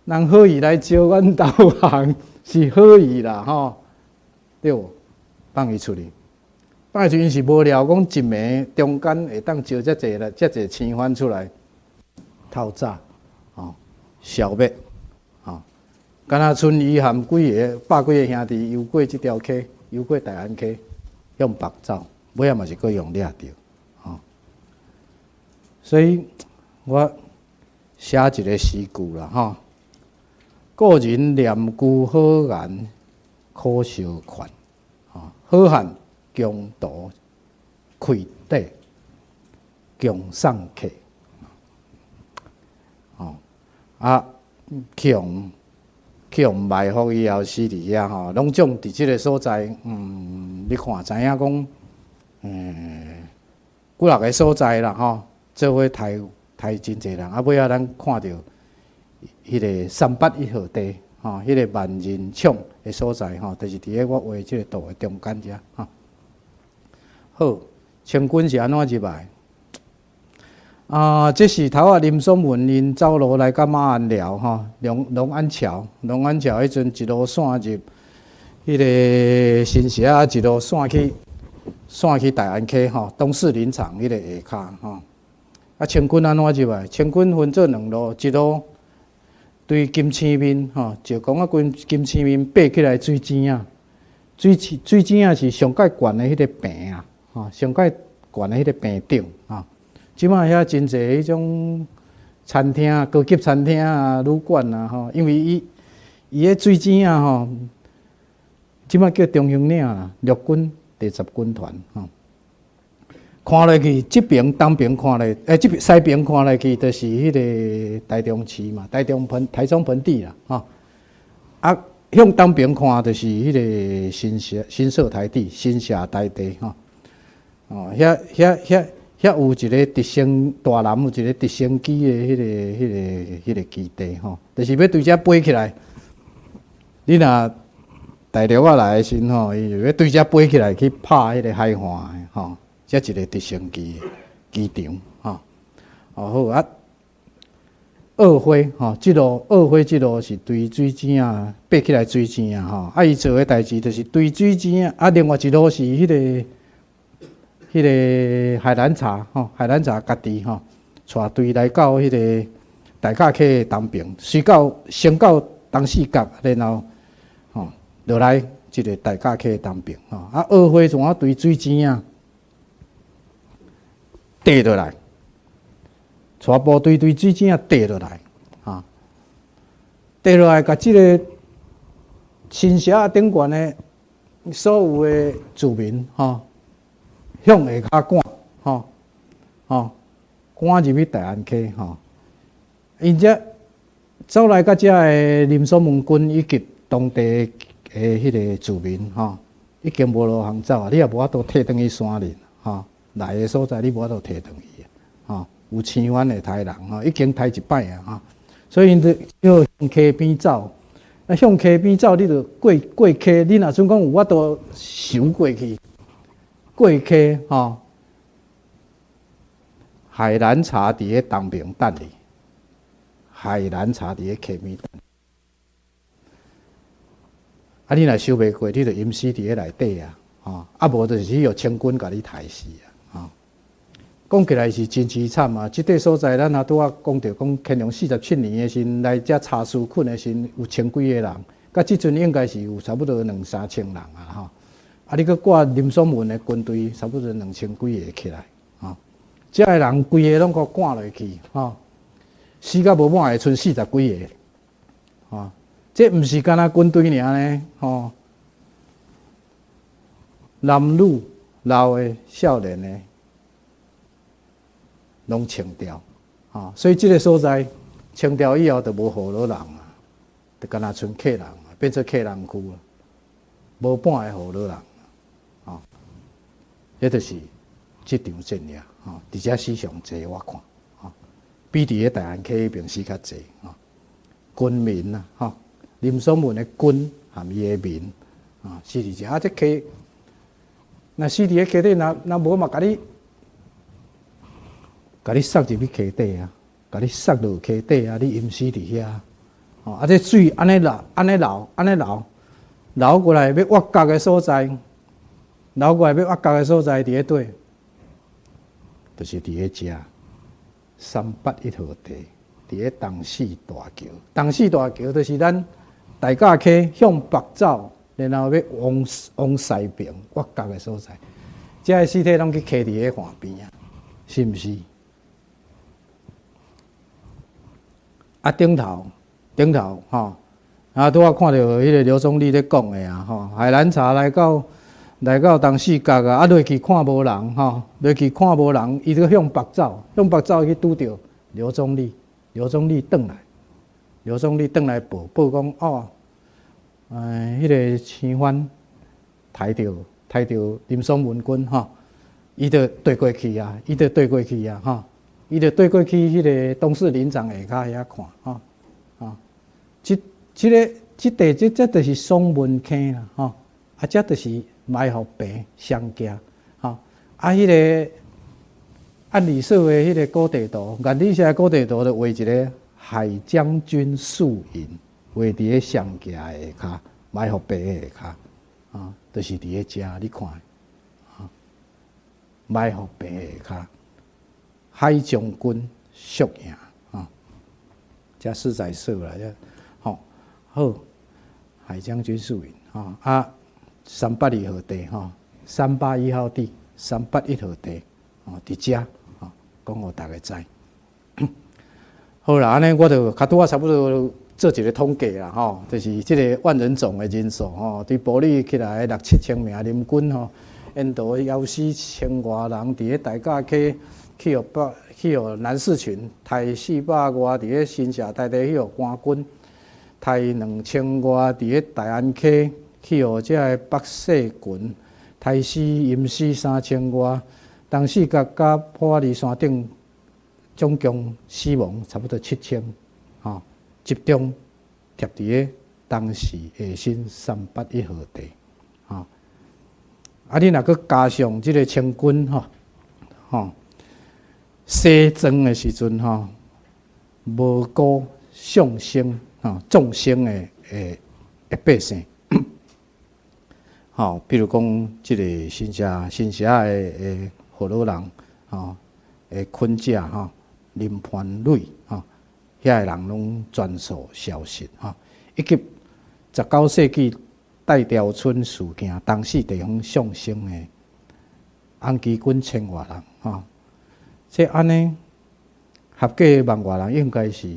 人好意來招阮投降是好意啦吼，對無？放伊出去，放伊出去𪜶是無料講一暝中間會當招遮濟來遮濟青番出來透早，吼，消滅，吼，敢若賰伊含幾个百幾个兄弟游過這條溪，游過大安溪，向北走，尾仔嘛是閣予掠著，吼。所以我寫一个詩句啦，吼。古人念舊好言可相勸，吼，好漢疆圖開底強送客，吼，啊，去予埋伏以後死佇遐吼，攏總佇這个所在，你看知影講，幾若个所在啦，吼，做伙刣刣真濟人，啊，尾仔咱看著彼个381號地，吼，彼个萬人廠的所在，吼，就是佇咧我畫這个圖的中間遮，吼。好，清軍是按怎入來？啊，這是頭仔林爽文𪜶走路來到馬鞍寮，吼，龍安橋，龍安橋彼陣一路線入彼个新社啊，一路線去大安溪，吼，東勢林場彼个下跤，吼。啊，清軍按怎入來？清軍分做兩路，一路對金星面，吼，石岡仔金星面爬起來水井仔，水井仔是上蓋懸的彼个坪啊，吼，上蓋懸的彼個坪頂，吼。這擺遐真濟彼種餐廳、高級餐廳啊、旅館啊，吼，因為伊彼水井仔吼，這擺叫中興嶺啦，陸軍第十軍團，吼。看落去，這邊東邊看落，這邊西邊看落去，就是彼个台中市嘛，台中盆地啦，吼。啊，向東邊看就是彼个新社台地、新社台地，吼。哦，遐有一个直升大南有一个直升機的彼個基地，吼，就是欲對遮飛起來。你若大陸仔來的時陣吼，伊就欲對遮飛起來去拍彼个海岸的，吼，這一個直升機機場，吼。哦好啊，澳輝吼，這路澳輝這路是對水井仔爬起來水井仔吼，啊，伊做的代誌就是對水井仔，啊，另外一路是彼個海南茶吼，海南茶家己吼，帶隊來到彼个大甲溪的東爿，隨到先到東勢角，然後吼落來這个大甲溪的東爿吼，啊，澳輝怎啊對水井仔綴落來，帶部隊對水井仔綴落來，哈，綴落來，共這个新社仔頂懸的所有的住民吼，向下跤趕，吼，吼，趕入去大安溪，吼，𪜶遮走來到遮的林爽文軍以及當地的彼个住民，吼，已經無路通走啊！你也無法度退轉去山林，吼，來的所在你無法度退轉去，吼，有青番會刣人，吼，已經刣一擺啊，吼，所以𪜶就只好向溪邊走。啊，向溪邊走，你就過溪，你若準講有法度游過去。過溪吼，海南茶佇咧東爿等你，海南茶佇咧溪邊等。啊，你若游袂過，你就淹死佇咧內底啊！吼，啊無就是去予清軍共你刣死啊！吼，講起來是真淒慘啊！這塊所在，咱也拄仔講著講，乾隆四十七年的時陣來遮查書墾的時陣，有千幾个人，到這陣應該是有差不多兩三千人啊！吼。啊！你閣掛林爽文的軍隊，差不多兩千幾个起來，吼，遮的人規个攏閣趕落去，吼，死甲無半個，賰四十幾个，吼，這毋是干焦軍隊爾呢，吼，男女老的、少年的，攏清掉，吼，所以這个所在清掉以後，就無河洛人啊，就干焦賰客人啊，變做客人區啊，無半个河洛人，吼，這就是這場戰役，吼，佇遮死上濟，我看，吼，比佇咧大安溪彼爿死較濟，吼，軍民啊，吼，林爽文的軍含伊的民，啊，死佇遮，啊，這溪，若死佇咧溪底，若若無嘛，共你，共你捒入去溪底啊，共你捒落溪底啊，你淹死佇遐，吼，啊，這水按呢流，按呢流，按呢流，流過來欲挖角的所在，流過來欲挖角的所在佇咧佗，就是佇咧遮381號地，佇咧東勢大橋。東勢大橋就是咱大甲溪向北走，然後欲往西爿挖角的所在，遮的屍體攏去囥佇咧岸邊啊，是毋是？啊，頂頭頂頭吼，啊，拄仔看著彼个劉總理咧講的啊，吼，海蘭察來到東勢角啊，啊落去看無人吼，落去看無人，伊就向北走，向北走去拄著劉總理，劉總理轉來，劉總理轉來報報講哦，彼个生番刣著林爽文君吼，伊就綴過去啊，伊就綴過去啊，吼。伊就綴過去彼个東勢林場下跤遐看，吼，啊，這、這个、這塊這這就是爽文坑啦，吼，啊，這就是埋伏坪雙崎，吼，啊，彼个按理說的彼个古地圖，按理說的古地圖就畫一个海將軍樹營，畫佇咧雙崎下跤埋伏坪下跤，啊，就是佇咧遮，你看，啊，埋伏坪下跤。海將軍宿營，啊，遮實在說啦，遮吼好，海將軍宿營，吼啊，382號地，吼，381號地，381號地，吼，佇遮，吼，講予逐家知。好啦，按呢我就較拄仔差不多做一个統計啦，吼，就是這个萬人冢的人數，吼，佇埔里起來六七千名林軍，吼，沿途枵死千外人，佇咧大甲溪。去予北，去予南勢群刣400外，佇咧新社大地去予官軍刣2000外，佇咧大安溪去予這个北勢群刣死淹死3000外，東勢角佮普仔里山頂總共死亡差不多7000，吼，集中貼佇咧東勢下新381號地，吼，啊，你若閣加上這个清軍吼，吼。西征的時陣吼，無辜喪生吼，眾生的百姓，吼，比如講這个新社新社的河洛人吼，的墾者吼，林潘蕊吼，遐个人攏全數消失吼，以及19世紀帶調村事件，東勢地方喪生的紅旗軍千外人吼。這按呢，合計萬外人應該是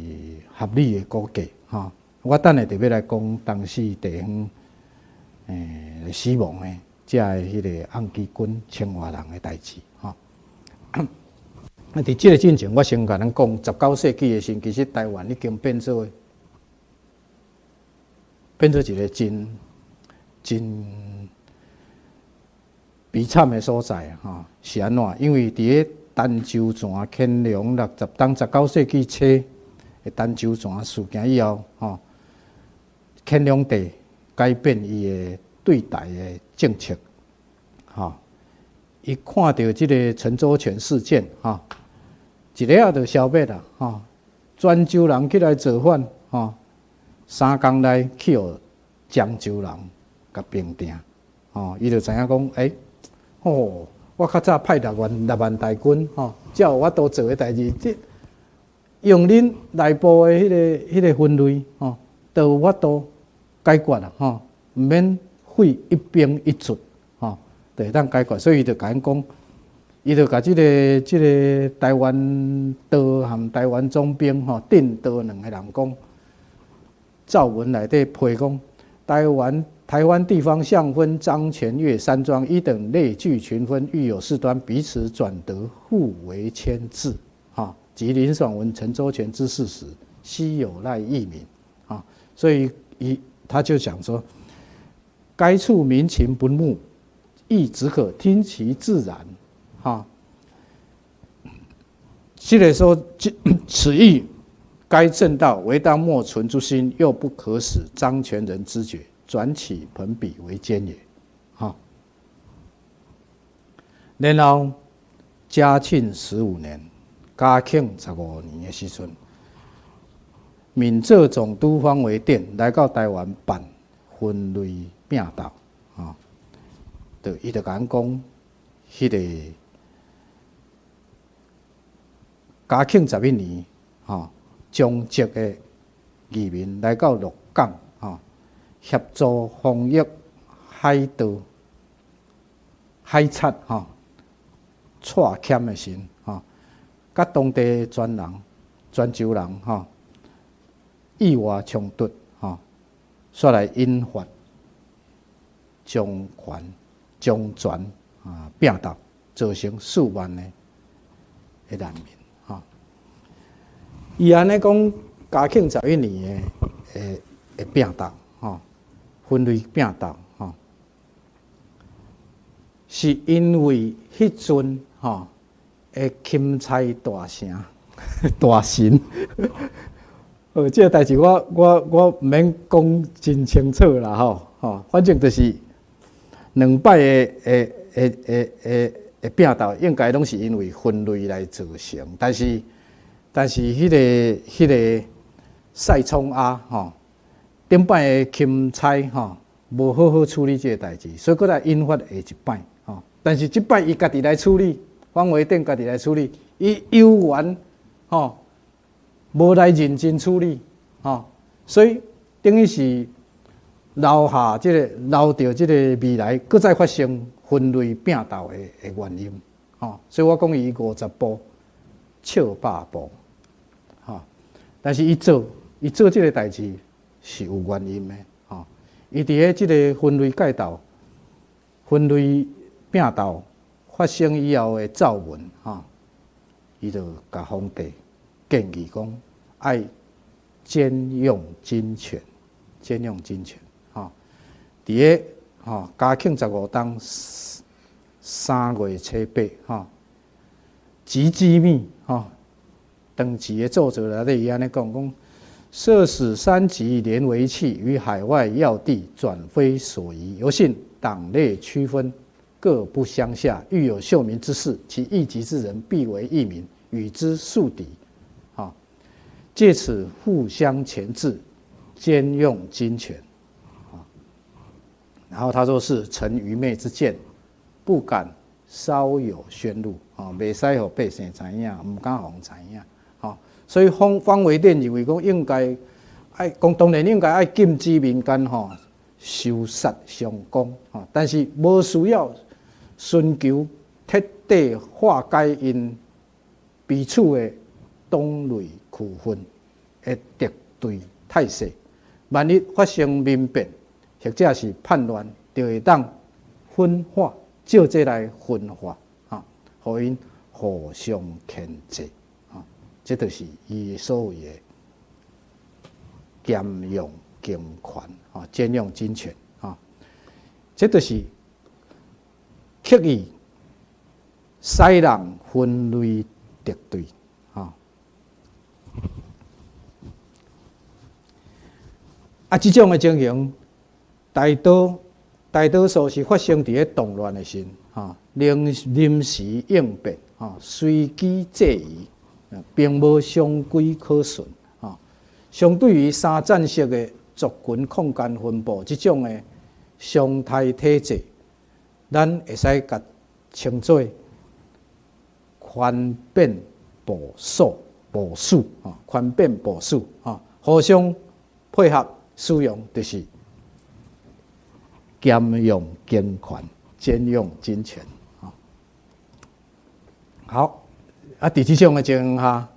合理的估計，吼。我等下特別來講東勢地方死亡的這个彼个紅旗軍千外人的代誌，吼。啊，佇這个進前，我先共咱講，19世紀的時，其實台灣已經變做一个真真悲慘的所在，吼。是按怎？因為佇咧陳洲泉乾隆60冬19世紀初的陳洲泉事件以後，吼，乾隆帝改變伊的對台的政策，吼，伊看著這个陳洲泉事件，吼，一下就消滅啦，吼，泉州人起來造反，吼，3工內去予漳州人共平定，吼，伊就知影講，欸，吼。我較早派6萬大軍，吼，才有法度做的代誌。這用恁內部的彼个分類，吼，都有法度解決啦，吼，毋免費一兵一卒，吼，就會當解決。所以伊就共𪜶講，伊就共這个台灣道和台灣總兵，吼，鄭道兩个人講，奏文內底批講，台灣台灣地方向分漳泉粵三莊一等類聚群分，遇有事端，彼此轉得互為牽制，哈，及林爽文、陳周全之事實，悉有賴議明，啊，所以伊他就講說，該處民情不睦，亦只可聽其自然，哈。這個說，此意該正道，惟當莫存諸心，又不可使漳泉人知覺。轉起朋比為奸也，哈。然後嘉慶十五年，嘉慶十五年的時陣，閩浙總督方維典來到台灣辦分類併鬥，哈，就伊就共阮講，彼個嘉慶十一年，哈，江浙的移民來到鹿港，哈，協助防疫海盜、海賊吼，蔡欠的時，吼，佮當地泉人、泉州人吼意外衝突吼，煞來引發漳泉、漳泉啊併鬥，造成數萬的的難民吼。伊按呢講，嘉慶十一年的的的併鬥吼。分類併鬥吼，是因為彼陣吼的欽差大城大臣，哦，這個代誌我毋免講真清楚啦吼吼，反正就是兩擺的的的的的的併鬥，應該攏是因為分類來造成，但是但是彼個彼個蔡創亞吼。頂擺的欽差吼，無好好處理這個代誌，所以閣來引發下一擺吼。但是這擺伊家己來處理，方維典家己來處理，伊猶原吼無來認真處理吼，所以等於是留下這個留著這個未來閣再發生分類併鬥的的原因吼。所以我講伊五十步笑百步吼，但是伊做伊做這個代誌是有原因的，吼！伊佇咧這個分類界鬥、分類併鬥發生以後的奏文，吼，伊就共皇帝建議講，愛兼用軍權，兼用軍權，吼！佇咧吼嘉慶十五冬三月初八，吼，極機密，吼，當時的奏摺內底伊按呢講講。設使三級連為器，於海外要地轉非所宜，猶幸黨類區分，各不相下。遇有秀明之事，其異己之人必為義民，與之樹敵。哈，借此互相鉗制，兼用軍權。然後他說是臣愚昧之見，不敢稍有宣露。啊，袂使予百姓知影，毋敢予人知影。所以方方維典認為講應該愛講，當然應該愛禁止民間吼仇殺相攻吼，但是無需要尋求徹底化解𪜶彼此的黨類區分的敵對態勢。萬一發生民變或者是叛亂，就會當分化，借這來分化，吼，予𪜶互相牽制。這就是伊所謂的兼用軍權，吼，兼用軍權，吼，這就是刻意使人分類敵對，吼。啊，這種的情形，大多大多數是發生佇咧動亂的時，吼，臨臨時應變，吼，隨機制宜。並無常規可循，吼。相對於三站式的族群空間分布這種的常態體制，咱會使共稱做寬變部署部署，吼，寬變部署，吼，互相配合使用，就是兼用軍權，兼用軍權，吼。好。啊，佇這種的情況下，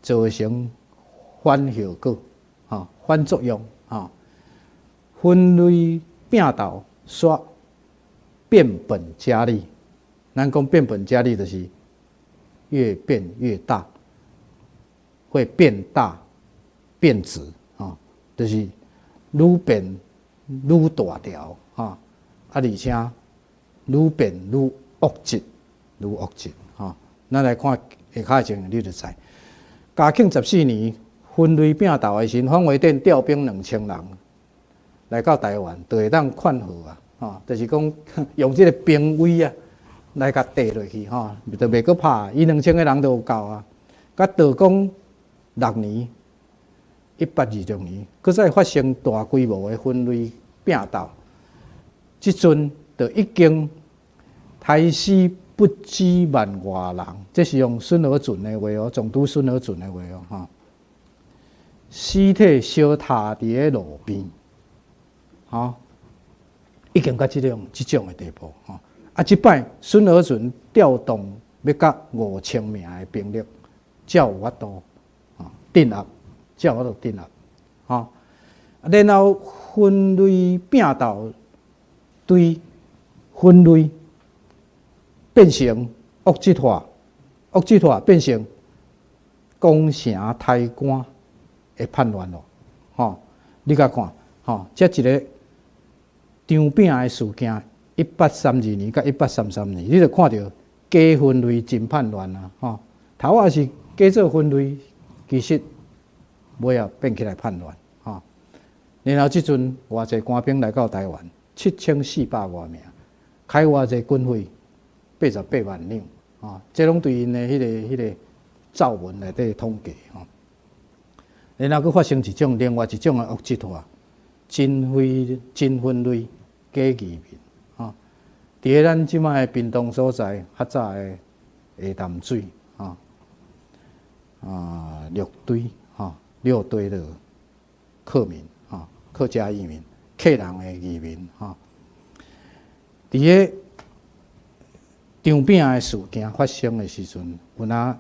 造成反效果。吼，反作用，吼，分類摒鬥煞變本加厲。咱講變本加厲，就是越變越大，會變大變質，吼，就是愈變愈大條，吼，啊，而且愈變愈惡質，愈惡質，吼。咱來看下跤的情形，你就知。嘉慶十四年分類摒鬥的時陣，方維典調兵2000人來到台灣，就會當勸和啊，吼，就是講用這個兵威啊，來共綴落去，吼，就袂閣拍。伊2000個人都有夠啊。佮道光六年，1826年，閣再發生大規模的分類摒鬥，這陣就已經刣死不知萬外人，這是用孫和準的話哦，總督孫和準的話哦，吼。屍體相踏佇咧路邊，吼，已經到這種的地步，吼。啊，這擺孫和準調動欲甲5000名的兵力，才有法度，吼，鎮壓，才有法度鎮壓，吼。然後分類摒鬥對分類變成惡質化，惡質化變成攻城抬官的叛亂咯，吼！你共看，吼，這一个張餅的事件，1832年佮1833年，你就看著假分類真叛亂啊，吼！頭仔是假做分類，其實尾仔變起來叛亂，吼！然後這陣偌濟官兵來到台灣，7400外名，開偌濟軍費，88萬兩，吼！這攏對𪜶的彼個奏文內底統計，吼。然後閣發生一種另外一種的惡質化，真非真分類假移民，吼！佇咧咱這擺的屏東所在，較早的下淡水，吼，啊，六堆，吼，六堆的客民，吼，客家移民，客人的移民，吼，佇咧張餅的事件發生的時陣，有若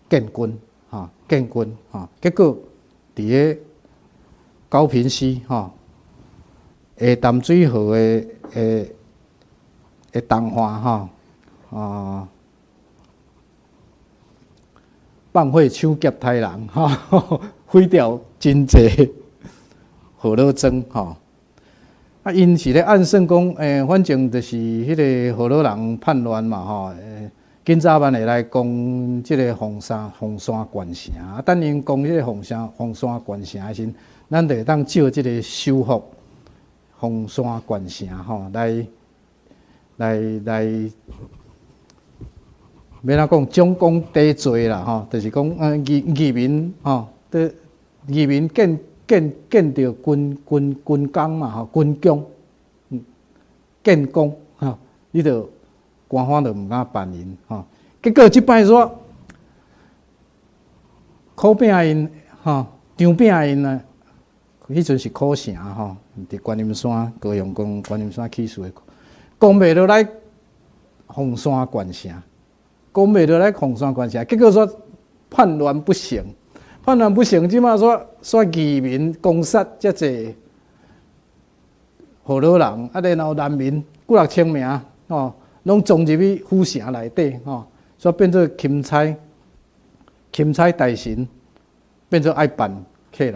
建軍，吼，建軍，吼，結果佇咧高屏溪，吼，下淡水河的東岸，吼，啊，放火搶劫刣人，吼，毀掉真濟河洛莊，吼。啊，𪜶是咧暗算講，反正就是彼个河洛人叛亂嘛，吼，緊早晚會來攻這个鳳山縣城。啊，等𪜶攻這个鳳山縣城的時陣，咱就會當借這个收復鳳山縣城，吼，來，欲按怎講，將功抵罪啦，吼，就是講，義民，吼，佇義民見著軍功嘛，吼，軍功，建功，吼，你就官方就毋敢辦𪜶，吼。結果這擺煞苦餅𪜶，吼，張餅𪜶啊，彼陣是苦城吼，佇觀音山，高雄講觀音山起事的，攻袂落來鳳山縣城，攻袂落來鳳山縣城，結果煞叛亂不成，叛亂不成，這馬煞煞義民攻殺遮濟河洛人，啊，然後難民幾六千名，吼，攏總入去府城內底，吼，煞變做欽差大臣，變做愛辦客人，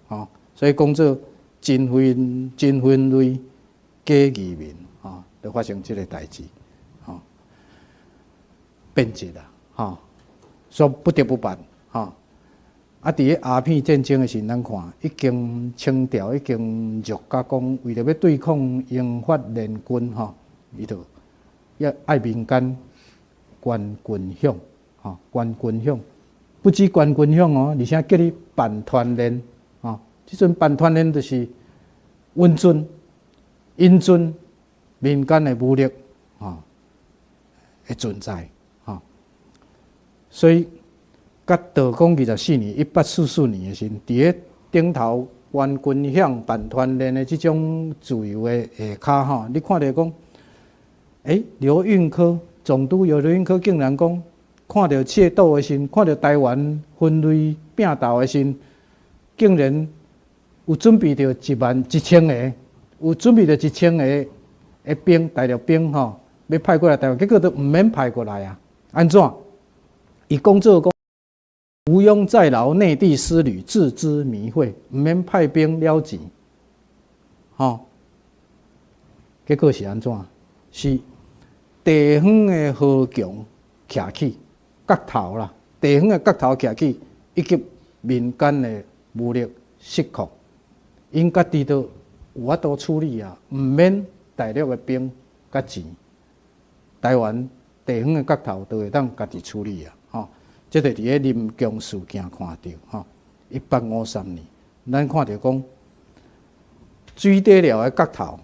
吼，所以講做真分類假移民，吼，就發生這个代誌，吼，變質啦，吼，所以不得不辦，吼。啊，佇咧鴉片戰爭的時陣，咱看已經清朝已經弱甲講，為著欲對抗英法聯軍，吼，伊就要愛民間捐軍餉，吼，捐軍餉，不止捐軍餉哦，而且叫你辦團練，吼，這陣辦團練就是允准、允准民間的武力，吼，的存在，吼，所以。佮道光二十四年，1844年的時陣，佇咧頂頭捐軍餉辦團練的這種自由的下跤吼，你看著講，劉運科總督劉運科竟然講，看著竊盜的時陣，看著台灣分類摒鬥的時陣，竟然有準備著11,000個，有準備著一千個的兵，大陸兵吼，欲派過來台灣，結果都毋免派過來啊。按怎？伊講做講，毋庸再勞內地師旅，自資糜費，毋免派兵了錢，吼。結果是按怎？是地方的豪強徛起角頭啦，地方的角頭徛起，以及民間的武力失控，𪜶家己都有法度處理啊，毋免大陸的兵佮錢，台灣地方的角頭都會當家己處理啊，吼。這就佇咧林強事件看著，吼，1853年，咱看著講水底寮的角頭，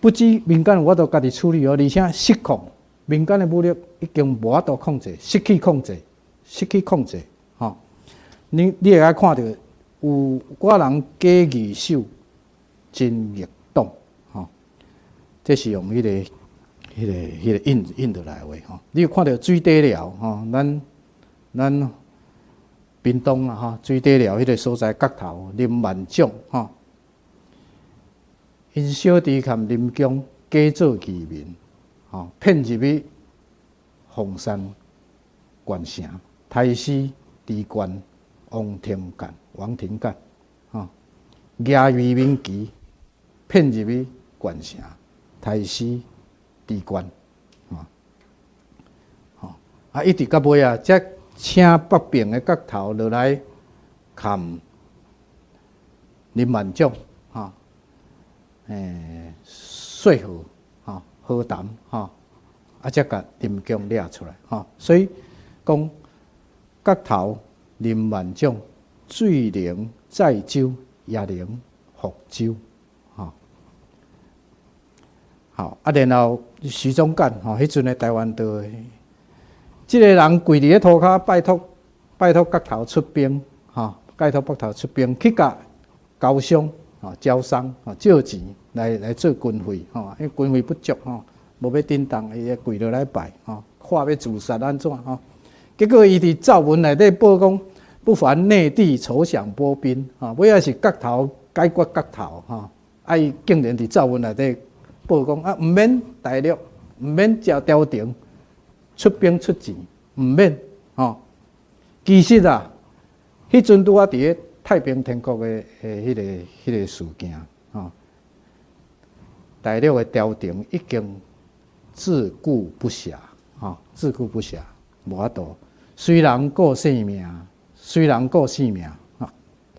不止民間有法度家己處理哦，而且失控，民間的武力已經無法度控制，失去控制，失去控制，吼。你會使看著有寡人假義守真逆黨，吼，這是用彼個印印落來的話，吼。你有看著水底寮，吼，咱屏東啊，吼，水底寮彼個所在角頭林萬長，吼，𪜶小弟含林強假做義民，吼，騙入去鳳山縣城，刣死知縣王廷干、王廷干，吼，舉義民旗騙入去縣城，刣死知縣，吼，吼，啊，一直到尾啊，才請北爿的角頭落來含林萬長，吼，說和，吼，和談，吼，啊，才共林強掠出來，吼，所以講角頭林萬長水靈載舟，也能覆舟，吼。好，啊，然後徐宗幹，吼，彼陣的臺灣道，這個人跪佇咧塗跤拜託拜託角頭出兵，吼，拜託角頭出兵去共交商，吼，招商，吼，借錢來做軍費，吼，因為軍費不足，吼，無欲振動，伊就跪落來拜，吼，看欲自殺按怎，吼，結果伊佇奏文內底報講，不煩內地籌饷撥兵，吼，尾仔是角頭解決角頭，吼，啊，伊竟然佇奏文內底報講啊，毋免大陸，毋免召朝廷出兵出錢，毋免，吼。其實啊，彼陣拄仔佇咧太平天國的彼個事件，吼，大陸的朝廷已經自顧不暇，吼，自顧不暇，無法度，隨人顧性命，隨人顧性命，吼，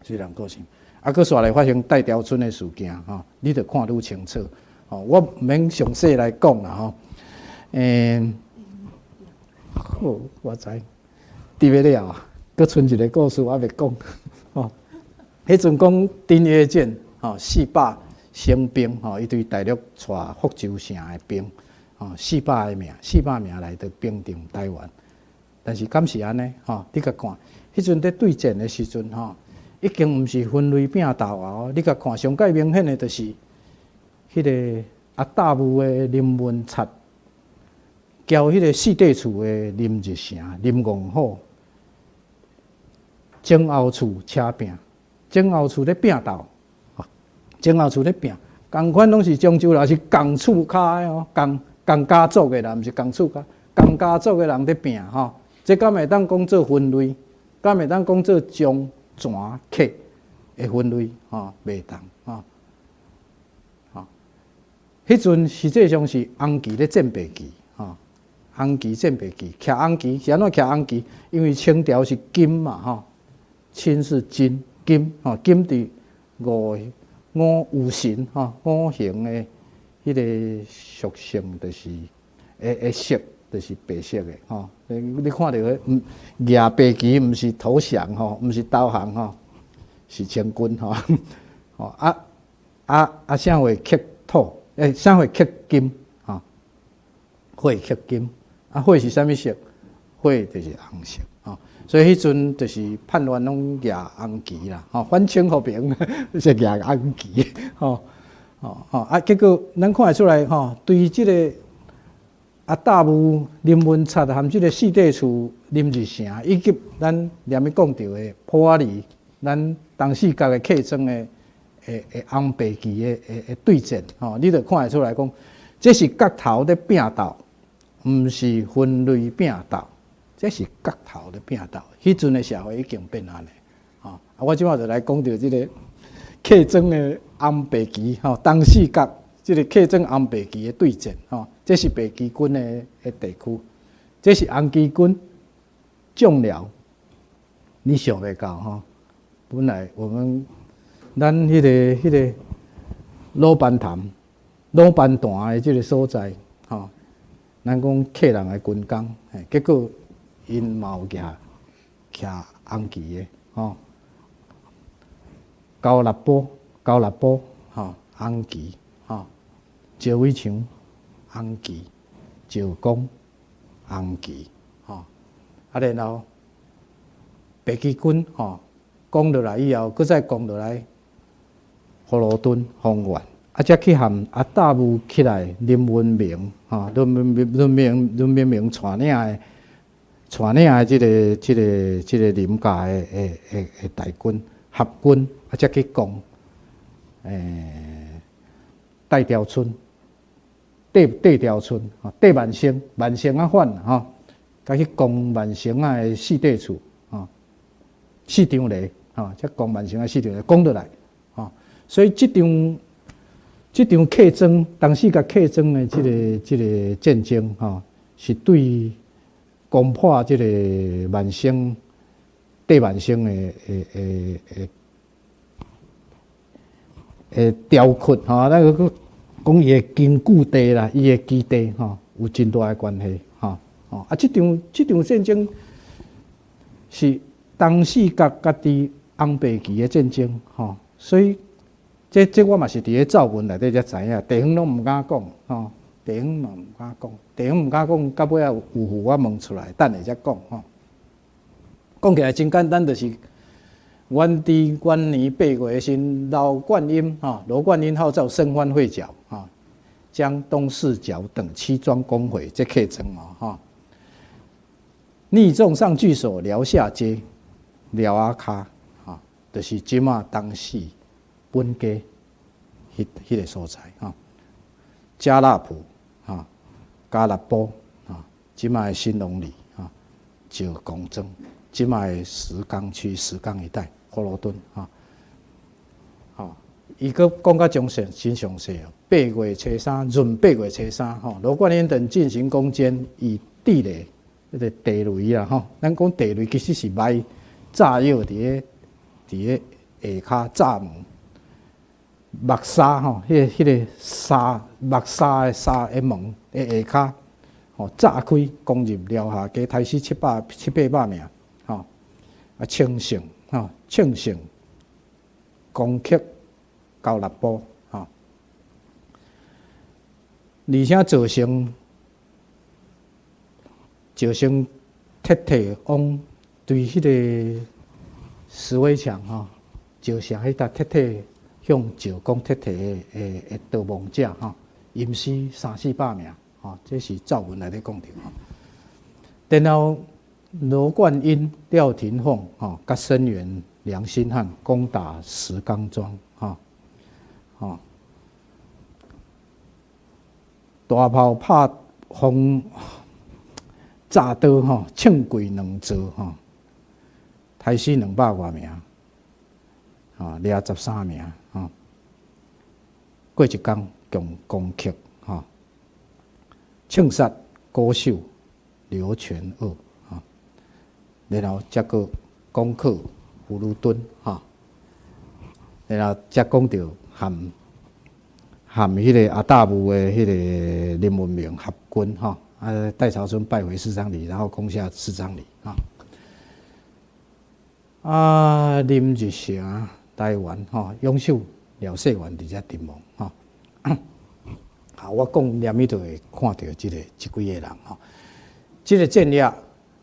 隨人顧性命。啊，閣煞來發生帶條村的事件，吼，你著看愈清楚。吼，我毋免詳細來講啦，吼。好，我知，佇欲了啊，閣賰一個故事，我猶未講，吼。彼陣講丁曰健，吼，400省兵，吼，伊對大陸帶福州城的兵，吼，四百个名，400名來到平定臺灣。但是敢是按呢？吼，你共看，彼陣佇對戰的時陣，吼，已經毋是分類拚鬥啊！你共看上蓋明顯的，就是彼個阿大霧的林文察，交彼個四塊厝的林日成、林戇虎，前後厝車拚，前後厝咧拚鬥，前後厝咧拚，仝款攏是漳州人，是仝厝跤的哦，仝仝家族的啦，毋是仝厝跤，仝家族的人咧拚吼，這敢會當講做分類？敢會當講做漳泉客的分類？吼，袂當吼。吼，彼陣實際上是紅旗咧戰白旗，吼，紅旗戰白旗，徛紅旗是按怎徛紅旗？因為清朝是金嘛，吼，清是金，金吼，金佇五五行吼，五行的彼個屬性就是的色，就是白色的吼。你看著彼舉白旗，毋是投降吼，毋是投降吼，是清軍吼。吼啊啊啊！啥會克土？啥會克金？吼，火克金。啊，火是啥物色？火就是紅色。吼，所以彼陣就是叛亂攏舉紅旗啦。吼，反清復明是舉紅旗。吼吼吼！啊，結果咱看會出來吼，對這個阿大霧林文察含這個四塊厝林日成，以及咱連咧講著的埔仔里咱東勢角的客莊的紅白旗的對戰，吼，你就看會出來講，這是角頭咧拚鬥，毋是分類拚鬥，這是角頭咧拚鬥。彼陣的社會已經變按呢，吼。啊，我這擺就來講著這个客莊的紅白旗，吼，東勢角這个客莊紅白旗的對戰，吼，這是白旗軍的地區，這是紅旗軍將僚，你想袂到吼。本來我們咱彼个魯班潭的這个所在，吼，咱講客人的軍工，結果𪜶嘛有舉紅旗的，吼，高立波，吼，紅旗，吼，趙偉強，紅旗，趙光，紅旗，吼，啊，然後白旗軍，吼，攻落來以後，閣再攻落來葫蘆墩、豐原，啊，才去和阿達武起來林文明，吼，林文明帶領的這个林家的大軍合軍，啊，才去攻，戴條村、戴條村，吼，戴萬盛、萬盛仔反吼，才去攻萬盛仔的四塊厝，吼，四張犁，吼，才攻萬盛仔四張犁，攻落來，吼，所以這場客莊，東勢角客莊的這个戰爭，吼，是對攻破這个萬盛、戴萬盛的雕刻，吼，那个講伊的根據地啦，伊的基地，吼，有真大的關係，吼，哦，啊，這場戰爭是東勢角家己紅白旗的戰爭，吼，所以這我嘛是佇咧奏文內底才知影，地方攏毋敢講，吼，地方嘛毋敢講，地方毋敢講，到尾仔有予我問出來，等下才講，吼。講起來真簡單，就是元治元年八月時，劉冠英，吼，羅冠英號召生番會剿，吼，將東勢角等七莊攻毀，這客莊哦，吼。逆眾上聚所寮下街、寮仔跤，吼，就是這馬東勢本街彼个所在，吼。加納埔，吼，加納埔，吼，這馬的新隆里，吼，石公莊，這馬的石岡區石岡一帶，葫蘆墩，吼，吼，伊閣講較詳細，真詳細哦。八月初三，閏八月初三，吼，羅冠英等進行攻堅，以地雷，彼个地雷啦，吼，咱講地雷其實是埋炸藥佇咧下跤閘門，木柵吼，彼个紗木柵的紗的門的下跤，吼，炸開攻入寮下街，殺死七八百名，吼，啊，清勝，吼，清勝攻克高立埔，吼，而且造成鐵蹄往對彼个石圍牆吼，石城彼搭鐵蹄向石公鐵蹄的逃亡者吼，淹死三四百名，吼，這是奏文內底講著吼。然後羅冠英、廖廷鳳吼，佮聲援梁興漢攻打石岡莊，吼，吼，大炮拍風炸刀吼，銃櫃兩座吼，殺死200外名，吼，掠13名，吼，過一工共攻克，吼，銃殺郭秀、劉全二，吼，然後才閣攻克葫蘆墩，吼，然後才講著和彼个阿達武的彼个林文明合軍，吼，啊，戴潮春敗回四張犁，然後攻下四張犁，吼。啊，林日成台灣吼，永守廖世元佇遮陣亡，吼。啊，我講念伊就會看著這幾个人吼。這个戰役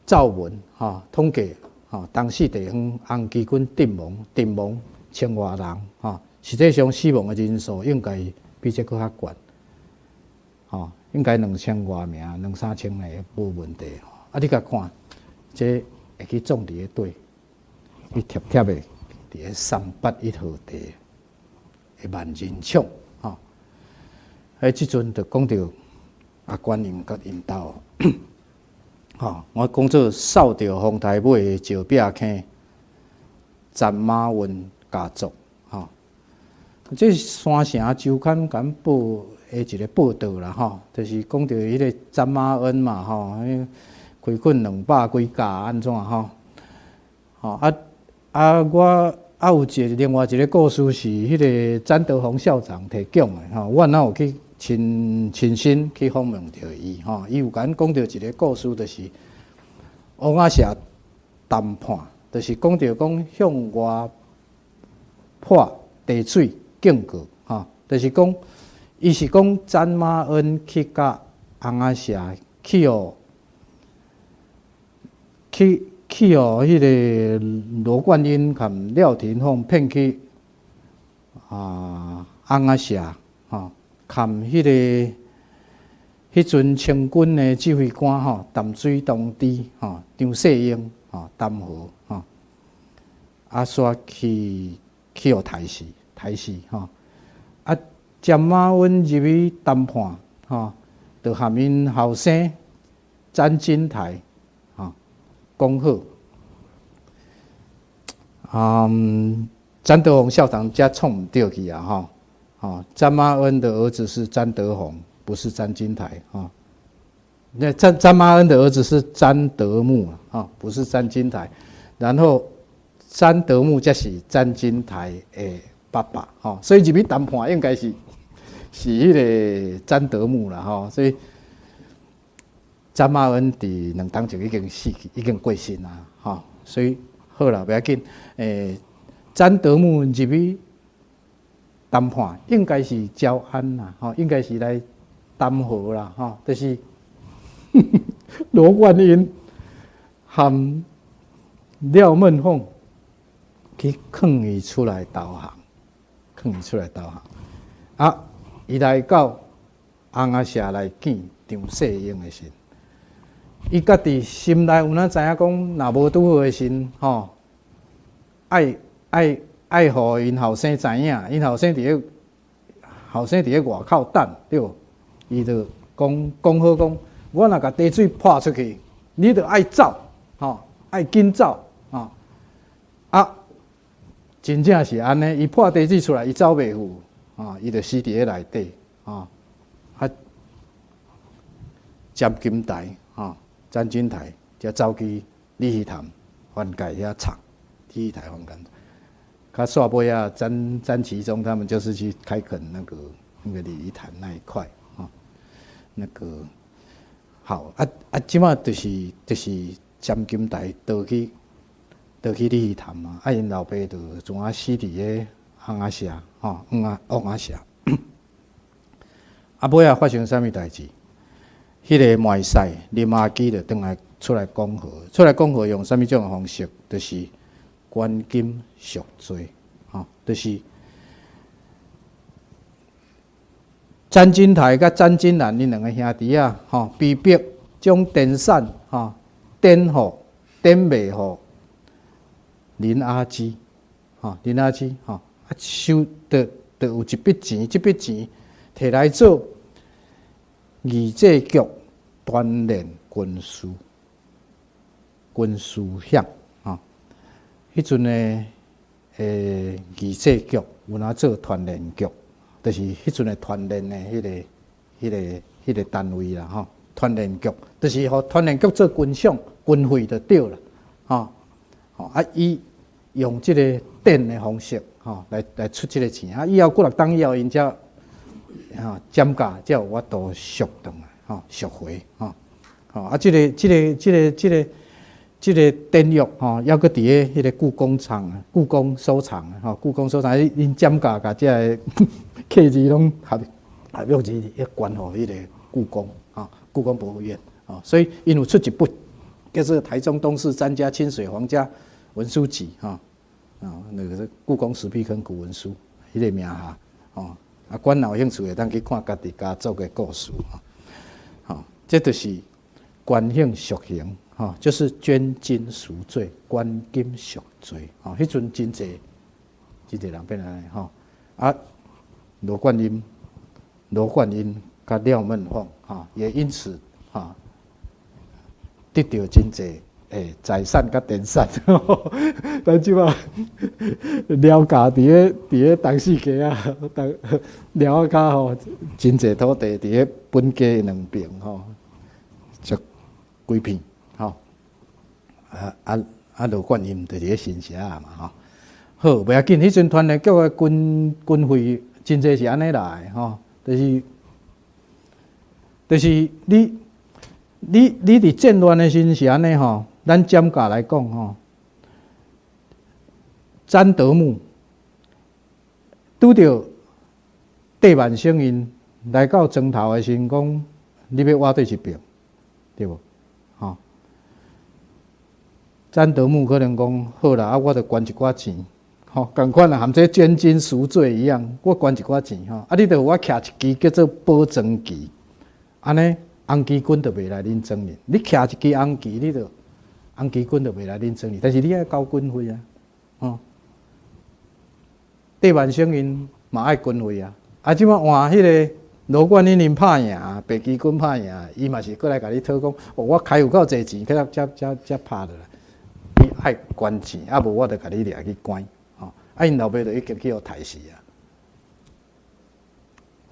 奏文吼，統計吼，東勢地方紅旗軍陣亡千外人吼，實際上死亡的人數應該比這閣較懸，吼，應該2000外名，兩三千個無問題吼。啊，你共看，這會去撞佇咧底，伊貼貼的，佇咧381號地的萬人廠吼。彼這陣就講著阿觀音佮𪜶兜，吼，我講做掃著風台尾的石壁坑，詹馬運家族，吼。這是山城週刊共報的一個報導啦，吼，就是講著彼個詹馬恩嘛，吼，開墾200幾甲按怎吼，吼啊啊！我啊有一個另外一個故事是彼個詹德紘校長提講的吼，我若有去親親身去訪問著伊吼，伊有共阮講著一個故事，就是甕仔社談判，就是講著講向外破地水警告吼，就是講伊是講詹馬恩去佮甕仔社去予去去予彼個羅冠英佮廖廷鳳騙去啊甕仔社吼，含彼個彼陣清軍的指揮官吼，淡水同知吼，張世英吼，談和吼，啊，煞去去予刣死，刣死吼，啊，詹馬恩入去談判吼，就含𪜶後生詹金台吼講好，詹德紘校長才創毋著去啊吼，吼，詹馬恩的兒子是詹德紘，不是詹金台吼。那詹馬恩的兒子是詹德牧啊，不是詹金台。然後詹德牧才是詹金台的爸爸吼，所以入去談判應該是彼個詹德牧啦吼，所以詹馬恩佇2冬前已經死去，已經過身啦吼，所以好啦，袂要緊。詹德牧入去談判，應該是招安啦，吼，應該是來談和啦，吼，就是羅冠英和廖孟鳳去勸伊出來投降，勸伊出來投降。啊，伊來到甕仔社來見張世英的時，伊家己心內有哪知影講，若無拄好的時，吼，愛愛愛予𪜶後生知影，𪜶後生佇咧外口等，對無？伊就講講好講，我若共地水破出去，你著愛走，吼，愛緊走，吼。啊，真正是按呢，伊破地水出來，伊走袂赴，啊，伊就死佇咧內底，啊，啊，詹金台，吼，詹金台才走去鯉魚潭番界遐藏，鯉魚潭番界。較煞尾仔，詹其中他們就是去開墾那個鯉魚潭那一塊，吼，那個好啊啊，這馬就是詹金台逃去鯉魚潭嘛，啊，𪜶老爸就怎啊死佇咧甕仔社，吼，甕仔社。啊，尾仔發生啥物代誌？彼個麥賽林阿基就轉來出來講和，出來講和用啥物種方式？就是捐金贖罪，吼，就是詹金台佮詹金蘭𪜶兩个兄弟仔，吼，被逼將田產，吼，典賣予林阿基，吼，林阿基，吼，啊，收著著有一筆錢，這筆錢摕來做義濟局鍛鍊軍事饗，吼，彼陣的義濟局有哪做團練局，就是彼陣的團練的彼個單位啦，吼，團練局就是予團練局做軍饗軍費就對啦，吼，吼啊，伊用這個典的方式，吼，來出這個錢，啊，以後幾若冬以後，𪜶才吼減價，才有法度贖轉來，吼，贖回，吼，吼啊，這個典約吼，猶閣佇咧彼個故宮藏、故宮收藏，吼，故宮收藏，𪜶減價共這个契字攏合約字捐予彼個故宮，吼，故宮博物院，吼，所以𪜶有出一本叫做《台中東勢詹家清水皇家文書集》，吼，啊，那個是故宮石壁坑古文書，彼個名下，吼，啊，阮若有興趣會當去看家己家族的故事，吼，吼，這就是捐獻贖刑，吼，就是捐金贖罪，捐金贖罪，吼，彼陣真濟真濟人變按呢吼。啊，羅冠英、羅冠英佮廖悶鳳吼，也因此吼得著真濟財產佮田產。咱這擺廖家佇咧東勢街仔，東寮仔跤吼，真濟土地佇咧本街兩邊吼，足幾片吼。啊啊啊！羅冠英就佇咧新社仔嘛吼。好，袂要緊，彼陣團聯局的軍費真濟是按呢來吼，就是你佇戰亂的時陣是按呢吼，咱減價來講吼，詹德沐拄著戴萬生𪜶來到莊頭的時陣，講你欲倚佗一爿，對無？吼，詹德沐可能講好啦，啊，我著捐一寡錢，吼，仝款啊，含這捐精贖罪一樣，我捐一寡錢吼，啊，你著予我徛一支叫做保莊旗，按呢紅旗軍就袂來恁莊裡。你徛一支紅旗，你著紅旗軍就袂來恁莊裡，但是你愛交軍費啊，吼。戴萬生𪜶嘛愛軍費啊，啊，這擺換彼个羅冠英𪜶拍贏，白旗軍拍贏，伊嘛是閣來共你討講，哦，我開有夠濟錢，去遐才才才拍落來，你愛捐錢，啊無我就共你掠去關，吼，啊，𪜶老爸就已經去予刣死啊，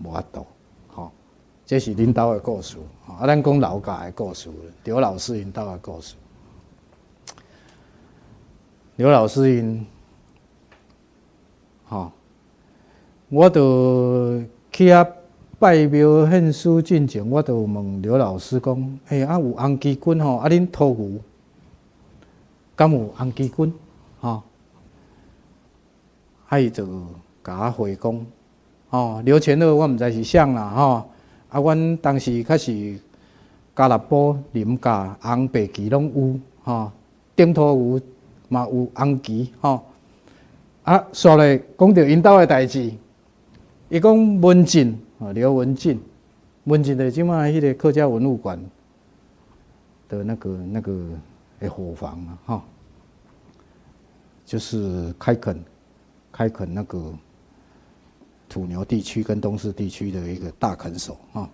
無法度，吼，這是恁兜的故事，啊，咱講老家的故事，劉老師𪜶兜的故事，劉老師𪜶，吼，我就去遐拜廟獻師進前，我就問劉老師講：欸，啊有紅旗軍吼，啊恁塗牛敢有紅旗軍？吼，啊伊就共我回講：吼，劉乾樂我毋知是啥啦，吼，啊阮當時較是嘉納堡林家紅白旗攏有，吼，頂塗牛嘛有紅旗，吼。啊，煞來講著𪜶兜的代誌，伊講文進，劉文進，文進就是這擺彼个客家文物館的那個伙房啊，吼，就是開墾那個土牛地區跟東勢地區的一個大墾手，吼。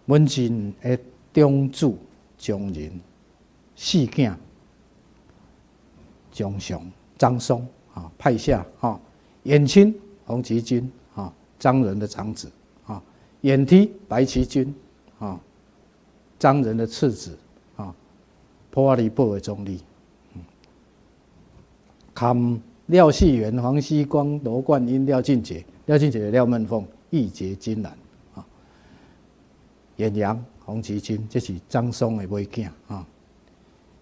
文進的長子張仁，四囝張松、張松。啊，派下哈，遠親洪其軍，哈，張仁的長子，啊，遠梯白旗軍，啊，張仁的次子，啊，普阿里堡的總理，含廖細元、黃錫光、羅冠英、廖進杰、廖進杰、廖悶鳳、義結金蘭，啊，遠陽洪其軍，這是張松的尾囝，啊，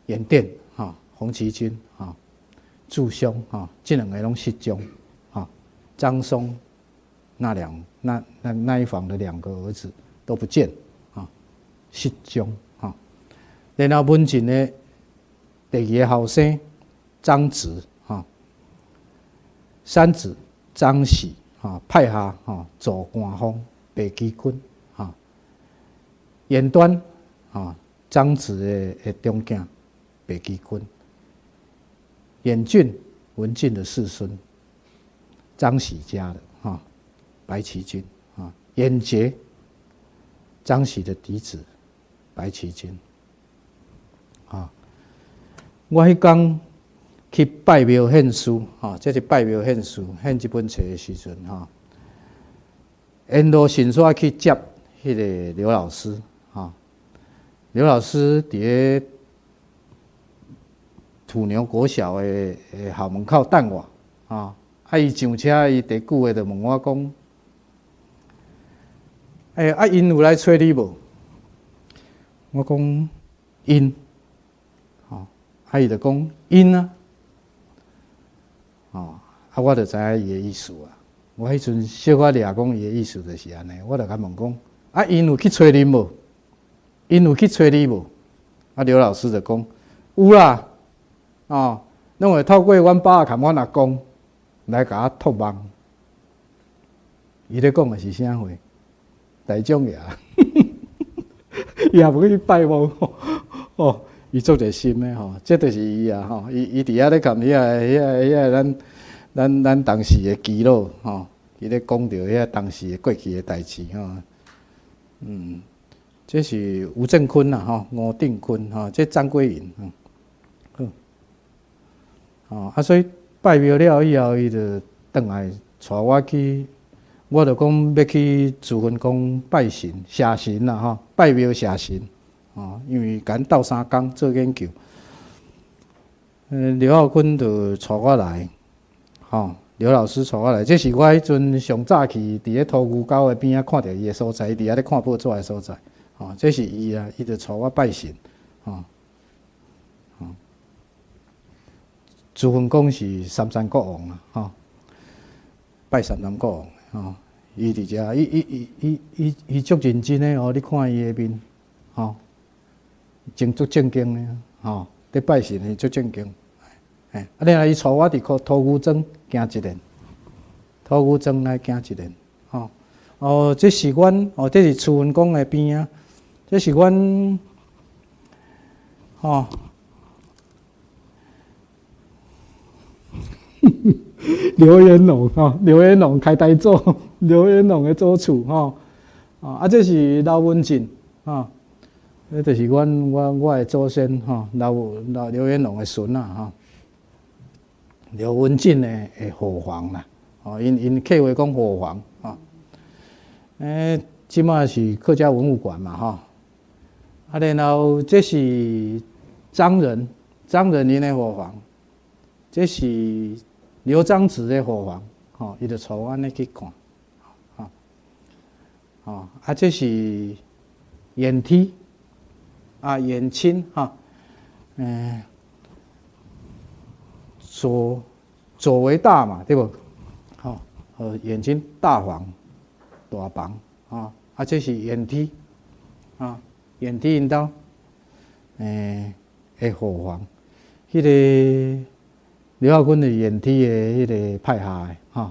遠電，哈，洪其軍，哈。祝兄哈，這兩个攏失蹤，哈，張松那兩那那那一房的兩個兒子都不見，啊，失蹤，哈，然後文進的第二個後生張植，哈，三子張喜，哈，派下哈左官風白旗軍，哈，遠端，哈，張植的中囝白旗軍。遠俊文進的世孫，張喜家的哈，白旗軍啊，遠傑張喜的嫡子，白旗軍啊。我彼工去拜廟獻師，哈，這是拜廟獻師獻這本冊的時陣，哈，沿路順紲去接彼个劉老師，哈，劉老師佇咧土牛國小的校門口等我，啊，啊！伊上車，伊第句話就問我講：欸，啊，𪜶有來揣你無？我講𪜶，吼，啊，伊就講𪜶啊，吼，啊，我就知影伊的意思啊。我彼陣小可掠講伊的意思就是按呢，我就共問講：啊，𪜶有去揣你無？𪜶有去揣你無？啊，劉老師就講有啦。哦，攏會透過阮爸佮阮阿公來共我託夢。伊咧講的是啥貨？大將爺，伊也無去拜望，哦，伊足熱心的吼，這就是伊啊吼，伊佇遐咧共遐個遐個遐個咱咱當時的耆老吼，伊咧講著遐當時的過去的代誌吼。這是吳正坤啦吼，吳定坤吼，這張桂銀，好，哦啊，所以拜廟了以後，伊就轉來帶我去，我就講欲去慈雲宮拜神、謝神啦吼，拜廟謝神，哦，因為共阮鬥相共做研究。劉浩坤就帶我來，吼，劉老師帶我來，這是我彼陣上早去佇咧塗牛溝的邊仔看著伊的所在，伊佇遐咧看報紙的所在，吼，這是伊啊，伊就帶我拜神，吼，吼。慈雲宮是三山國王啊，吼，拜三山國王，吼，伊佇遮，伊伊伊伊伊伊足認真的哦，你看伊的面，吼，真足正經的，吼，佇拜神的足正經，欸，啊，然後伊帶我佇塗牛莊行一遍，塗牛莊來行一遍，吼，哦，這是阮，哦，這是慈雲宮的邊仔，這是阮，吼。劉延龍吼，劉延龍開台祖，劉延龍的祖厝吼，啊，這是劉文進吼，這就是阮我我的祖先吼，劉劉劉延龍的孫仔吼，劉文進的伙房啦，哦，𪜶𪜶客話講伙房吼，欸，這馬是客家文物館嘛吼，啊，然後這是張仁張仁𪜶的伙房，這是劉璋子的伙房，吼，伊就帶我按呢去看，吼，吼，啊，這是遠梯，啊，遠親，哈，嗯，左左為大嘛，對無？吼，遠親大房，大房，啊，啊，這是遠梯，啊，遠梯𪜶兜，欸，的伙房，彼個。劉浩坤是遠梯的彼個派下的，吼，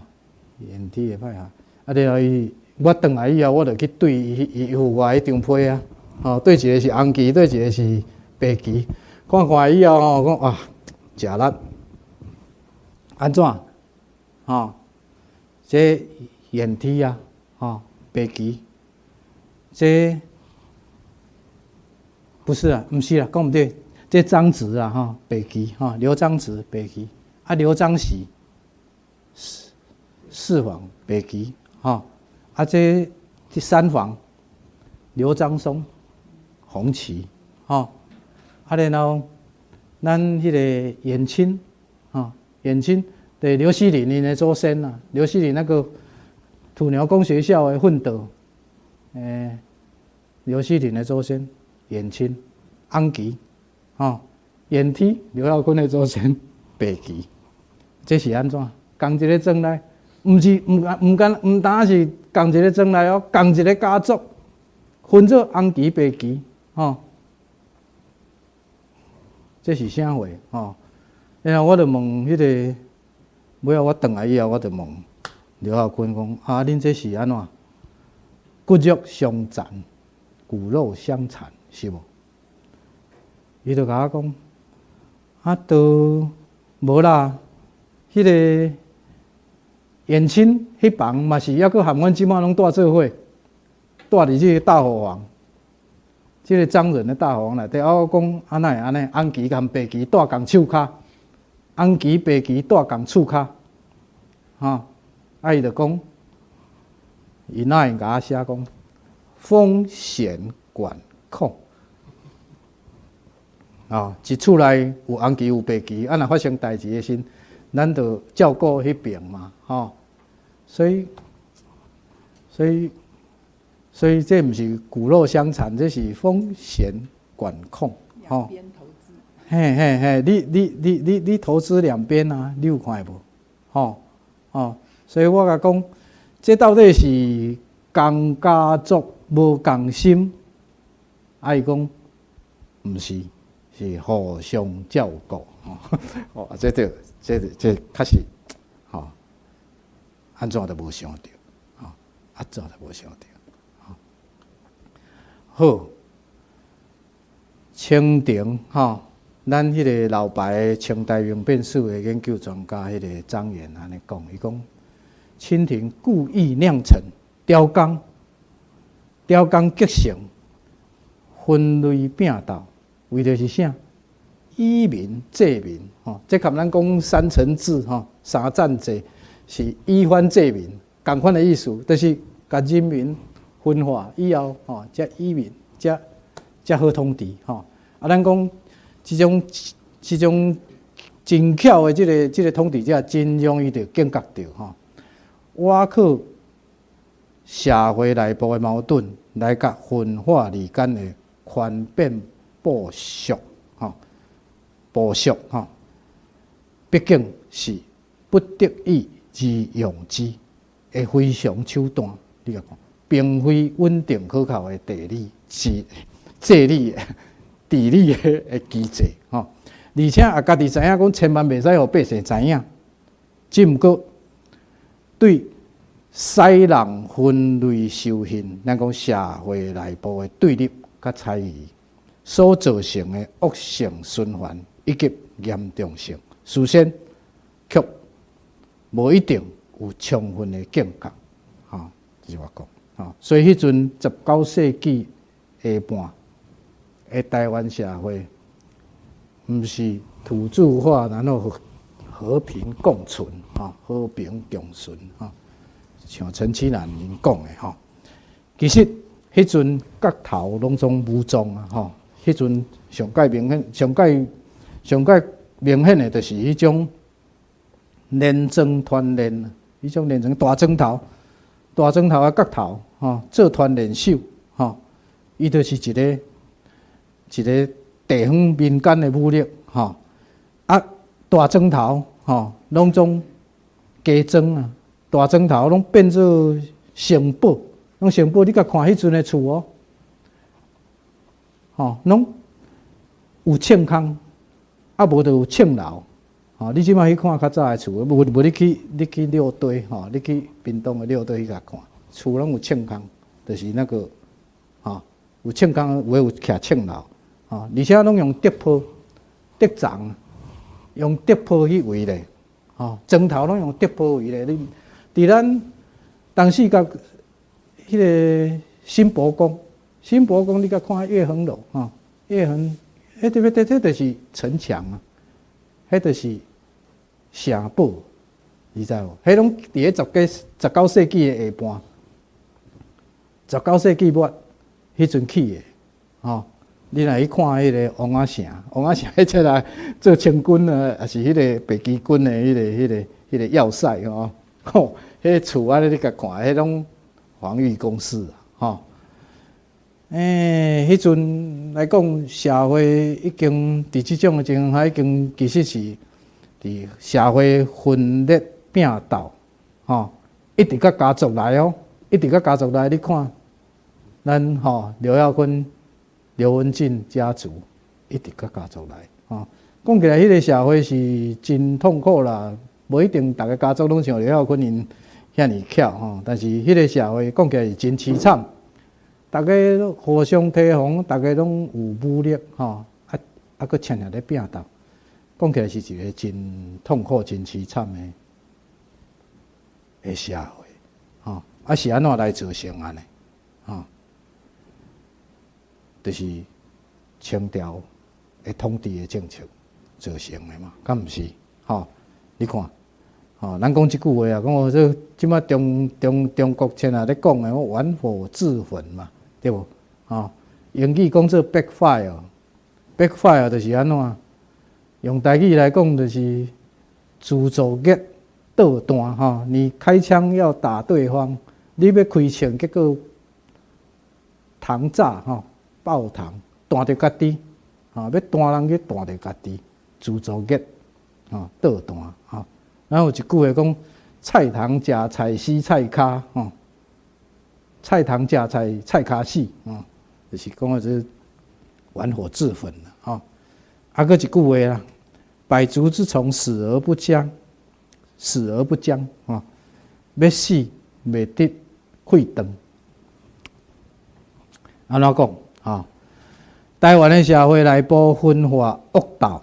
遠梯的派下。啊，然後伊，我轉來以後，我就去對伊伊予我彼張批啊，吼，對一個是紅旗，對一個是白旗，看看以後吼，講啊，誠力，按怎？吼，這遠梯啊，吼，白旗，這不是啊，毋是啊，講毋對，這張植啊，吼，白旗，吼，劉璋植白旗。啊，劉璋璽四四房白旗，吼，啊，這第三房劉璋松紅旗，吼，啊，然後咱彼個遠親，吼，遠親對劉錫林𪜶的祖先啊，劉錫林那個土牛公學校的訓導，欸，劉錫林的祖先遠親，紅旗，吼，遠梯劉耀坤的祖先白旗。這是按怎？仝一个庄內，毋是毋毋干毋單是仝一个庄內哦，仝一个家族，分做紅旗白旗，吼。這是啥貨？吼？然後我就問彼個，尾仔我轉來以後，我就問劉浩坤講：啊，恁這是按怎？骨肉相殘，骨肉相殘，是無？伊就共我講：啊，都無啦。彼個遠親彼房嘛是猶閣和阮這馬攏蹛做伙，蹛佇這個大伙房，這個張仁的大伙房內底。啊，我講啊，哪會按呢？紅旗佮白旗蹛仝手跤，紅旗白旗蹛仝厝跤，吼！啊，伊就講，伊哪會共我寫講風險管控。啊，一厝內有紅旗有白旗，啊，若發生代誌的時，咱就照顧彼邊嘛，吼，所以，所以，所以這毋是骨肉相殘，這是風險管控，吼。兩邊投資。嘿嘿嘿，你你你你你投資兩邊啊，你有看無？吼，哦，所以我共講，這到底是仝家族無仝心，啊伊講毋是，是互相照顧，哦，這對。這這確實，吼，按怎都無想著，吼，按怎都無想著，吼。好，清廷，吼，咱彼个老牌清代明變史的研究專家，彼个張炎按呢講，伊講清廷故意釀成刁工，刁工結成分類併鬥，為著是啥？以民濟民，吼，這佮咱講三層制，吼，三層制是以番濟民，仝款的意思，就是共人民分化以後，吼，才以民，才才好統治，吼。啊，咱講這種真巧的這個統治者，真容易就警覺著，吼，倚靠社會內部的矛盾來共分化離間的權變部屬，吼。部屬吼，畢竟是不得已而用之的非常手段。你共看，並非穩定可靠的地理治治理治理的機制吼。而且也家己知影講，千萬袂使予百姓知影。只毋過對使人分類仇恨，咱講社會內部的對立佮猜疑所造成的惡性循環以及嚴重性，事先卻無一定有充分的警覺，吼，這是我講，吼。所以彼陣19世紀下半的台灣社會，毋是土著化，然後和平共存，吼，和平共存，吼，像陳其南𪜶講的，吼，其實彼陣角頭攏總武裝啊，吼，彼陣上蓋明顯、上蓋上蓋明顯的，就是彼種連莊團練，彼種連莊大莊頭、大莊頭的角頭，吼，做團練手，吼，伊就是一個一個地方民間的武力，吼，啊，大莊頭，吼，攏總加裝啊，大莊頭攏變做城堡，攏城堡，你共看彼陣的厝哦，吼，攏有銃空，啊無就有銃樓，吼，你這擺去看較早的厝，無無你去六堆，吼，你去屏東的六堆去共看，厝攏有銃空，就是那個，吼，有銃空，有的有徛銃樓，吼，而且攏用竹坡、竹叢，用竹坡去圍咧，吼，磚頭攏用竹坡圍咧。你佇咱東勢角彼个新博宮，新博宮你共看月恆樓，吼，月恆，彼個、彼個、彼就是城牆啊，彼就是城堡，你知無？彼攏佇咧19世紀的下半，19世紀末彼陣起的，吼。你若去看彼个王仔城，王仔城彼出來做清軍啊，抑是彼个白旗軍的彼個要塞吼，吼，彼个厝按呢你共看，彼攏防禦工事啊，吼。欸，彼陣來講，社會已經佇這種的情況下，已經其實是佇社會分裂併鬥，吼，一直到家族內哦，一直到家族內，你看，咱吼劉耀坤、劉文進家族一直到家族內，吼，講起來，彼個社會是真痛苦啦，無一定逐个家族攏像劉耀坤𪜶遐爾巧吼，但是彼個社會講起來是真淒慘，逐家互相提防，逐家攏有武力，吼，啊啊，閣常常咧併鬥，講起來是一個真痛苦、真淒慘的社會，吼，啊是按怎來造成按呢？吼，就是清朝的統治的政策造成的嘛，敢毋是？吼，你看，吼，咱講這句話啊，講我這這擺中國現在咧講的，玩火自焚嘛，對無？吼，英語講做 backfire，backfire 就是按怎？用台語來講，就是自作孽倒彈吼。你開槍要打對方，你欲開槍，結果膛炸吼，爆膛彈著家己，吼，欲彈人去彈著家己，自作孽吼，倒彈吼。然後有一句話講：菜蟲食菜死菜跤吼，菜蟲食菜菜跤死吼，就是講的這玩火自焚啦吼。啊，閣一句話啦：百足之蟲，死而不僵，死而不僵吼，欲死袂得氣斷。按怎講？吼？台灣的社會內部分化惡鬥，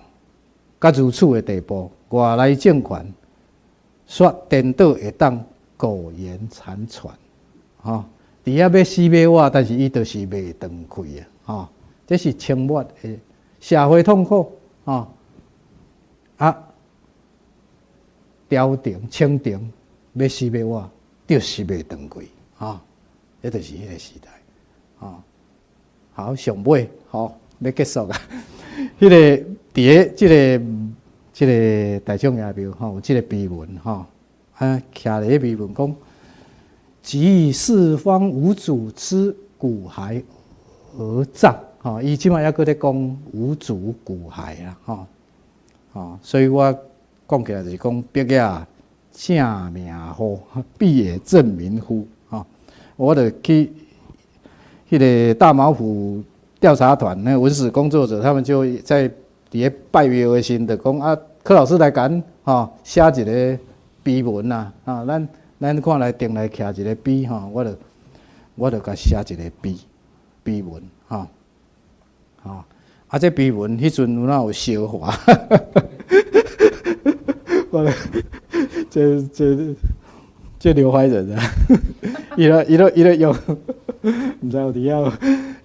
佮如此的地步，外來政權煞顛倒會當苟延殘喘，吼！佇遐欲死欲活，但是伊就是袂斷氣啊，吼！這是清末的社會痛苦，吼！啊，朝廷清廷欲死欲活，就是袂斷氣，吼！這就是彼個時代，吼！好，上尾，吼，欲結束啊！彼個佇咧這个這个大眾爺廟，吼，有這個碑文，吼，啊，徛咧碑文講，即以四方無主之骨骸而葬，吼，伊這擺猶閣咧講無主骨骸啦，吼，吼，所以我講起來就是講，彼也正命乎，彼也正民乎，吼，我就去彼个大茅埔調查團，那個文史工作者，他們就在佇咧拜廟的時陣，就講啊，柯老師來共吼寫一个碑文啊，啊，咱咱看來頂來徛一个碑吼，我就我就共寫一个碑碑文吼，吼，啊，這碑文彼陣有哪有燒化？我這這這劉懷仁啊，伊都伊都伊都用，毋知有佇遐無？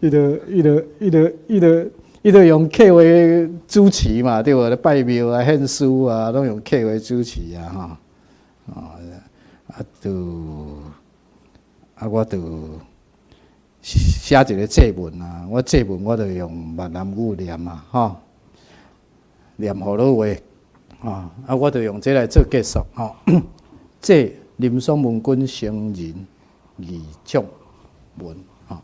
伊就伊就伊就伊就伊就用客話主持嘛，對無？拜廟啊、獻書啊，攏用客話主持啊，吼，啊，就啊，我就寫一个祭文啊，我祭文我就用閩南語念啊，吼，念福佬話，吼，啊，我就用這來做結束，吼。祭林爽文君先人義將文，吼。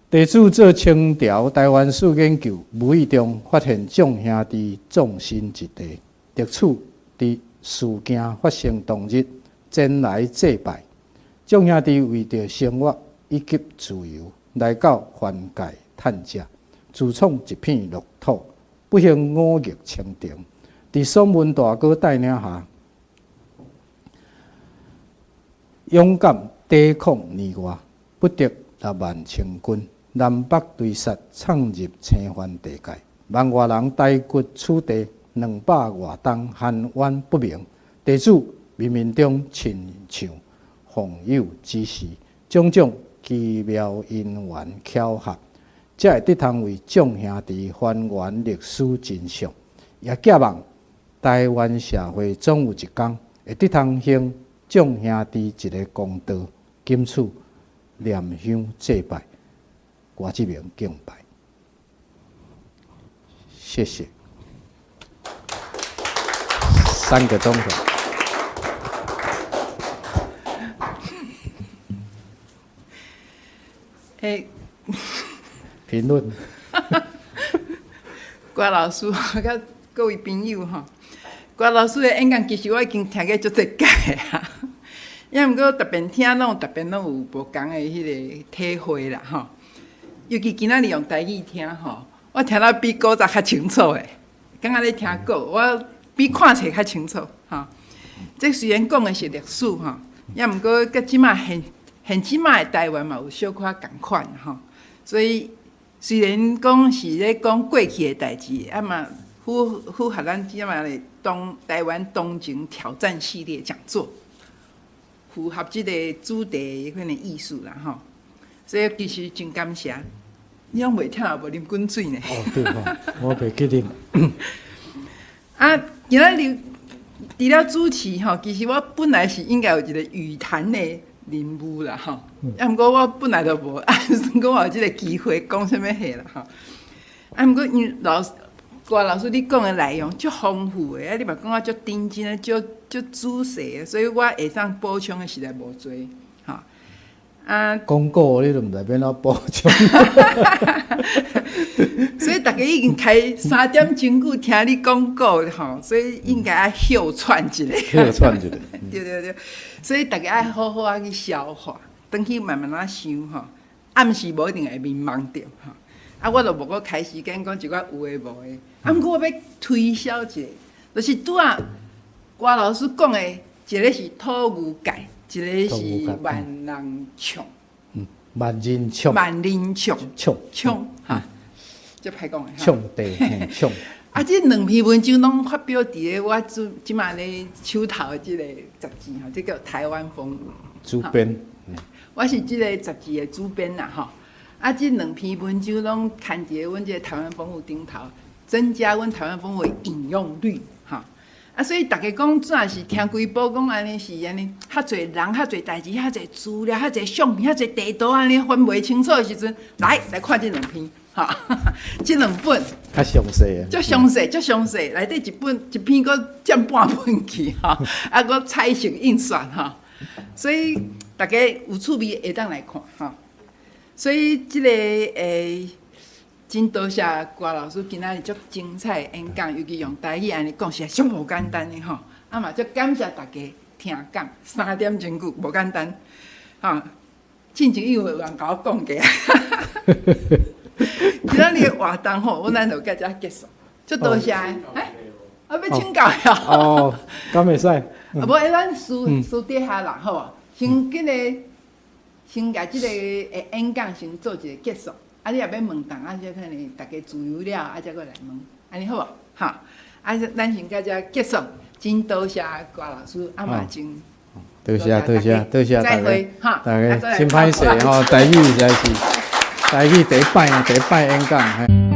地主做清朝台灣史研究，無意中發現眾兄弟葬身一地，特此佇事件發生當日前來祭拜。眾兄弟為著生活以及自由，來到凡界趁食，自創一片樂土，不幸忤逆清廷，佇爽文大哥帶領下，勇敢抵抗年外，不敵6萬清軍，南北追殺，衝入青番地界，萬外人呆骨處地200外冬，含冤不明。地主冥冥中親像奉有指示，種種奇妙因緣巧合，才會得通為眾兄弟還原歷史真相，也寄望台灣社會總有一天會得通還眾兄弟一个公道。謹此念香祭拜，郭志明敬拜，謝謝。3個鐘頭。欸，評論。郭老師，佮各位朋友吼，郭老師的演講其實我已經聽過足濟擺啊，也毋過逐遍聽攏有逐遍攏有無仝的彼个體會啦吼。尤其今仔日用台語聽吼，我聽了比古早較清楚的，感覺咧聽古，我比看冊較清楚吼。這雖然講的是歷史吼，也毋過佮這馬現現這馬的台灣嘛有小可仝款吼，所以雖然講是咧講過去的代誌，啊嘛符符合咱這馬的當台灣當前挑戰系列講座，符合這個主題彼款的意思啦吼。所以其實真感謝，你攏袂聽無啉滾水呢？哦，對吼，我袂記啉。啊，今仔日除了主持吼，其實我本來是應該有一個與談的任務啦吼，啊，毋過我本來就無，啊，算講我有這個機會講啥物話啦吼。啊，毋過因為老師郭老師你講的內容足豐富的，啊，你嘛講啊足認真的，足足仔細的，所以我會當補充的實在無濟吼。啊，講古你都毋知欲按怎補充。所以逐家已經開3點鐘久聽你講古吼，所以應該愛歇喘一下。歇喘一下。對對對，所以逐家愛好好仔去消化，轉去慢慢仔想吼。暗時無一定會迷茫著吼。啊，我就無閣開時間講一寡有的無的。啊，毋過我欲推銷一下，就是拄仔郭老師講的，一个是土牛界。一个是萬人唱，萬人唱，萬人唱，唱唱哈。足歹講的。暢地，嘿，暢。啊，這兩篇文章攏發表佇咧我這這馬咧手頭的這個雜誌吼，這叫《台灣風雲》主編。我是這個雜誌的主編啦，吼。啊，這兩篇文章攏刊佇咧阮這個《台灣風雲》頂頭，增加阮台灣風雲的引用率，吼。啊，所以逐家講，怎是聽規晡講按呢是按呢，較濟人、較濟代誌、較濟資料、較濟相片、較濟地圖按呢分袂清楚的時陣，來來看這兩篇，吼，這兩本較詳細。足詳細，足詳細，內底一本一篇閣佔半本去，吼，啊，閣彩色印刷，吼，所以逐家有趣味會當來看，吼。所以這個真多謝郭老師今仔日足精彩的演講，尤其用台語按呢講，實在足無簡單的吼。啊嘛，足感謝大家聽講3點鐘久，無簡單，吼。進前有人共我講過，今仔日的活動吼，阮咱就到遮結束，足多謝的。欸，啊欲請教呀？哦，敢會使？啊無，欸，咱私私底下啦，好無？先這个，先共這個演講先做一個結束。啊，你若欲問答案，才可能逐家自由了，啊，才閣來問，按呢好無？哈，啊，咱先到遮結束。真多謝郭老師，啊嘛真多謝多謝多謝大家，哈，大家真歹勢吼，台語實在是台語第一擺第一擺演講。